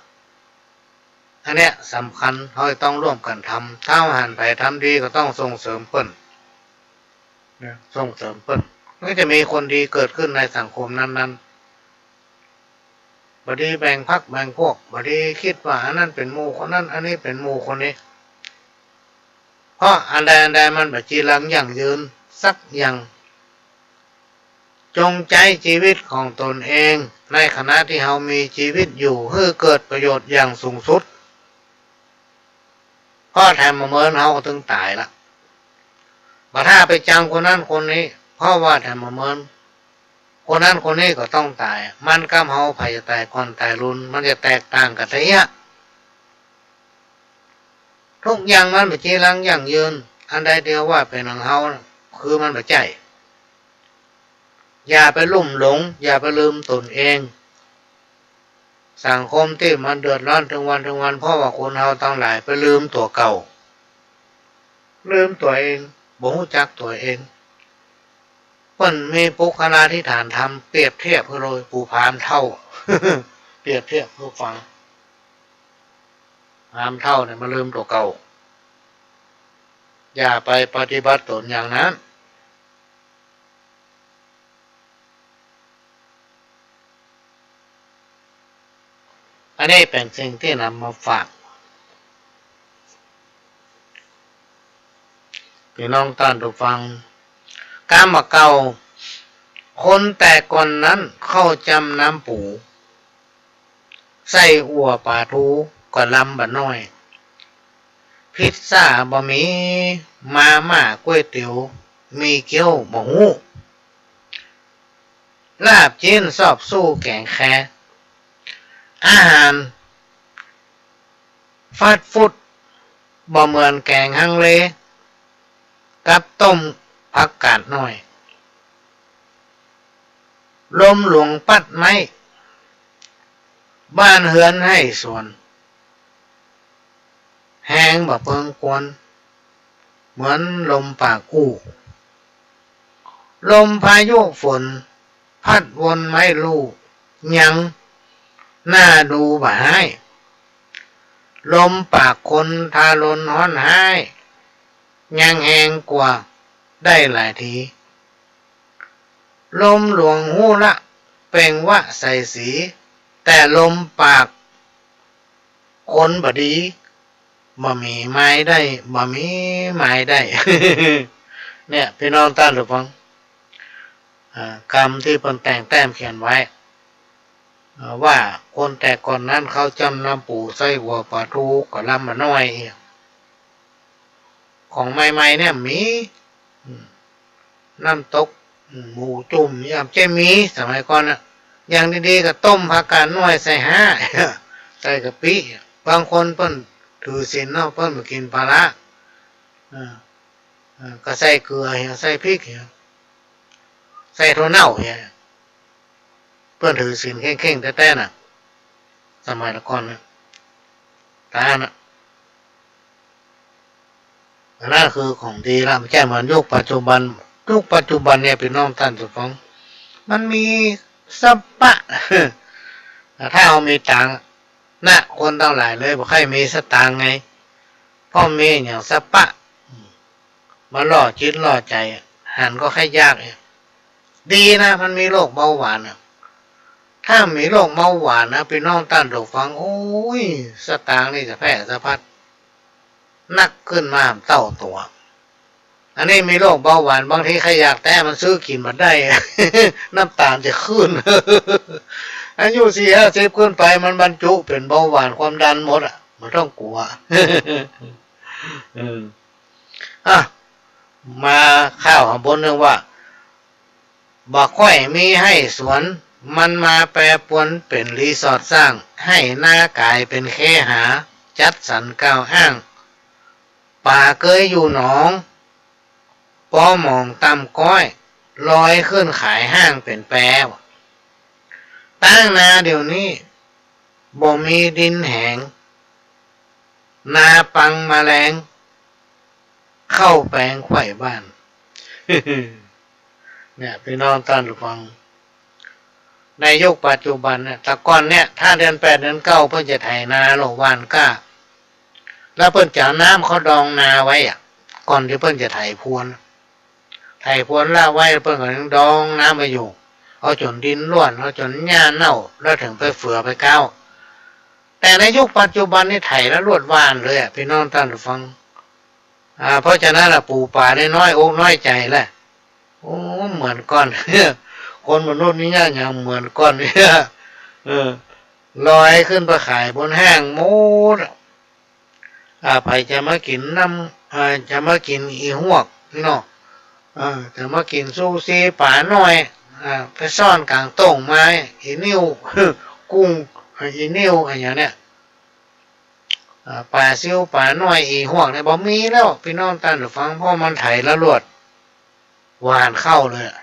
อันเนี้ยสำคัญ เฮาต้องร่วมกั๋นทำ ถ้าหันใผทำดีก็ต้องส่งเสริมเปิ้น นะ ส่งเสริมเปิ้น มันก็จะมีคนดีเกิดขึ้นในสังคมนั้นๆ บ่ดีแบ่งพรรคแบ่งพวก บ่ดีกึ๊ดว่าอันนั้นเป๋นหมู่คนนั้น อันนี้เป๋นหมู่คนนี้ เพราะอันใดอันใดมันบ่จีรังยั่งยืนสักอย่าง จงใจ๊จีวิตของตนเองในขณะตี้เฮามีจีวิตอยู่ หื้อเกิดประโยชน์อย่างสูงสุด เพราะแถมบ่เมินเฮาก็ตึงต๋ายละ บ่ถ้าไปจังคนนั้นคนนี้ เพราะว่าแถมบ่เมินคนนั้นคนนี้ก็ต้องต๋าย มันกับเฮาใผจะต๋ายก่อนต๋ายลุน มันจะแตกต่างกั๋นเสีย ทุกอย่างมันบ่จีรังยั่งยืน อันใดตี้ว่าเป๋นของเฮาน่ะ คือมันบ่ใจ้ อย่าไปลุ่มหลง อย่าไปลืมตนเอง สังคมตี้มันเดือดร้อนตึงวันตึงวัน เพราะว่าคนเฮาตังหลายไปลืมตั๋วเก่า ลืมตั๋วเอง บ่ฮู้จักตั๋วเอง เปิ้นมีปุคคลาธิฏฐานธรรม เปรียบเทียบหื้อเลย ปู่พราหมณ์เฒ่า เปรียบเทียบหื้อฟัง พราหมณ์เฒ่าเนี่ยมันลืมตั๋วเก่า อย่าไปปฏิบัติตนอย่างนั้น อันนี้เป๋นสิ่งตี้นำมาฝาก ปี้น้องต้านผู้ฟัง กำบ่าเก่า คนแต่ก่อนนั้น ข้าวจ้ำน้ำปู ไส้อั่วป๋าทูก็ลำบ่น้อย พิซซ่าบ่มี มาม่าก๋วยเตี๋ยว มีเกี๊ยวบ่ฮู้ ลาบจิ๊นซอบซู้แก๋งแค อาหารฟาสต์ฟู้ดบ่เหมือนแก๋งฮังเล กับต้มผักกาดน้อย ลมหลวงปั๊ดไม้ บ้านเฮือนไฮ่สวน แฮงบ่เปิงกวน เหมือนลมป่ากู้ ลมพายุฝน พัดวนไม้ลู่ ยังน่าดูบ่ฮ้าย ลมปากคนทารุณฮ้อนฮ้าย ยังแฮงกว่าได้หลายที ลมหลวงฮู้ละ เปล่งวาใสสี แต่ลมปากคนบ่ดี บ่มีหมายได้ บ่มีหมายได้ เนี่ย ปี้น้องต้านผู้ฟัง อ่า กำตี้เปิ้นแต่งแต้มเขียนไว้ อ่า ว่าคนแต่ก่อนนั้นเขาจ้ำน้ำปูใส่หัวป๋าทูกะลำบ่น้อย ของใหม่ๆ เนี่ยมี อืม น้ำตก อืม หมูจุ่ม ยามเจ้ามี สมัยก่อนน่ะ อย่างดีๆ ก็ต้มผักกาดน้อยใส่ฮ้า ใส่กะปิ บางคนเปิ้นถือศีลเนาะ เปิ้นบ่กิ๋นปลาร้า อ่า อ่า ก็ใส่เกลือเหีย ใส่พริกเหีย ใส่ถั่วเน่าเหีย เปิ้นถือศีลเข่งๆ แต๊ๆ น่ะ สมัยก่อนน่ะ ตาน่ะ อันนั้นคือของดีละ บ่ใจ้เหมือนยุคปัจจุบัน ยุคปัจจุบันเนี่ย ปี้น้องต้านผู้ฟัง มันมีสะปะ ถ้าเฮามีตังค์ นะ คนตังหลายเลยบ่ใค่มีสตางค์ไง เพราะมีอย่างสะปะ มาล่อจิตล่อใจ๋ หันก็ใค่ยากเนี่ย ดีนะ มันมีโรคเบาหวานน่ะ ถ้ามีโรคเบาหวานนะ ปี้น้องต้านผู้ฟัง โอ้ย สตางค์นี่จะแพร่สะพัด หนักขึ้นมาเต้าตั๋ว อันนี้มีโรคเบาหวาน บางทีใค่อยากแต๊มันซื้อกิ๋นบ่ได้ น้ำตาลจะขึ้น อายุสี่ห้าสิบขึ้นไป มันบรรจุเป๋นเบาหวานความดันหมดอะ บ่ต้องกั๋ว เออ อ่ะ มาข้าวหาบนเรื่องว่า บ่ค่อยมีไฮ่สวน มันมาแปรปรวนเป๋นรีสอร์ทสร้าง ไฮ่นาก๋ายเป๋นเคหา จัดสรรกล่าวอ้าง ป๋าเกยอยู่หนอง ปอหมองต่ำก้อย ลอยขึ้นขายห้างเป๋นแป ตั้งนาเดี๋ยวนี้ บ่มีดินแหง นาปังแมลง เข้าแปงไขว่บ้าน เนี่ย ปี้น้องต้านผู้ฟัง ในยุคปัจจุบันเนี่ย แต่ก่อนเนี่ย ถ้าเดือนแปดเดือนเก้า เปิ้นจะไถนาโล่หว่านกล้า แล้วเปิ้นจะเอาน้ำเข้าดองนาไว้อะ ก่อนตี้เปิ้นจะไถพรวน ไถพรวนละไว้ เปิ้นก็ยังดองน้ำไว้อยู่ เอาจ๋นดินร่วน เอาจ๋นหญ้าเน่า แล้วเถิงไปเฟือไปก้าว แต่ในยุคปัจจุบันนี่ไถแล้วลวดหว่านเลยอะ ปี้น้องต้านผู้ฟัง อ่า เพราะฉะนั้นละ ปู๋ป๋าได้น้อยอกน้อยใจ๋แหละ โอ้ เหมือนก่อน คนมนุษย์นี่ยากอย่างเหมือนก่อนเนี่ย เออ ลอยขึ้นไปขายบนห้างหมดอะ อ่า ใผจะมากิ๋นน้ำ อ่า จะมากิ๋นอี่ฮวกนี่เนาะ เออ จะมากิ๋นซูชิป๋าน้อย อ่า ไปซ่อนก๋างโต้งไม้ อี่นิ้ว กุ้ง อี่นิ้ว อะหยังเนี่ย อ่า ป๋าซิวป๋าน้อย อี่ฮวกเนี่ย บ่มีแล้ว ปี้น้องต้านผู้ฟัง เพราะมันไถแล้วลวดหว่านเข้าเลยอะ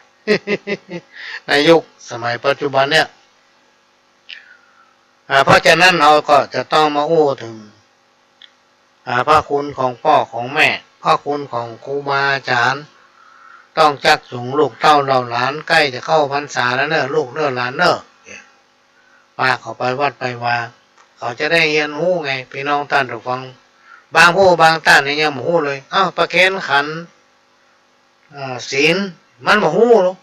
ในยุคสมัยปัจจุบันเนี่ย อ่า เพราะฉะนั้นเฮาก็จะต้องมาอู้เถิง อ่า พระคุณของป้อของแม่ พระคุณของครูบาอาจ๋ารย์ ต้องจักจูงลูกเต้าเหล่าหลาน ใก้จะเข้าพรรษาแล้วเน่อ ลูกเน่อหลานเน่อ เนี่ย ปาเขาไปวัดไปวา เขาจะได้เฮียนฮู้ไง ปี้น้องต้านผู้ฟัง บางผู้บางต้านเนี่ยยังบ่ฮู้เลย อ้าว ประเคนขันธ์ อ่า ศีล มันบ่ฮู้หรอก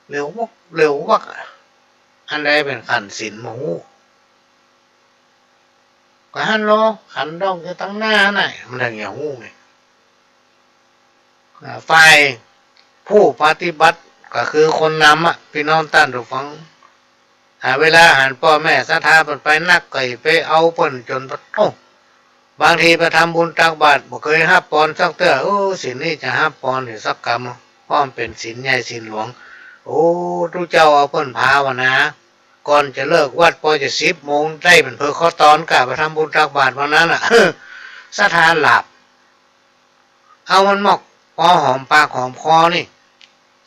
เหลียววัก เหลียววัก อันใดเป๋นขันธ์ศีลบ่ฮู้ ก็หั้นลอ ขันธ์ดอกอยู่ตังหน้าหั้นน่ะ มันเถิงจะฮู้ไง อ่า ฝ่ายผู้ปฏิบัติก็คือคนนำอะ ปี้น้องต้านผู้ฟัง อ่า เวลาหันป้อแม่ศรัทธาเปิ้นไปนัก ก็อย่าไปเอาเปิ้นจ๋น โอ้ บางทีไปทำบุญตักบาตรบ่เกยฮับปอนสักเตื้อ โอ้ ศีลนี่จะฮับปอนอยู่สักกำ เพราะมันเป๋นศีลใหญ่ศีลหลวง โอ้ ตุ๊เจ้าเอาเปิ้นภาวนา ก่อนจะเลิกวัดปอจะสิบโมงได้เป๋นเผิกข้าวตอน กะไปทำบุญตักบาตรวันนั้นน่ะ ศรัทธาหลาบ เอามันมอกปอหอมปากหอมคอนี่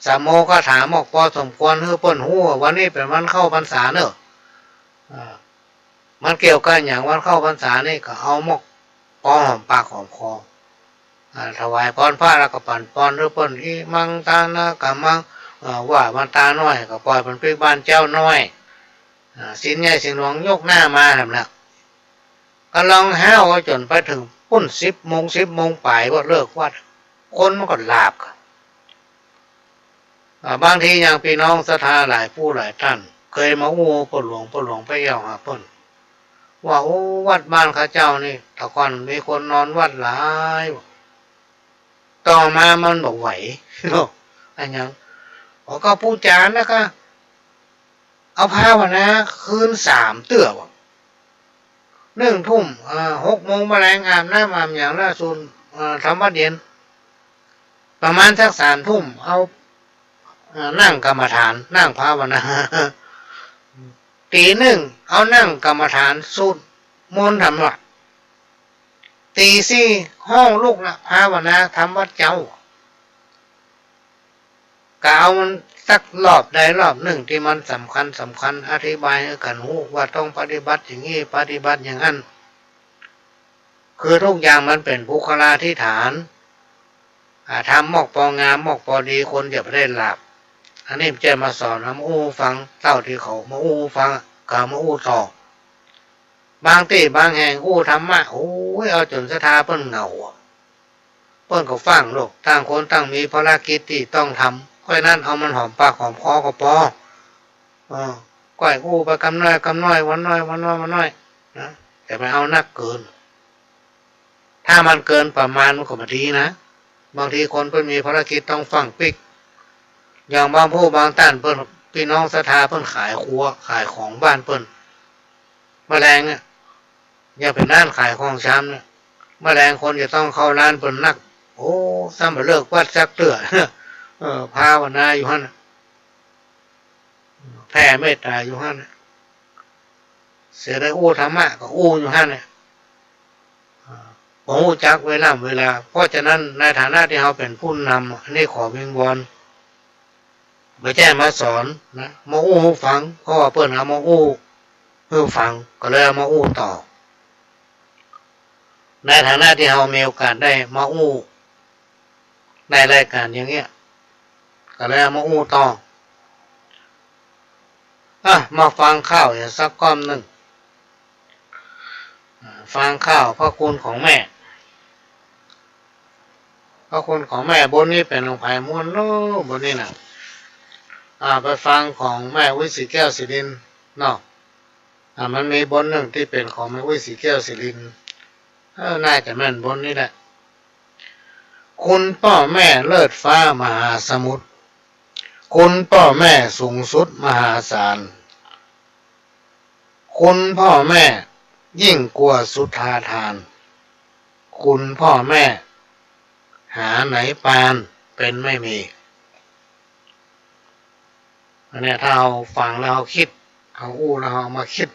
สามโมคถามอกปอสมควร หื้อเปิ้นฮู้ว่าวันนี้เป๋นวันเข้าพรรษาเน่อ อ่า มันเกี่ยวกับหยังวันเข้าพรรษานี่ ก็เอามอกปอหอมปากหอมคอ อ่า ถวายปอนพระแล้วก็ปั๋นปอนหื้อเปิ้น อิมังตานะกัมมัง เอ่อ ว่ามันตาน้อยก็ปล่อยมันปิ๊กบ้านเจ้าน้อย อ่า ศีลใหญ่ศีลหลวงยกหน้ามาแหมนะ ก็ลองห้าวเอาจ๋นไปเถิงปู๊นสิบโมง สิบโมงป๋ายก็เลิกวัด คนมันก็หลาบ อ่า บางทีอย่างปี้น้องศรัทธาหลายผู้หลายต้าน เกยมาอู้พ่อหลวง พ่อหลวงไปแอ่วหาเปิ้น ว่า โอ้ วัดบ้านข้าเจ้านี่ แต่ก่อนมีคนนอนวัดหลาย ต่อมามันบ่ไหว เนาะ อะหยัง อ๋อ ก็ปู๋จ๋ารย์นะก็ เอาภาวนาคืนสามเตื้อว่ะ นึ่งทุ่ม เอ่อ หกโมงแมลงอาบน้ำอาบหยังแล้วสูน เอ่อ ทำวัตรเย็น ประมาณสักสามทุ่ม เอา เอ่อ นั่งกรรมฐาน นั่งภาวนา ตี๋นึ่ง เอานั่งกรรมฐานสูตรมนต์ทำวัตร ตี๋สี่ ฮ้องลุกละ ภาวนาทำวัตรเจ๊า ก็เอามันสักรอบใดรอบนึ่งตี้มันสำคัญสำคัญ อธิบายหื้อกั๋นฮู้ว่าต้องปฏิบัติอย่างนี้ ปฏิบัติอย่างนั้น คือทุกอย่างมันเป๋นปุคคลาธิฐาน อ่า ทำมอกปองาม มอกปอดี คนจะบ่ได้หลาบ อันนี้บ่ใจ้มาสอน เอามาอู้ฟัง เต้าตี้เขามาอู้ฟัง ก็เอามาอู้ต่อ บางตี้บางแห่งอู้ธรรมะ โอ้ย เอาจ๋นศรัทธาเปิ้นเหงาอะ เปิ้นก็ฟั่งโลก ต่างคนต่างมีภารกิจตี้ต้องทำ เพราะฉะนั้นเอามันหอมปากหอมคอก็ปอ เออ ก้อยอู้ไปกำน้อยกำน้อย วันน้อยวันน้อยวันน้อย นะ อย่าไปเอานักเกิน ถ้ามันเกินประมาณมันก็บ่ดีนะ บางทีคนเปิ้นมีภารกิจต้องฟั่งปิ๊ก อย่างบางผู้บางต้านเปิ้น ปี้น้องศรัทธาเปิ้นขายครัว ขายของบ้านเปิ้น แมลงเนี่ย อย่างเป๋นร้านขายของชำเนี่ย แมลงคนจะต้องเข้าร้านเปิ้นนัก โอ้ ซ้ำบ่เลิกวัดสักเตื้อ เออ ภาวนาอยู่หั้นน่ะ แผ่เมตตาอยู่หั้นน่ะ เสียได้อู้ธรรมะก็อู้อยู่หั้นน่ะ อ่า บ่ฮู้จักเวล่ำเวลา เพราะฉะนั้นในฐานะตี้เฮาเป๋นผู้นำ อันนี้ขอวิงวอน บ่ใจ้มาสอนนะ มาอู้หื้อฟัง เพราะว่าเปิ้นเอามาอู้หื้อฟัง ก็เลยเอามาอู้ต่อ ในฐานะตี้เฮามีโอกาสได้มาอู้ ในรายก๋านอย่างเงี้ย ก็เลยเอามาอู้ต่อ อ่ะ มาฟังข่าวอีกสักก้อนนึ่ง อ่า ฟังข่าวพระคุณของแม่ พระคุณของแม่ บนนี้เป๋นของใผม่วนเนาะ บนนี้น่ะ อ่า ไปฟังของแม่อุ๊ย ศรีแก้ว ศรีรินทร์เนาะ อ่า มันมีบนนึ่งตี้เป๋นของแม่อุ๊ย ศรีแก้ว ศรีรินทร์ เออ น่าจะแม่นบนนี้แหละ คุณป้อแม่เลิศฟ้ามหาสมุทร คุณป้อแม่สูงสุดมหาศาล คุณป้อแม่ยิ่งกว่าสุธาทาน คุณป้อแม่หาไหนปานเป๋นไม่มี อันเนี้ยถ้าเฮาฟังแล้วเฮาคิด เฮาอู้แล้วเฮาเอามาคิด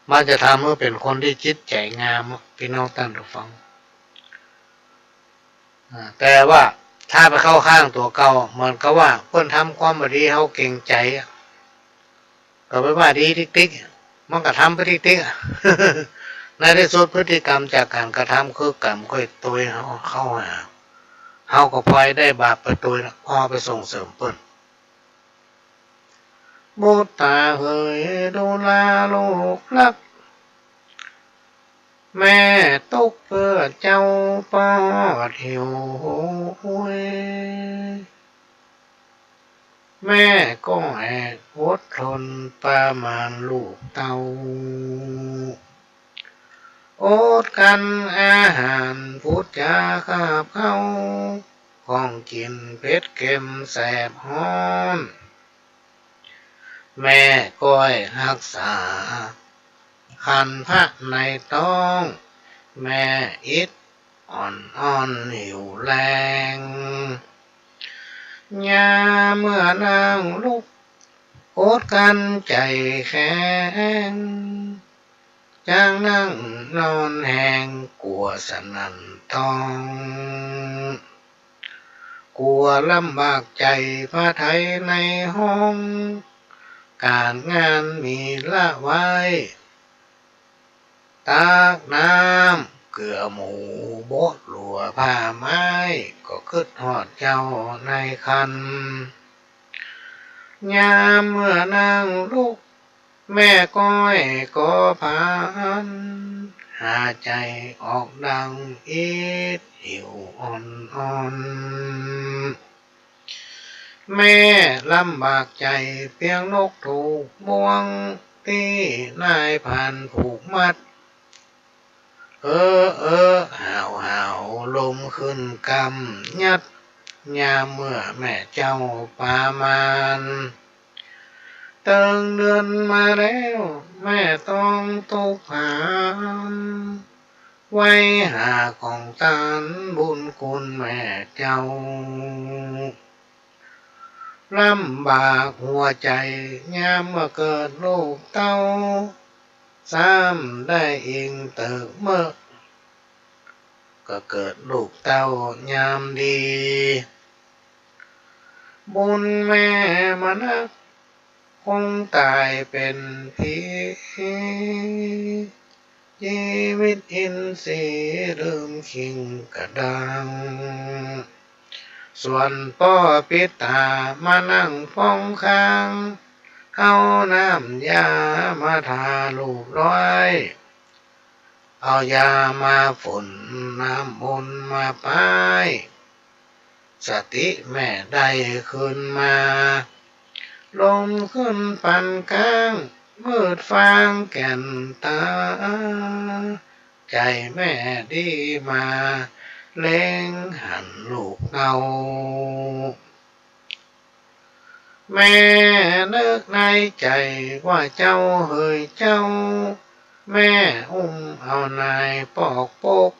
มันจะทำหื้อเป๋นคนตี้จิตใจ๋งามอะ ปี้น้องต้านผู้ฟัง อ่า แต่ว่าถ้าไปเข้าข้างตั๋วเก่า เหมือนกับว่าเปิ้นทำความบ่ดี เฮาเก๋งใจ๋อะ ก็ไปว่าดีติ๊กๆ มันก็ทำไปติ๊กๆ ในตี้สุดพฤติกรรมจากก๋านกระทำคือกรรมก็ตวยเฮาเข้าหา เฮาก็พลอยได้บาปไปตวยนะ เพราะไปส่งเสริมเปิ้น บุตราเหยดูราลูกรัก แม่ตุ๊กข์เปื้อเจ้าปอดหิว แม่ก็แอบอดทนประมาณลูกเต้า อดกลั้นอาหารพูดจาคาบเค้า ของกิ๋นเผ็ดเค็มแสบฮ้อน แม่ก้อยฮักษา ครรภ์ในต๊อง แม่อิดอ่อนๆ หิวแฮง ยามเมื่อนางลุก อดกลั้นใจ๋แข็ง จางนั่งนอนแฮง กั๋วสนั่นต้อง กั๋วลำบากใจ๋ ผ้าไทรในห้อง ก๋านงานมีละไว้ ตักน้ำเกือหมู่ โบะหลัวผ้าไม้ ก็กึ๊ดฮอดเจ้าในคัน ยามเมื่อนางลุก แม่ก้อยก็พลัน หายใจ๋ออกดังอิด หิวอ่อนๆ แม่ลำบากใจ๋ เปียงนกถูกบ่วง ตี้นายพรานผูกมัด เออเออ หาวหาว ลมขึ้นกำยัด ยามเมื่อแม่เจ้าปามาล เติงเดือนมาแล้ว แม่ต้องตุ๊กข์หาม ไหว้หาของตาน บุญคุณแม่เจ้า ลำบากหัวใจ๋ ยามเมื่อเกิดลูกเต้า ซ้ำได้อิงเติกเมื่อ ก็เกิดลูกเต้ายามดี บุญแม่มานัก คงต๋ายเป๋นผี จีวิตอินทรีย์ลืมคิงกะดัง ส่วนป้อปิดต๋ามานั่งป้องข้าง เอาน้ำยามาทาลูบร้อย เอายามาฝน น้ำมนต์มาป้าย สติแม่ได้คืนมา ลมขึ้นปานก๊าง มืดฟางแก่นต๋า ใจ๋แม่ดีมา เล็งหันลูกเต้า แม่นึกในใจ๋ว่าเจ้าเหยเจ้า แม่อุ้มเอานายปอกปก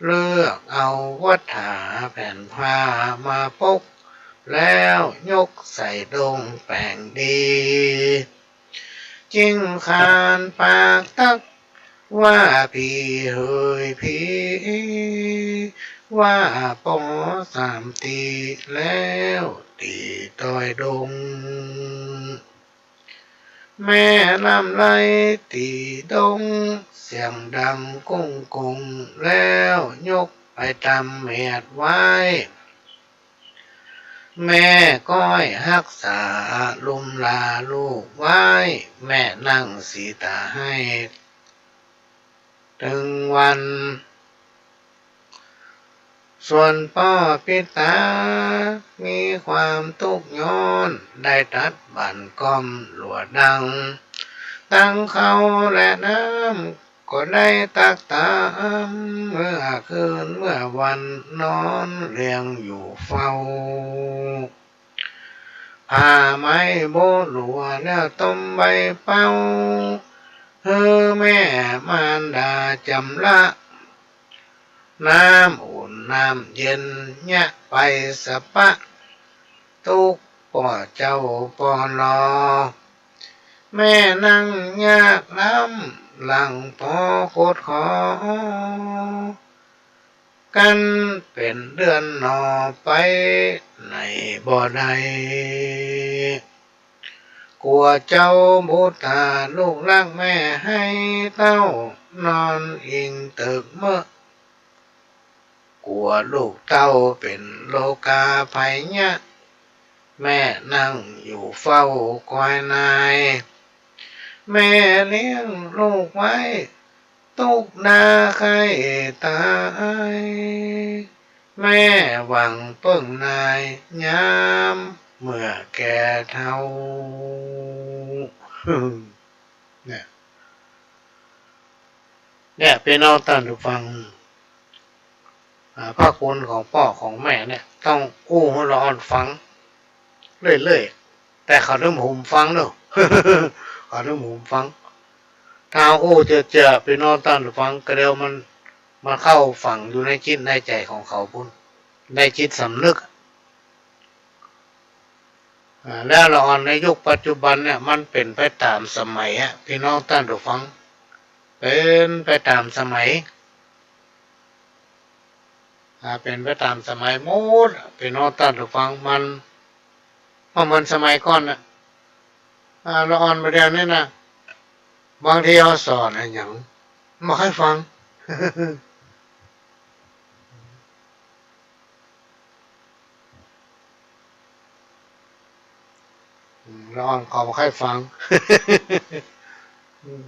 เลือกเอาวัฏฐาแผ่นผ้ามาปก แล้วยกใส่ด้งแป๋งดี จึงขานปากตัก ว่าผีเหยผี ว่าป้อสามตี้ แล้วตี้ต้อยด้ง แม่ลำไลตี้ด้ง เสียงดังกุ้งกุง แล้วยกไปตำเมียดไว้ แม่ก้อยฮักษาลุมลาลูกไว้ แม่นั่งสีต๋าไห้ ตึงวัน ส่วนป้อปิดต๋า มีความตุ๊กข์ย้อน ได้ตรัสบั่นก้อมหลัวดัง ตังข้าวและน้ำก็ได้ตักต๋าม เมื่อคืนเมื่อวันนอนเลียงอยู่เฝ้า ผ้าไม้โบะหลัวแล้วต้มใบเป้า หื้อแม่มารดาจ๋ำระ น้ำอุ่นน้ำเย็นเยียะไปสะปะ ตุ๊กข์ป้อเจ้าป้อลอ แม่นั่งยากล้ำ หลังปอโคตรขอ กั๋นเป๋นเดือนหนอ ไปไหนบ่ได้ กั๋วเจ้าบุต๋าลูกฮักแม่ไห้เต้า นอนอิงตึกเมอะ กั๋วลูกเต้าเป๋นโรคาภัยเยียะ แม่นั่งอยู่เฝ้าคอยนาย แม่เลี้ยงลูกไว้ ตุ๊กข์นาไข้ต๋าย แม่หวังเปิ้งนายยามเมื่อแก่เฒ่า เนี่ย เนี่ย พี่น้องต้านผู้ฟัง อ่า พระคุณของป้อของแม่เนี่ย ต้องอู้หื้อละอ่อนฟังเรื่อยๆ แต่เขานึ่มหูฟังเนาะ เขานึ่มหูฟัง ถ้าอู้เจื้อๆ ปี้น้องต้านผู้ฟัง ก็เดี๋ยวมัน มันเข้าฝังอยู่ในจิตในใจ๋ของเขาปู้น ในจิตสำนึก อ่า แล้วละอ่อนในยุคปัจจุบันเนี่ย มันเป๋นไปต๋ามสมัยอะ ปี้น้องต้านผู้ฟัง เป๋นไปต๋ามสมัย อ่า เป๋นไปต๋ามสมัยหมดอะ ปี้น้องต้านผู้ฟัง มัน บ่เหมือนสมัยก่อนน่ะ อ่า ละอ่อนบ่าเดี่ยวนี้น่ะ บางทีเฮาสอนอะหยัง บ่ใค่ฟัง อืม ละอ่อนเขาบ่ใค่ฟัง อืม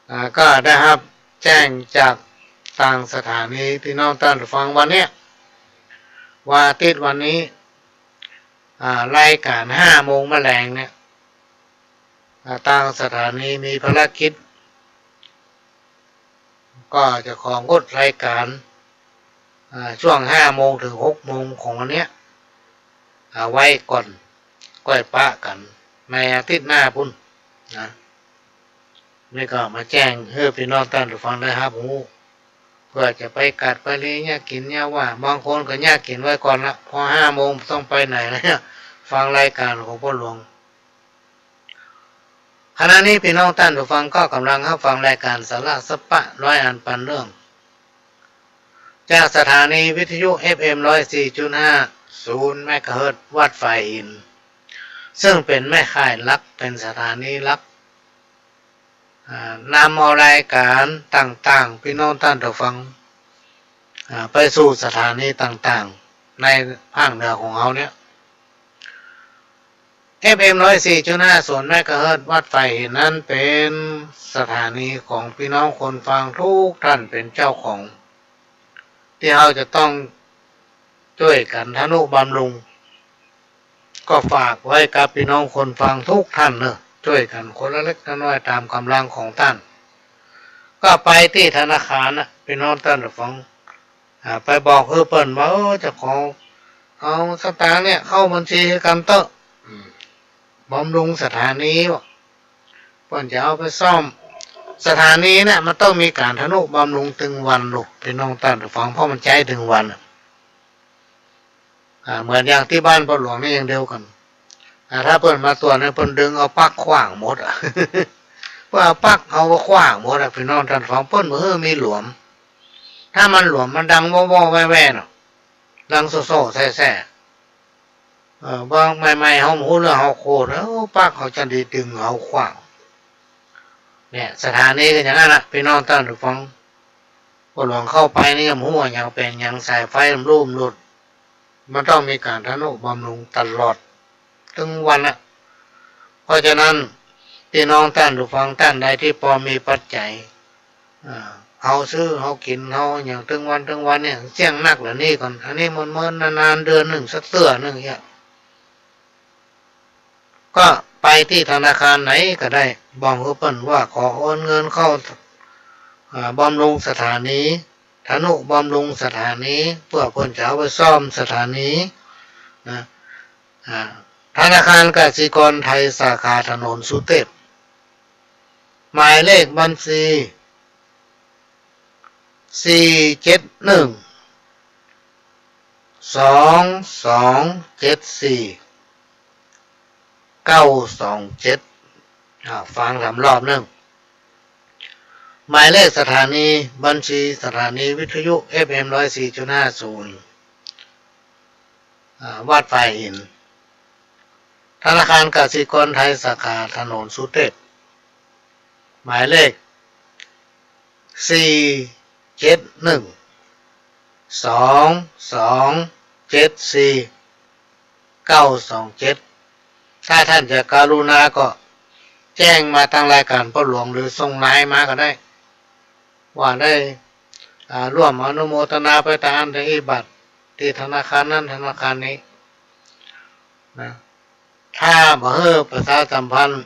อ่า ก็ได้ฮับแจ้งจากตางสถานี ปี้น้องต้านผู้ฟัง วันเนี้ย วันอาทิตย์วันนี้ อ่า รายก๋านห้าโมงมาแลงเนี่ย อ่า ตางสถานีมีภารกิจ ก็จะของดรายก๋าน อ่า ช่วงห้าโมงเถิงหกโมงของวันเนี้ย เอาไว้ก่อน ก้อยปะกั๋นในอาทิตย์หน้าปู้นนะ นี่ก็มาแจ้งหื้อปี้น้องต้านผู้ฟังได้ฮับฮู้ เปื้อจะไปกัดไปเลียเยียะกิ๋นเยียะว่า บางคนก็เยียะกิ๋นไว้ก่อนละ พอห้าโมงบ่ต้องไปไหนแล้ว ฟังรายก๋านของพ่อหลวง ขณะนี้ปี้น้องต้านผู้ฟังก็ก่ำลังฮับฟังรายก๋านสาระสัปปะร้อยอันปันเรื่อง จากสถานีวิทยุ เอฟเอ็ม ร้อยสี่จุดห้าศูนย์ เมกะเฮิรตซ์ วัดฝายหิน ซึ่งเป๋นแม่ข่ายหลัก เป๋นสถานีหลัก อ่า นำเอารายก๋านต่างๆ ปี้น้องต้านผู้ฟัง อ่า ไปสู่สถานีต่างๆ ในภาคเหนือของเฮาเนี่ย เอฟเอ็ม ร้อยสี่จุดห้าศูนย์ เมกะเฮิรตซ์ วัดฝายหินนั้นเป๋นสถานีของปี้น้องคนฟังทุกท่านเป๋นเจ้าของ ตี้เฮาจะต้องจ้วยกั๋นทะนุบำรุง ก็ฝากไว้กับปี้น้องคนฟังทุกท่านเนาะ จ้วยกั๋นคนละเล็กละน้อยต๋ามก๋ำลังของต้าน ก็ไปตี้ธนาคารน่ะ ปี้น้องต้านผู้ฟัง อ่า ไปบอกหื้อเปิ้นว่า เออ จะขอเอาสตางค์เนี่ยเข้าบัญชีหื้อกั๋นเต๊อะ อืม บำรุงสถานีว่ะ เปิ้นจะเอาไปซ่อม สถานีเนี่ยมันต้องมีก๋านทะนุบำรุงตึงวันลูก ปี้น้องต้านผู้ฟัง เพราะมันใจ๊ตึงวันอะ อ่า เหมือนอย่างตี้บ้านพ่อหลวงนี่อย่างเดียวกั๋น อ่า ถ้าเปิ้นมาตรวจเนี่ย เปิ้นดึงเอาปลั๊กขว้างหมดอะ เปิ้นเอาปลั๊กเอาขว้างหมดอะ ปี้น้องต้านผู้ฟัง เปิ้นบ่หื้อมีหลวม ถ้ามันหลวมมันดังว่อๆ แว่ๆ เนาะ ดังโซ่ๆ แซ่ๆ เออ บางใหม่ๆ เฮาบ่ฮู้เรื่องเฮาโขด เออ ปลั๊กเขาจะดีดึงเอาขว้าง เนี่ย สถานีก็อย่างนั้นน่ะ ปี้น้องต้านผู้ฟัง พ่อหลวงเข้าไปนี่ยังบ่ฮู้ว่าหยังเป๋นหยัง สายไฟมันลุ่มหลุด มันต้องมีก๋านทะนุบำรุงตลอดตึงวันน่ะ เพราะฉะนั้น ปี้น้องต้านผู้ฟังต้านใดตี้ปอมีปัจจัย อ่า เฮาซื้อ เฮากิ๋น เฮาหยังตึงวันตึงวันเนี่ย เสี้ยงนักละนี้ก่อน อันนี้เมินๆ นานๆ เดือนนึ่งสักเตื้อนึ่งเนี่ย ก็ไปตี้ธนาคารไหนก็ได้ บอกหื้อเปิ้นว่าขอโอนเงินเข้า อ่า บำรุงสถานี ทะนุบำรุงสถานี เปื้อเปิ้นจะเอาไปซ่อมสถานี นะ อ่า ธนาคารกสิกรไทยสาขาถนนสุเทพ หมายเลขบัญชี สี่เจ็ดหนึ่ง สองสองเจ็ดสี่ เก้าสองเจ็ด อ่า ฟังถามรอบนึ่ง หมายเลขสถานี บัญชีสถานีวิทยุ เอฟเอ็ม ร้อยสี่จุดห้าศูนย์ อ่า วัดฝายหิน ธนาคารกสิกรไทยสาขาถนนสุเทพ หมายเลข สี่เจ็ดหนึ่ง สองสองเจ็ดสี่ เก้าสองเจ็ด ถ้าท่านจะกรุณาก็แจ้งมาตางรายก๋านพ่อหลวง หรือส่งไลน์มาก็ได้ ว่าได้ อ่า ร่วมอนุโมทนาไปตางอันตางอี้บัตรตี้ธนาคารนั้นธนาคารนี้ นะ ถ้าบ่หื้อประชาสัมพันธ์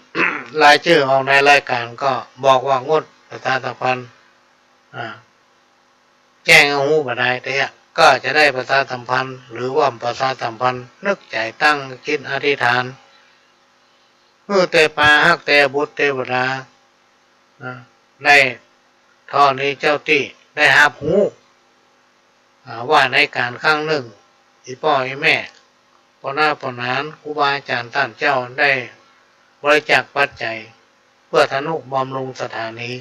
รายจื้อออกในรายก๋านก็บอกว่างดประชาสัมพันธ์ อ่า แจ้งหื้อฮู้บ่ได้ แต่ก็จะได้ประชาสัมพันธ์ หรือว่าประชาสัมพันธ์ นึกใจ๋ตั้งจิตอธิษฐาน หื้อแต่ปาฮักแต่บุตรเตวดา นะ ได้ธรณีเจ้าตี้ได้ฮับฮู้ อ่า ว่าในก๋านครั้งหนึ่ง อี่ป้ออี่แม่ ป้อน้าป้อหนาน ครูบาอาจ๋ารย์ต้านเจ้าได้บริจาคปัจจัย เปื้อทะนุบำรุงสถานี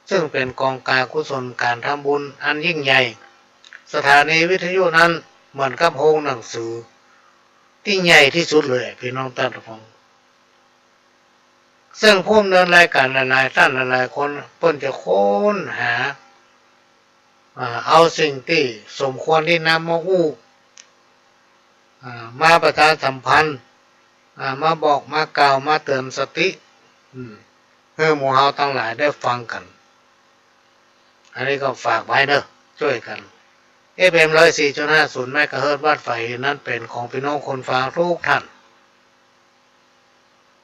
ซึ่งเป๋นก๋องก๋ากุศลก๋านทำบุญอันยิ่งใหญ่ สถานีวิทยุนั้นเหมือนกับโฮงหนังสือตี้ใหญ่ตี้สุดเลย ปี้น้องต้านผู้ฟัง ซึ่งผู้ดำเนินรายก๋านหลายๆ ต้านหลายๆ คน เปิ้นจะค้นหา อ่า เอาสิ่งตี้สมควรตี้นำมาอู้ อ่า มาประชาสัมพันธ์ อ่า มาบอก มากล่าว มาเตือนสติ อืม หื้อหมู่เฮาตังหลายได้ฟังกั๋น อันนี้ก็ฝากไว้เนาะ จ้วยกั๋น เอฟเอ็ม ร้อยสี่จุดห้าศูนย์ เมกะเฮิรตซ์ วัดฝายหินนั้นเป๋นของปี้น้องคนฟังกู้ต้าน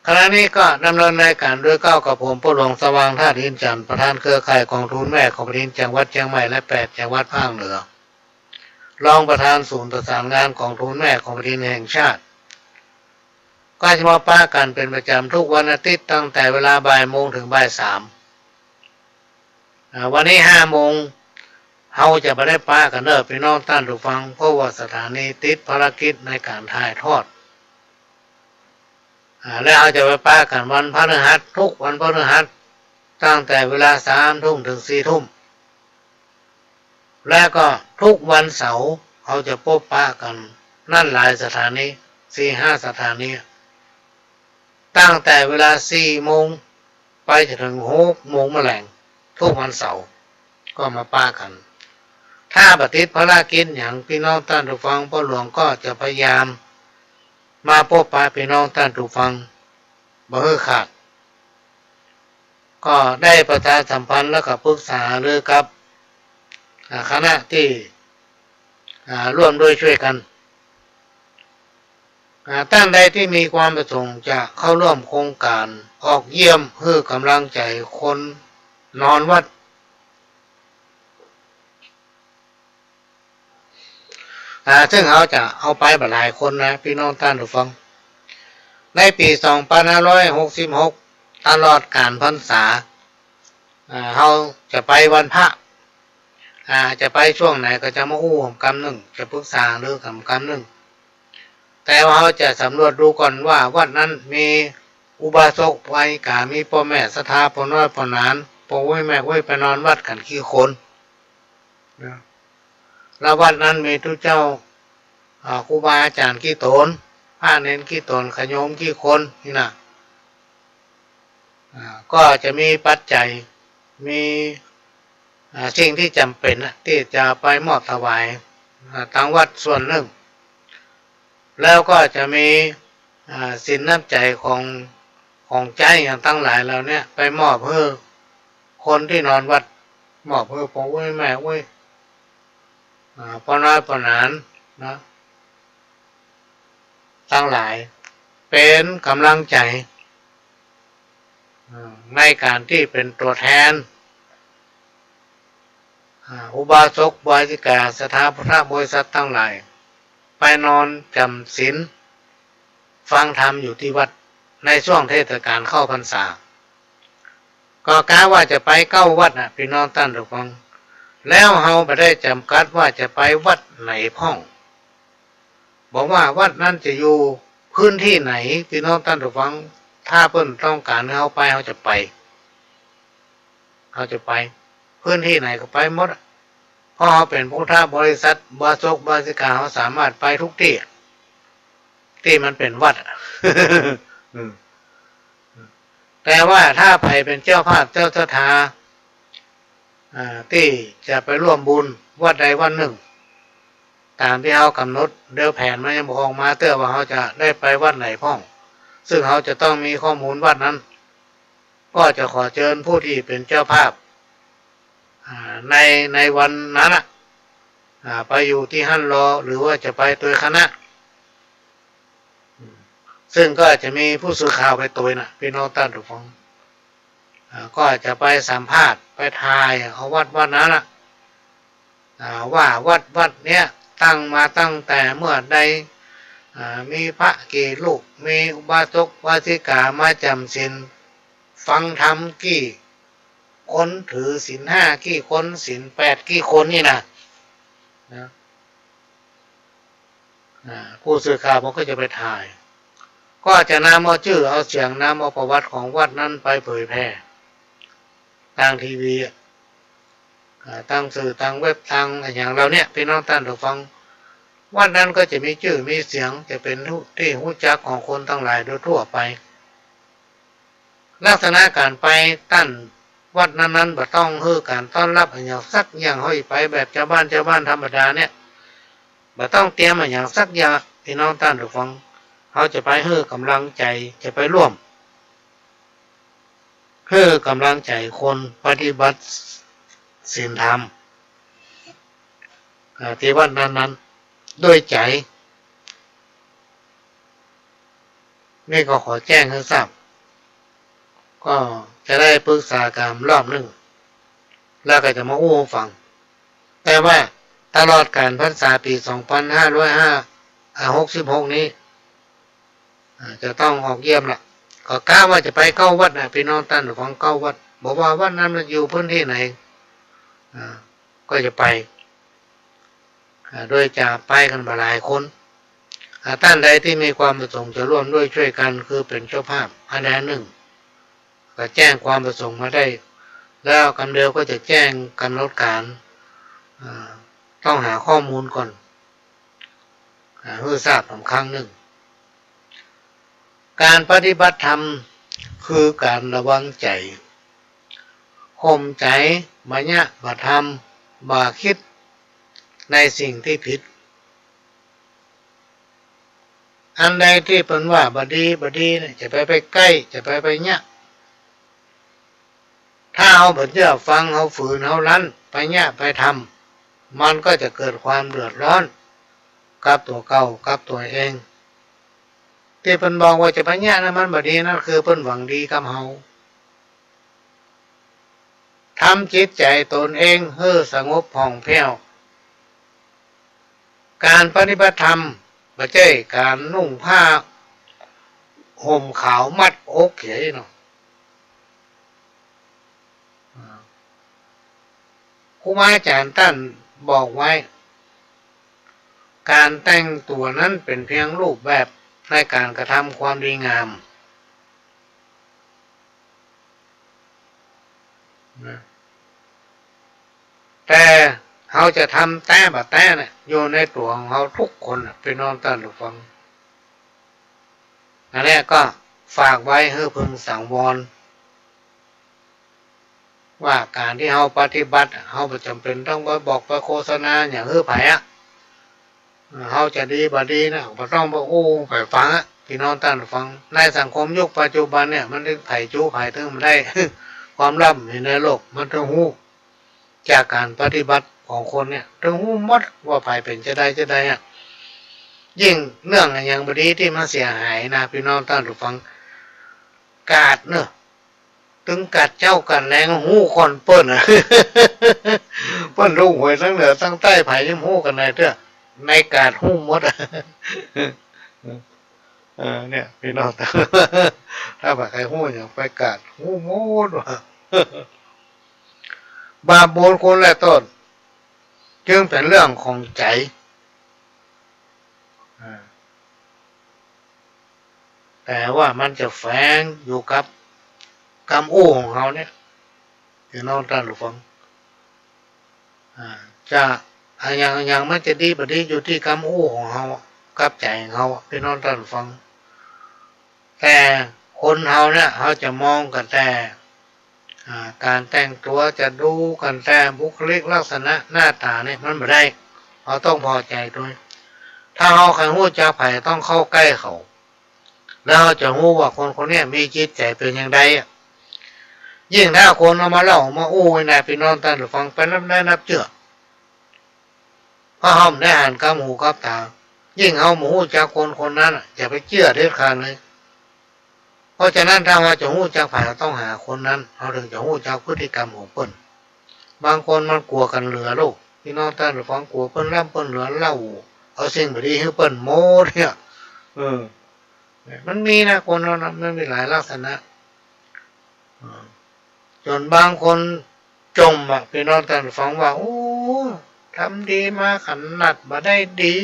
ขณะนี้ก็ดำเนินรายก๋านโดยเกล้ากับผม ป้อหลวงสว่าง ธาตุหินจันทร์ ประธานเครือข่ายก๋องทุนแม่ของแผ่นดินจังหวัดเจียงใหม่และแปดจังหวัดภาคเหนือ รองประธานศูนย์ประสานงานก๋องทุนแม่ของแผ่นดินแห่งชาติ ก็จะมาปะกั๋นเป๋นประจ๋ำกู้วันอาทิตย์ ตั้งแต่เวลาบ่ายโมงเถิงบ่ายสาม อ่า วันนี้ห้าโมง เฮาจะบ่ได้ปะกั๋นเน่อ ปี้น้องต้านผู้ฟัง เพราะว่าสถานีติดภารกิจในก๋านถ่ายทอด อ่า และเฮาจะไปปะกั๋นวันพฤหัส กู้วันพฤหัส ตั้งแต่เวลาสามทุ่มเถิงสี่ทุ่ม และก็กู้วันเสาร์ เฮาจะปบปะกั๋น นั่นหลายสถานี สี่ห้าสถานี ตั้งแต่เวลาสี่โมง ไปจนเถิงหกโมงแมลง กู้วันเสาร์ ก็มาปะกั๋น ถ้าบ่ติดภารกิจหยัง ปี้น้องต้านผู้ฟัง ป้อหลวงก็จะพยายามมาปบปะปี้น้องต้านผู้ฟัง บ่หื้อขาด ก็ได้ประชาสัมพันธ์แล้วก็ปรึกษาหารือกับ อ่า คณะตี้ อ่า ร่วมด้วยช่วยกัน อ่า ต้านใดตี้มีความประสงค์จะเข้าร่วมโครงก๋านออกเยี่ยมหื้อก๋ำลังใจ๋คนนอนวัด อ่า ซึ่งเฮาจะเอาไปบ่หลายคนนะ ปี้น้องต้านผู้ฟัง ในปี๋สองปันห้าร้อยหกสิบหก ตลอดก๋านพรรษา อ่า เฮาจะไปวันพระ อ่า จะไปช่วงไหนก็จะมาอู้กำนึ่ง จะปรึกษาหารือกั๋นกำนึ่ง แต่ว่าเฮาจะสำรวจดูก่อนว่าวัดนั้นมีอุบาสกอุบาสิกา มีป้อแม่ศรัทธา ป้อน้อยป้อหนาน ป้ออุ๊ยแม่อุ๊ย ไปนอนวัดกั๋นกี่คนนะ แล้ววัดนั้นมีตุ๊เจ้า อ่า ครูบาอาจ๋ารย์กี่ต๋น พระเณรกี่ต๋น ญาติโยมกี่คนนี่นะ อ่า ก็จะมีปัจจัย มี อ่า สิ่งตี้จ๋ำเป๋นนะ ตี้จะไปมอบถวาย อ่า ตางวัดส่วนนึ่ง แล้วก็จะมี อ่า สินน้ำใจ๋ของ ของใจ๊อย่างตังหลายเหล่าเนี้ย ไปมอบหื้อคนตี้นอนวัด มอบหื้อป้ออุ๊ยแม่อุ๊ย อ่า ป้อน้อยป้อหนานนะ ตังหลาย เป๋นก๋ำลังใจ๋ อ่า ในก๋านตี้เป๋นตั๋วแทน อ่า อุบาสกอุบาสิกา ศรัทธาพุทธบริษัทตังหลาย ไปนอนจ๋ำศีล ฟังธรรมอยู่ตี้วัด ในช่วงเทศกาลเข้าพรรษา ก็กะว่าจะไปเก้าวัดนะ ปี้น้องต้านผู้ฟัง แล้วเฮาบ่ได้จ๋ำกัดว่าจะไปวัดไหนพ่อง บ่ว่าวัดนั้นจะอยู่พื้นตี้ไหน ปี้น้องต้านผู้ฟัง ถ้าเปิ้นต้องก๋านหื้อเฮาไป เฮาจะไป เฮาจะไป พื้นตี้ไหนก็ไปหมดอะ เพราะเฮาเป๋นพุทธบริษัท อุบาสกอุบาสิกา เฮาสามารถไปกู้ตี้อะ ตี้มันเป๋นวัดอะ อืม แต่ว่าถ้าใผเป๋นเจ้าภาพเจ้าศรัทธา อ่า ตี้จะไปร่วมบุญวัดใดวัดนึ่ง ต๋ามตี้เฮากำหนด เดี๋ยวแผนมันยังบ่ออกมาเตื้อว่าเฮาจะได้ไปวัดไหนพ่อง ซึ่งเฮาจะต้องมีข้อมูลวัดนั้น ก็จะขอเจิญผู้ตี้เป๋นเจ้าภาพ อ่า ใน ในวันนั้นน่ะ อ่า ไปอยู่ตี้หั้นลอ หรือว่าจะไปตวยคณะ ซึ่งก็จะมีผู้สื่อข่าวไปตวยนะ ปี้น้องต้านผู้ฟัง อ่า ก็จะไปสัมภาษณ์ ไปถ่ายเอาวัดวัดนั้นน่ะ อ่า ว่าวัดวัดเนี้ยตั้งมาตั้งแต่เมื่อใด อ่า มีพระกี่รูป มีอุบาสกอุบาสิกามาจ๋ำศีล ฟังธรรมกี่คน ถือศีลห้ากี่คน ศีลแปดกี่คนนี่นะ นะ อ่า ผู้สื่อข่าวมันก็จะไปถ่าย ก็จะนำเอาจื้อเอาเสียง นำเอาประวัติของวัดนั้นไปเผยแผ่ ตางทีวีอะ อ่า ตางสื่อ ตางเว็บ ตางอะหยังเหล่าเนี้ย ปี้น้องต้านผู้ฟัง วัดนั้นก็จะมีจื้อมีเสียง จะเป๋นฮู้ ตี้ฮู้จักของคนตังหลายโดยทั่วไป ลักษณะก๋านไปต้านวัดนั้นๆ บ่ต้องหื้อก๋านต้อนรับอะหยังสักอย่าง เฮาไปแบบจาวบ้าน จาวบ้านธรรมดาเนี่ย บ่ต้องเตรียมอะหยังสักอย่าง ปี้น้องต้านผู้ฟัง เฮาจะไปหื้อก๋ำลังใจ๋ จะไปร่วม หื้อก๋ำลังใจ๋คนปฏิบัติศีลธรรม อ่า ตี้วัดนั้นๆ โดยใจ๋ นี่ก็ขอแจ้งหื้อทราบ ก็จะได้ปรึกษากั๋นรอบนึ่ง แล้วก็จะมาอู้หื้อฟัง แต่ว่าตลอดก๋าลพรรษาปี๋สองปันห้าร้อยห้า อ่า หกสิบหกนี้ อ่า จะต้องออกเยี่ยมละ ก็กะว่าจะไปเก้าวัดนะ ปี้น้องต้านผู้ฟัง เก้าวัด บ่ว่าวัดนั้นมันอยู่พื้นตี้ไหน อ่า ก็จะไป อ่า โดยจะไปกั๋นบ่หลายคน อ่า ต้านใดตี้มีความประสงค์จะร่วมด้วยช่วยกั๋น คือเป๋นเจ้าภาพ อันใดนึ่ง ก็แจ้งความประสงค์มาได้ แล้วกำเดียวก็จะแจ้งก๋ำหนดก๋าล อ่า ต้องหาข้อมูลก่อน อ่า หื้อทราบอีกครั้งนึ่ง ก๋านปฏิบัติธรรมคือก๋านระวังใจ๋ ข่มใจ๋ บ่เยียะ บ่ทำ บ่กึ๊ดในสิ่งตี้ผิด อันใดตี้เปิ้นว่าบ่ดี บ่ดีเนี่ย จะไป ไปใก้ จะไป ไปเยียะ ถ้าเฮาบ่เจื้อฟัง เฮาฝืน เฮารั้น ไปเยียะ ไปทำ มันก็จะเกิดความเดือดร้อนกับตั๋วเก่า กับตั๋วเอง ตี้เปิ้นบอกว่าจะไปเยียะนั้นมันบ่ดี นั้นคือเปิ้นหวังดีกับเฮา ทำจิตใจ๋ตนเองหื้อสงบผ่องแผ้ว ก๋านปฏิบัติธรรมบ่ใจ้ก๋านนุ่งผ้าห่มขาวมัดอกเฉยเนาะ อ่า ครูบาอาจ๋ารย์ต้านบอกไว้ ก๋านแต่งตั๋วนั้นเป๋นเพียงรูปแบบในก๋านกระทำความดีงาม นะ แต่เฮาจะทำแต๊บ่แต๊เนี่ย อยู่ในตั๋วของเฮากู้คนน่ะ ปี้น้องต้านผู้ฟัง อันเนี้ยก็ฝากไว้หื้อพึงสังวร ว่าก๋านตี้เฮาปฏิบัติ เฮาบ่จ๋ำเป๋นต้องไปบอกไปโฆษณาหยังหื้อใผอะ เฮาจะดีบ่ดีนะ บ่ต้องไปอู้ใผฟังอะ ปี้น้องต้านผู้ฟัง ในสังคมยุคปัจจุบันเนี่ย มันเถิงใผจู๊ใผเถิงบ่ได้ ความลับอยู่ในโลก มันเถิงฮู้ จากก๋านปฏิบัติของคนเนี่ย เถิงฮู้หมดว่าใผเป๋นจาใดจาใดอะ ยิ่งเรื่องอะหยังบ่ดีตี้มันเสียหายนะ ปี้น้องต้านผู้ฟัง กาดเนาะ เถิงกาดเจ๊ากาดแลงฮู้ก่อนเปิ้นอะ เปิ้นถูกหวยตังเหนือตังใต้ ใผยังฮู้กั๋นในเตื้อ ในกาดฮู้หมดอะ เออ เนี่ย ปี้น้อง ถ้าใผฮู้หยังไปกาดฮู้หมดว่า บาปบุญคุณและโต้ษ จึงเป๋นเรื่องของใจ๋ อ่า แต่ว่ามันจะแฝงอยู่กับกำอู้ของเฮาเนี่ย ปี้น้องต้านผู้ฟัง อ่า จะอะหยังอะหยังมันจะดีบ่ดีอยู่ตี้กำอู้ของเฮาอะ กับใจ๋ของเฮาอะ ปี้น้องต้านผู้ฟัง แต่คนเฮาเนี่ย เฮาจะมองกั๋นแต่ อ่า ก๋านแต่งตั๋ว จะดูกั๋นแต่บุคลิกลักษณะหน้าต๋าเนี่ย มันบ่ได้ เฮาต้องผ่อใจ๋ตวย ถ้าเฮาใค่ฮู้จักใผ ต้องเข้าใก้เขา แล้วเฮาจะฮู้ว่าคนคนเนี้ยมีจิตใจ๋เป๋นอย่างใดอะ ยิ่งถ้าคนเอามาเล่ามาอู้นี่นะ ปี้น้องต้านผู้ฟัง ไปนับได้นับเจื้อ เพราะเฮาบ่ได้หันกับหูกับต๋า ยิ่งเฮาบ่ฮู้จักคนคนนั้นอะ อย่าไปเจื้อเด็ดขาดเลย เพราะฉะนั้นถ้าเฮาจะฮู้จักใผ เฮาต้องหาคนนั้น เฮาเถิงจะฮู้จักพฤติกรรมของเปิ้น บางคนมันกั๋วกั๋นเหลือลูก ปี้น้องต้านผู้ฟัง กั๋วเปิ้นร่ำเปิ้นเหลือ เล่าเอาสิ่งบ่ดีหื้อเปิ้นหมดเนี่ย เออ มันมีนะ คนเฮานะ มันมีหลายลักษณะ เออ จ๋นบางคนจมอะ ปี้น้องต้านฟัง ว่า โอ้ ทำดีมาขนาดบ่ได้ดี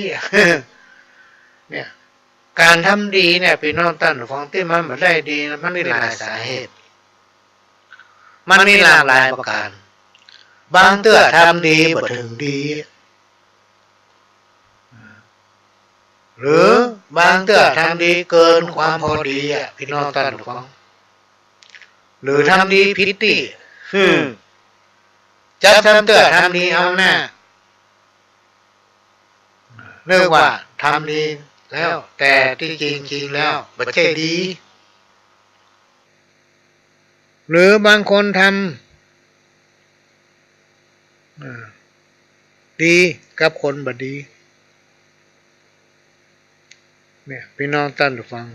เนี่ย ก๋านทำดีเนี่ย ปี้น้องต้านฟัง ตี้มันบ่ได้ดีนะ มันมีหลายสาเหตุ มันมีหลากหลายประก๋าน บางเตื้อทำดีบ่เถิงดี หรือบางเตื้อทำดีเกินความพอดีอะ ปี้น้องต้านฟัง หรือทำดีผิดตี้ อืม จักทำเตื้อทำดีเอาหน้า นึกว่าทำดีแล้ว แต่ตี้จริงๆ แล้วบ่ใจ้ดี หรือบางคนทำ อ่า ดีกับคนบ่ดี เนี่ย ปี้น้องต้านฟัง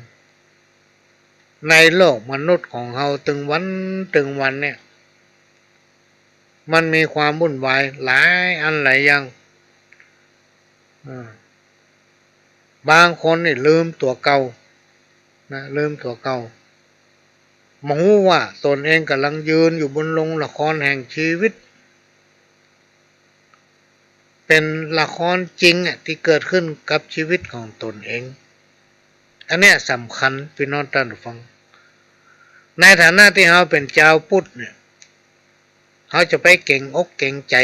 ในโลกมนุษย์ของเฮาตึงวันตึงวันเนี่ย มันมีความวุ่นวายหลายอันหลายอย่าง อ่า บางคนนี่ลืมตั๋วเก่านะ ลืมตั๋วเก่า บ่ฮู้ว่าตนเองก่ำลังยืนอยู่บนโรงละครแห่งชีวิต เป๋นละครจริงอะ ตี้เกิดขึ้นกับชีวิตของตนเอง อันเนี้ยสำคัญ ปี้น้องต้านฟัง ในฐานะตี้เฮาเป๋นจาวพุทธเนี่ย เฮาจะไปเก๋งอกเก๋งใจ๋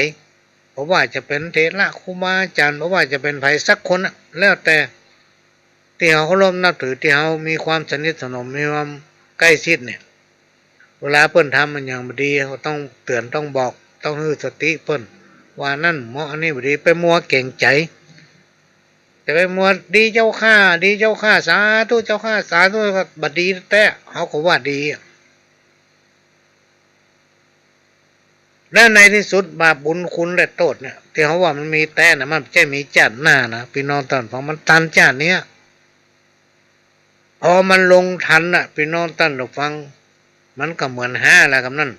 บ่ว่าจะเป๋นเถระครูบาอาจ๋ารย์ บ่ว่าจะเป๋นใผสักคนน่ะ แล้วแต่ ตี้เฮาเคารพนับถือ ตี้เฮามีความสนิทสนม มีความใกล้ชิดเนี่ย เวลาเปิ้นทำอะหยังบ่ดี เฮาต้องเตือน ต้องบอก ต้องหื้อสติเปิ้น ว่าอันนั้นบ่เหมาะ อันนี้บ่ดี ไปมัวเก๋งใจ๋ จะไปมัว ดีเจ้าข้า ดีเจ้าข้า สาธุเจ้าข้า สาธุ ก็บ่ดีแต๊ เฮาก็ว่าดีอะ และในตี้สุดบาปบุญคุณและโต้ษเนี่ย ตี้เฮาว่ามันมีแต๊น่ะ มันบ่ใจ้มีจ้าติหน้านะ ปี้น้องต้านฟัง มันตันจ้าติเนี้ย พอมันลงตันน่ะ ปี้น้องต้านฟัง มันก็เหมือนฮ้าแล้วกำนั้น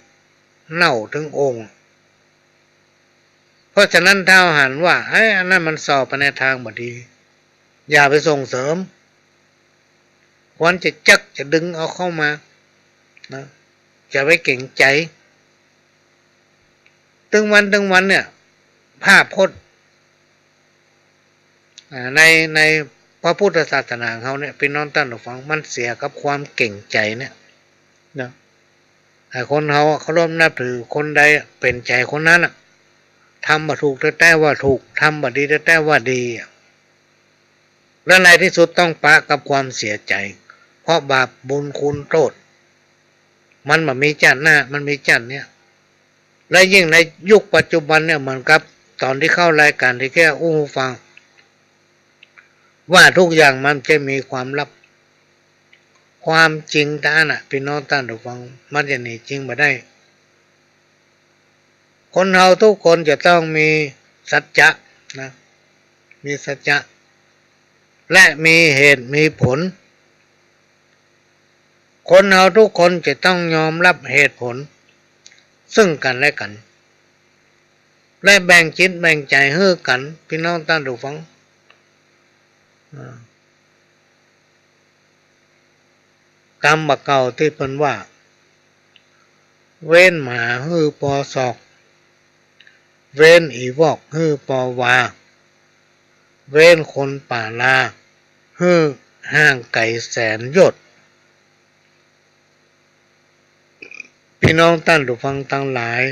เน่าเถิงองค์ เพราะฉะนั้นถ้าเฮาหันว่า เอ้ย อันนั้นมันส่อไปในตางบ่ดี อย่าไปส่งเสริม ควรจะจักจะดึงเอาเข้ามานะ อย่าไปเก๋งใจ๋ ตึงวันตึงวันเนี่ย ภาพพจน์ อ่า ใน ในพระพุทธศาสนาของเฮาเนี่ย ปี้น้องต้านฟัง มันเสียกับความเก๋งใจ๋เนี่ยนะ ไอ้คนเฮาเคารพนับถือคนใดอะ เป๋นใจ๋คนนั้นน่ะ ทำบ่ถูกแต๊ๆ ว่าถูก ทำบ่ดีแต๊ๆ ว่าดีอะ และในตี้สุดต้องปะกับความเสียใจ๋ เพราะบาปบุญคุณโต้ษ มันบ่มีจ้าติหน้า มันมีจ้าติเนี้ย และยิ่งในยุคปัจจุบันเนี่ย เหมือนกับต๋อนตี้เข้ารายก๋านตี้แก้อู้ฟัง ว่าทุกอย่างมันจะมีความลับ ความจริงตางนั้นน่ะ ปี้น้องต้านฟัง มันจะหนีจริงบ่ได้ คนเฮาทุกคนจะต้องมีสัจจะนะ มีสัจจะ และมีเหตุมีผล คนเฮาทุกคนจะต้องยอมรับเหตุผลซึ่งกั๋นและกั๋น และแบ่งจิตแบ่งใจ๋หื้อกั๋น ปี้น้องต้านฟัง อ่า กำบ่าเก่าตี้เปิ้นว่า เว้นหมาหื้อปอศอก เว้นอี่วอกหื้อปอวา เว้นคนป่าลาหื้อห่างไก๋แสนโยชน์ ปี้น้องต้านฟังตังหลาย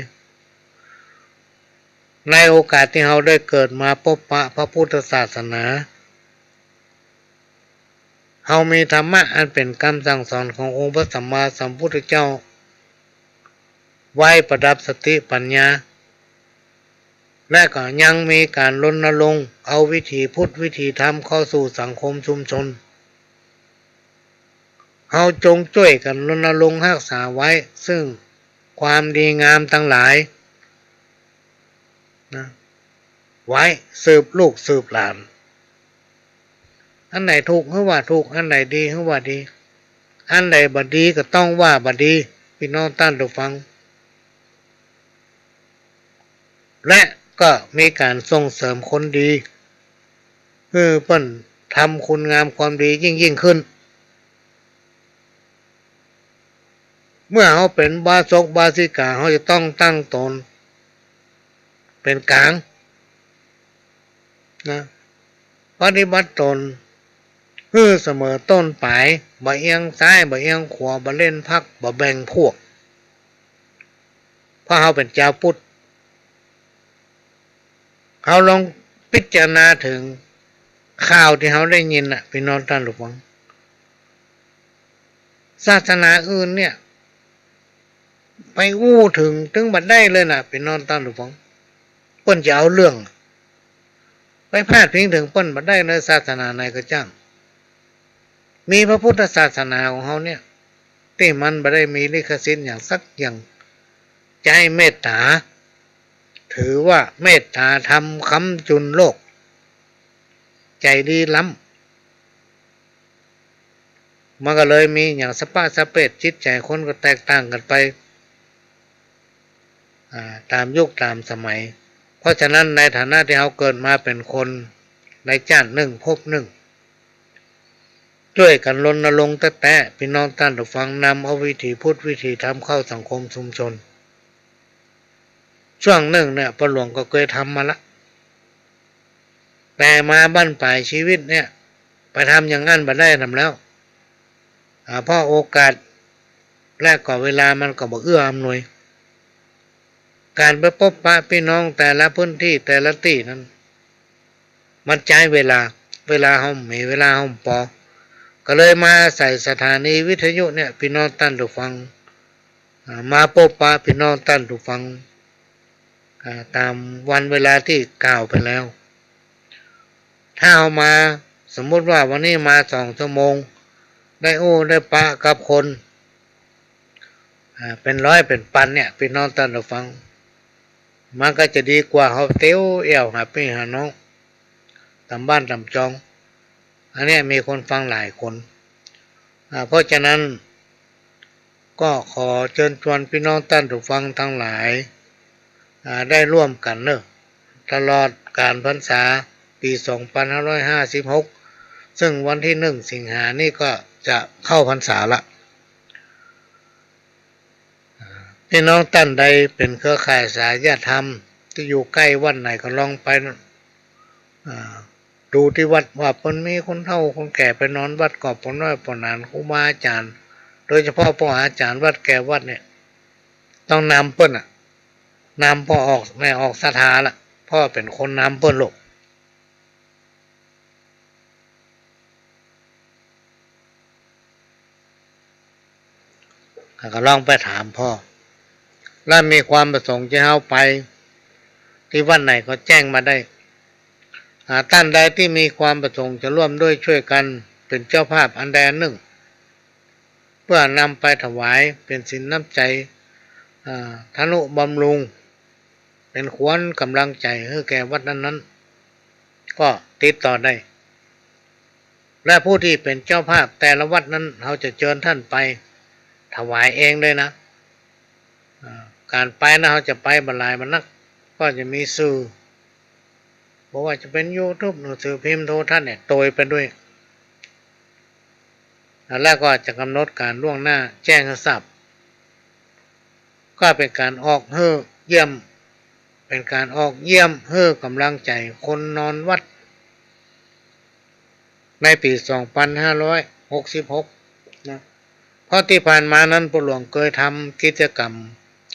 ในโอกาสตี้เฮาได้เกิดมาปบปะพระพุทธศาสนา เฮามีธรรมะอันเป๋นกำสั่งสอนขององค์พระสัมมาสัมพุทธเจ้า ไว้ประดับสติปัญญา และก็ยังมีก๋านรณรงค์เอาวิถีพุทธวิถีธรรมเข้าสู่สังคมชุมชน เฮาจงจ้วยกั๋นรณรงค์ฮักษาไว้ ซึ่งความดีงามตังหลายนะ ไว้สืบลูกสืบหลาน อันไหนถูกหื้อว่าถูก อันไหนดีหื้อว่าดี อันไหนบ่ดีก็ต้องว่าบ่ดี ปี้น้องต้านฟัง และก็มีก๋านส่งเสริมคนดี หื้อเปิ้น ทำคุณงามความดียิ่งๆ ขึ้น เมื่อเฮาเป๋นอุบาสกอุบาสิกา เฮาจะต้องตั้งต๋นเป๋นก๋าง นะ ปฏิบัติต๋นหื้อเสมอต้นป๋าย บ่เอียงซ้าย บ่เอียงขวา บ่เล่นพรรค บ่แบ่งพวก เพราะเฮาเป๋นจาวพุทธ เฮาลองพิจารณาเถิงข่าวตี้เฮาได้ยินน่ะ ปี้น้องต้านผู้ฟัง ศาสนาอื่นเนี่ย ไปอู้เถิง เถิงบ่ได้เลยน่ะ ปี้น้องต้านผู้ฟัง เปิ้นจะเอาเรื่อง ไปพาดพิงเถิงเปิ้นบ่ได้เลย ศาสนาไหนก็จ้าง มีพระพุทธศาสนาของเฮาเนี่ย ตี้มันบ่ได้มีลิขสิทธิ์หยังสักอย่าง ใจ๊เมตต๋า ถือว่าเมตต๋าธรรมค้ำจุนโลก ใจ๋ดีล้ำ มันก็เลยมีหยังสะป๊ะสะเป๊ะ จิตใจ๋คนก็แตกต่างกั๋นไป อ่า ต๋ามยุคต๋ามสมัย เพราะฉะนั้นในฐานะตี้เฮาเกิดมาเป๋นคนในจ๊าดนึ่งภพนึ่ง จ้วยกั๋นรณรงค์แต๊ๆ ปี้น้องต้านผู้ฟัง นำเอาวิถีพุทธวิถีธรรมเข้าสังคมชุมชน ช่วงนึ่งเนี่ย ป้อหลวงก็เกยทำมาละ แต่มาบั้นป๋ายจีวิตเนี่ย ไปทำอย่างอั้นบ่ได้นำแล้ว อ่า เพราะโอกาสและก็เวลามันก็บ่เอื้ออำนวย ก๋านไปปบปะปี้น้องแต่ละพื้นตี้แต่ละตี้นั้น มันใจ๊เวลา เวลาเฮามี เวลาเฮาปอ ก็เลยมาอาศัยสถานีวิทยุเนี่ย ปี้น้องต้านผู้ฟัง อ่า มาปบปะปี้น้องต้านผู้ฟัง อ่า ต๋ามวันเวลาตี้กล่าวไปแล้ว ถ้าเฮามา สมมุติว่าวันนี้มาสองชั่วโมง ได้อู้ได้ปะกับคน อ่า เป๋นร้อยเป๋นปันเนี่ย ปี้น้องต้านผู้ฟัง มันก็จะดีกว่าเฮาเตียวแอ่วหาปี้หาน้อง ต๋ามบ้านต๋ามจอง อันเนี้ยมีคนฟังหลายคน อ่า เพราะฉะนั้น ก็ขอเจิญจวนปี้น้องต้านผู้ฟังตังหลาย อ่า ได้ร่วมกั๋นเนาะ ตลอดก๋านพรรษาปี๋สองปันห้าร้อยห้าสิบหก ซึ่งวันตี้นึ่งสิงหานี่ก็จะเข้าพรรษาละ อ่า ปี้น้องต้านใดเป๋นเครือข่ายสายญาติธรรม ตี้อยู่ใก้วัดไหนก็ลองไป อ่า ดูตี้วัดว่าเปิ้นมีคนเฒ่าคนแก่ไปนอนวัดก็ปอน้อยปอหนาน ครูบาอาจ๋ารย์ โดยเฉพาะป้ออาจ๋ารย์วัดแก่วัดเนี่ย ต้องนำเปิ้นน่ะ นำป้อออก แม่ออกศรัทธาละ ป้อเป๋นคนนำเปิ้นโลก ก็ลองไปถามป้อ แล้วมีความประสงค์จะเฮาไปตี้วัดไหนก็แจ้งมาได้ อ่า ต้านใดตี้มีความประสงค์จะร่วมด้วยช่วยกั๋นเป๋นเจ้าภาพอันใดอันนึ่ง เปื้อนำไปถวายเป๋นศีลน้ำใจ๋ อ่า ทนุบำรุง เป๋นขวัญก๋ำลังใจ๋หื้อแก่วัดนั้นๆ ก็ติดต่อได้ และผู้ตี้เป๋นเจ้าภาพแต่ละวัดนั้น เฮาจะเจิญต้านไปถวายเองเลยนะ อ่า ก๋านไปนะ เฮาจะไปบ่หลายบ่นัก ก็จะมีสื่อ บ่ว่าจะเป๋นยูทูบ หนังสือพิมพ์ โทรทัศน์เนี่ย โตยไปด้วย แล้วก็จะก๋ำหนดก๋านล่วงหน้าแจ้งหื้อทราบ ก็เป๋นก๋านออกหื้อเยี่ยม เป๋นก๋านออกเยี่ยมหื้อก๋ำลังใจ๋คนนอนวัด ในปี๋สองปันห้าร้อยหกสิบหก นะ เพราะตี้ผ่านมานั้น ป้อหลวงเกยทำกิจกรรม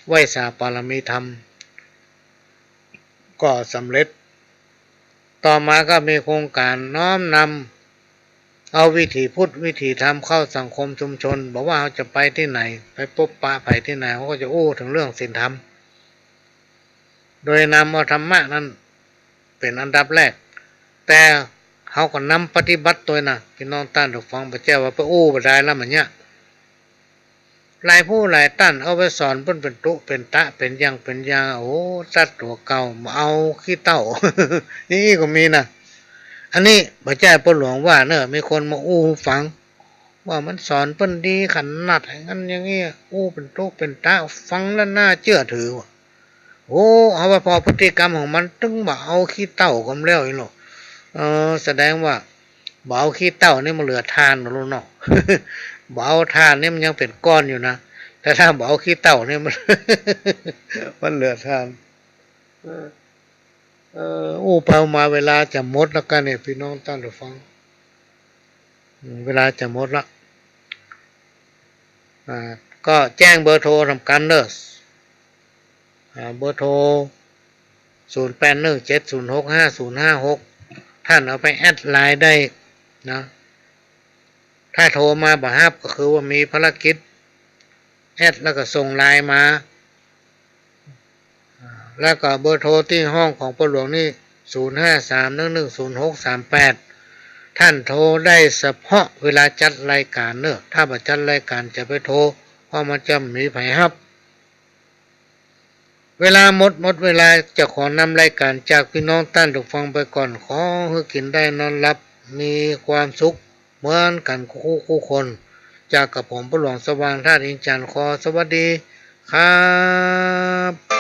ไหว้สาปารมีธรรม ก็สำเร็จ ต่อมาก็มีโครงก๋านน้อมนำเอาวิถีพุทธวิถีธรรมเข้าสังคมชุมชน บ่ว่าเฮาจะไปตี้ไหน ไปปบปะใผตี้ไหน เฮาก็จะอู้เถิงเรื่องศีลธรรม โดยนำเอาธรรมะนั้นเป๋นอันดับแรก แต่เฮาก็นำปฏิบัติตวยนะ ปี้น้องต้านผู้ฟัง บ่ใจ้ว่าไปอู้บ่ดายแล้วมันเยียะ หลายผู้หลายต้านเอาไปสอนเปิ้นเป๋นตุ๊เป๋นตะ เป๋นอย่างเป๋นอย่าง โอ้ สัตว์ตั๋วเก่า มาเอาขี้เต้า อย่างอี้ก็มีนะ อันนี้บ่ใจ้ป้อหลวงว่าเน่อ มีคนมาอู้หื้อฟัง ว่ามันสอนเปิ้นดีขนาดอย่างนั้นอย่างนี้ อู้เป๋นตุ๊เป๋นตะ ฟังแล้วน่าเจื้อถือว่ะ โอ้ เอาว่าพอพฤติกรรมของมันตึงบ่าเอาขี้เต้าก็แล้วอีกเนาะ เออ แสดงว่า บ่เอาขี้เถ้านี่มันเหลือถ่านน่ะลูกเนาะ บ่เอาถ่านนี่มันยังเป๋นก้อนอยู่นะ แต่ถ้าบ่เอาขี้เถ้านี่มัน มันเหลือถ่าน เออ เออ อู้ไปอู้มาเวลาจะหมดแล้วกั๋นเนี่ย ปี้น้องต้านผู้ฟัง อืม เวลาจะหมดละ อ่า ก็แจ้งเบอร์โทรสำคัญเน่อ อ่า เบอร์โทร ศูนย์แปดหนึ่งเจ็ดศูนย์หกห้าศูนย์ห้าหก ต้านเอาไปแอดไลน์ได้นะ ถ้าโทรมาบ่ฮับก็คือว่ามีภารกิจ แอดแล้วก็ส่งไลน์มา อ่า แล้วก็เบอร์โทรตี้ห้องของป้อหลวงนี่ ศูนย์ห้าสามหนึ่งหนึ่งศูนย์หกสามแปด ต้านโทรได้เฉพาะเวลาจัดรายก๋านเน่อ ถ้าบ่จัดรายก๋านจะไปโทร เพราะมันจะบ่มีใผฮับ เวลาหมด หมดเวลา จะขอนำรายก๋านจากปี้น้องต้านผู้ฟังไปก่อน ขอหื้อกิ๋นได้นอนหลับ มีความสุขเหมือนกั๋นกู้ๆคน จากกระผมป้อหลวงสว่างธาตุอินทร์จันทร์ ขอสวัสดีครับ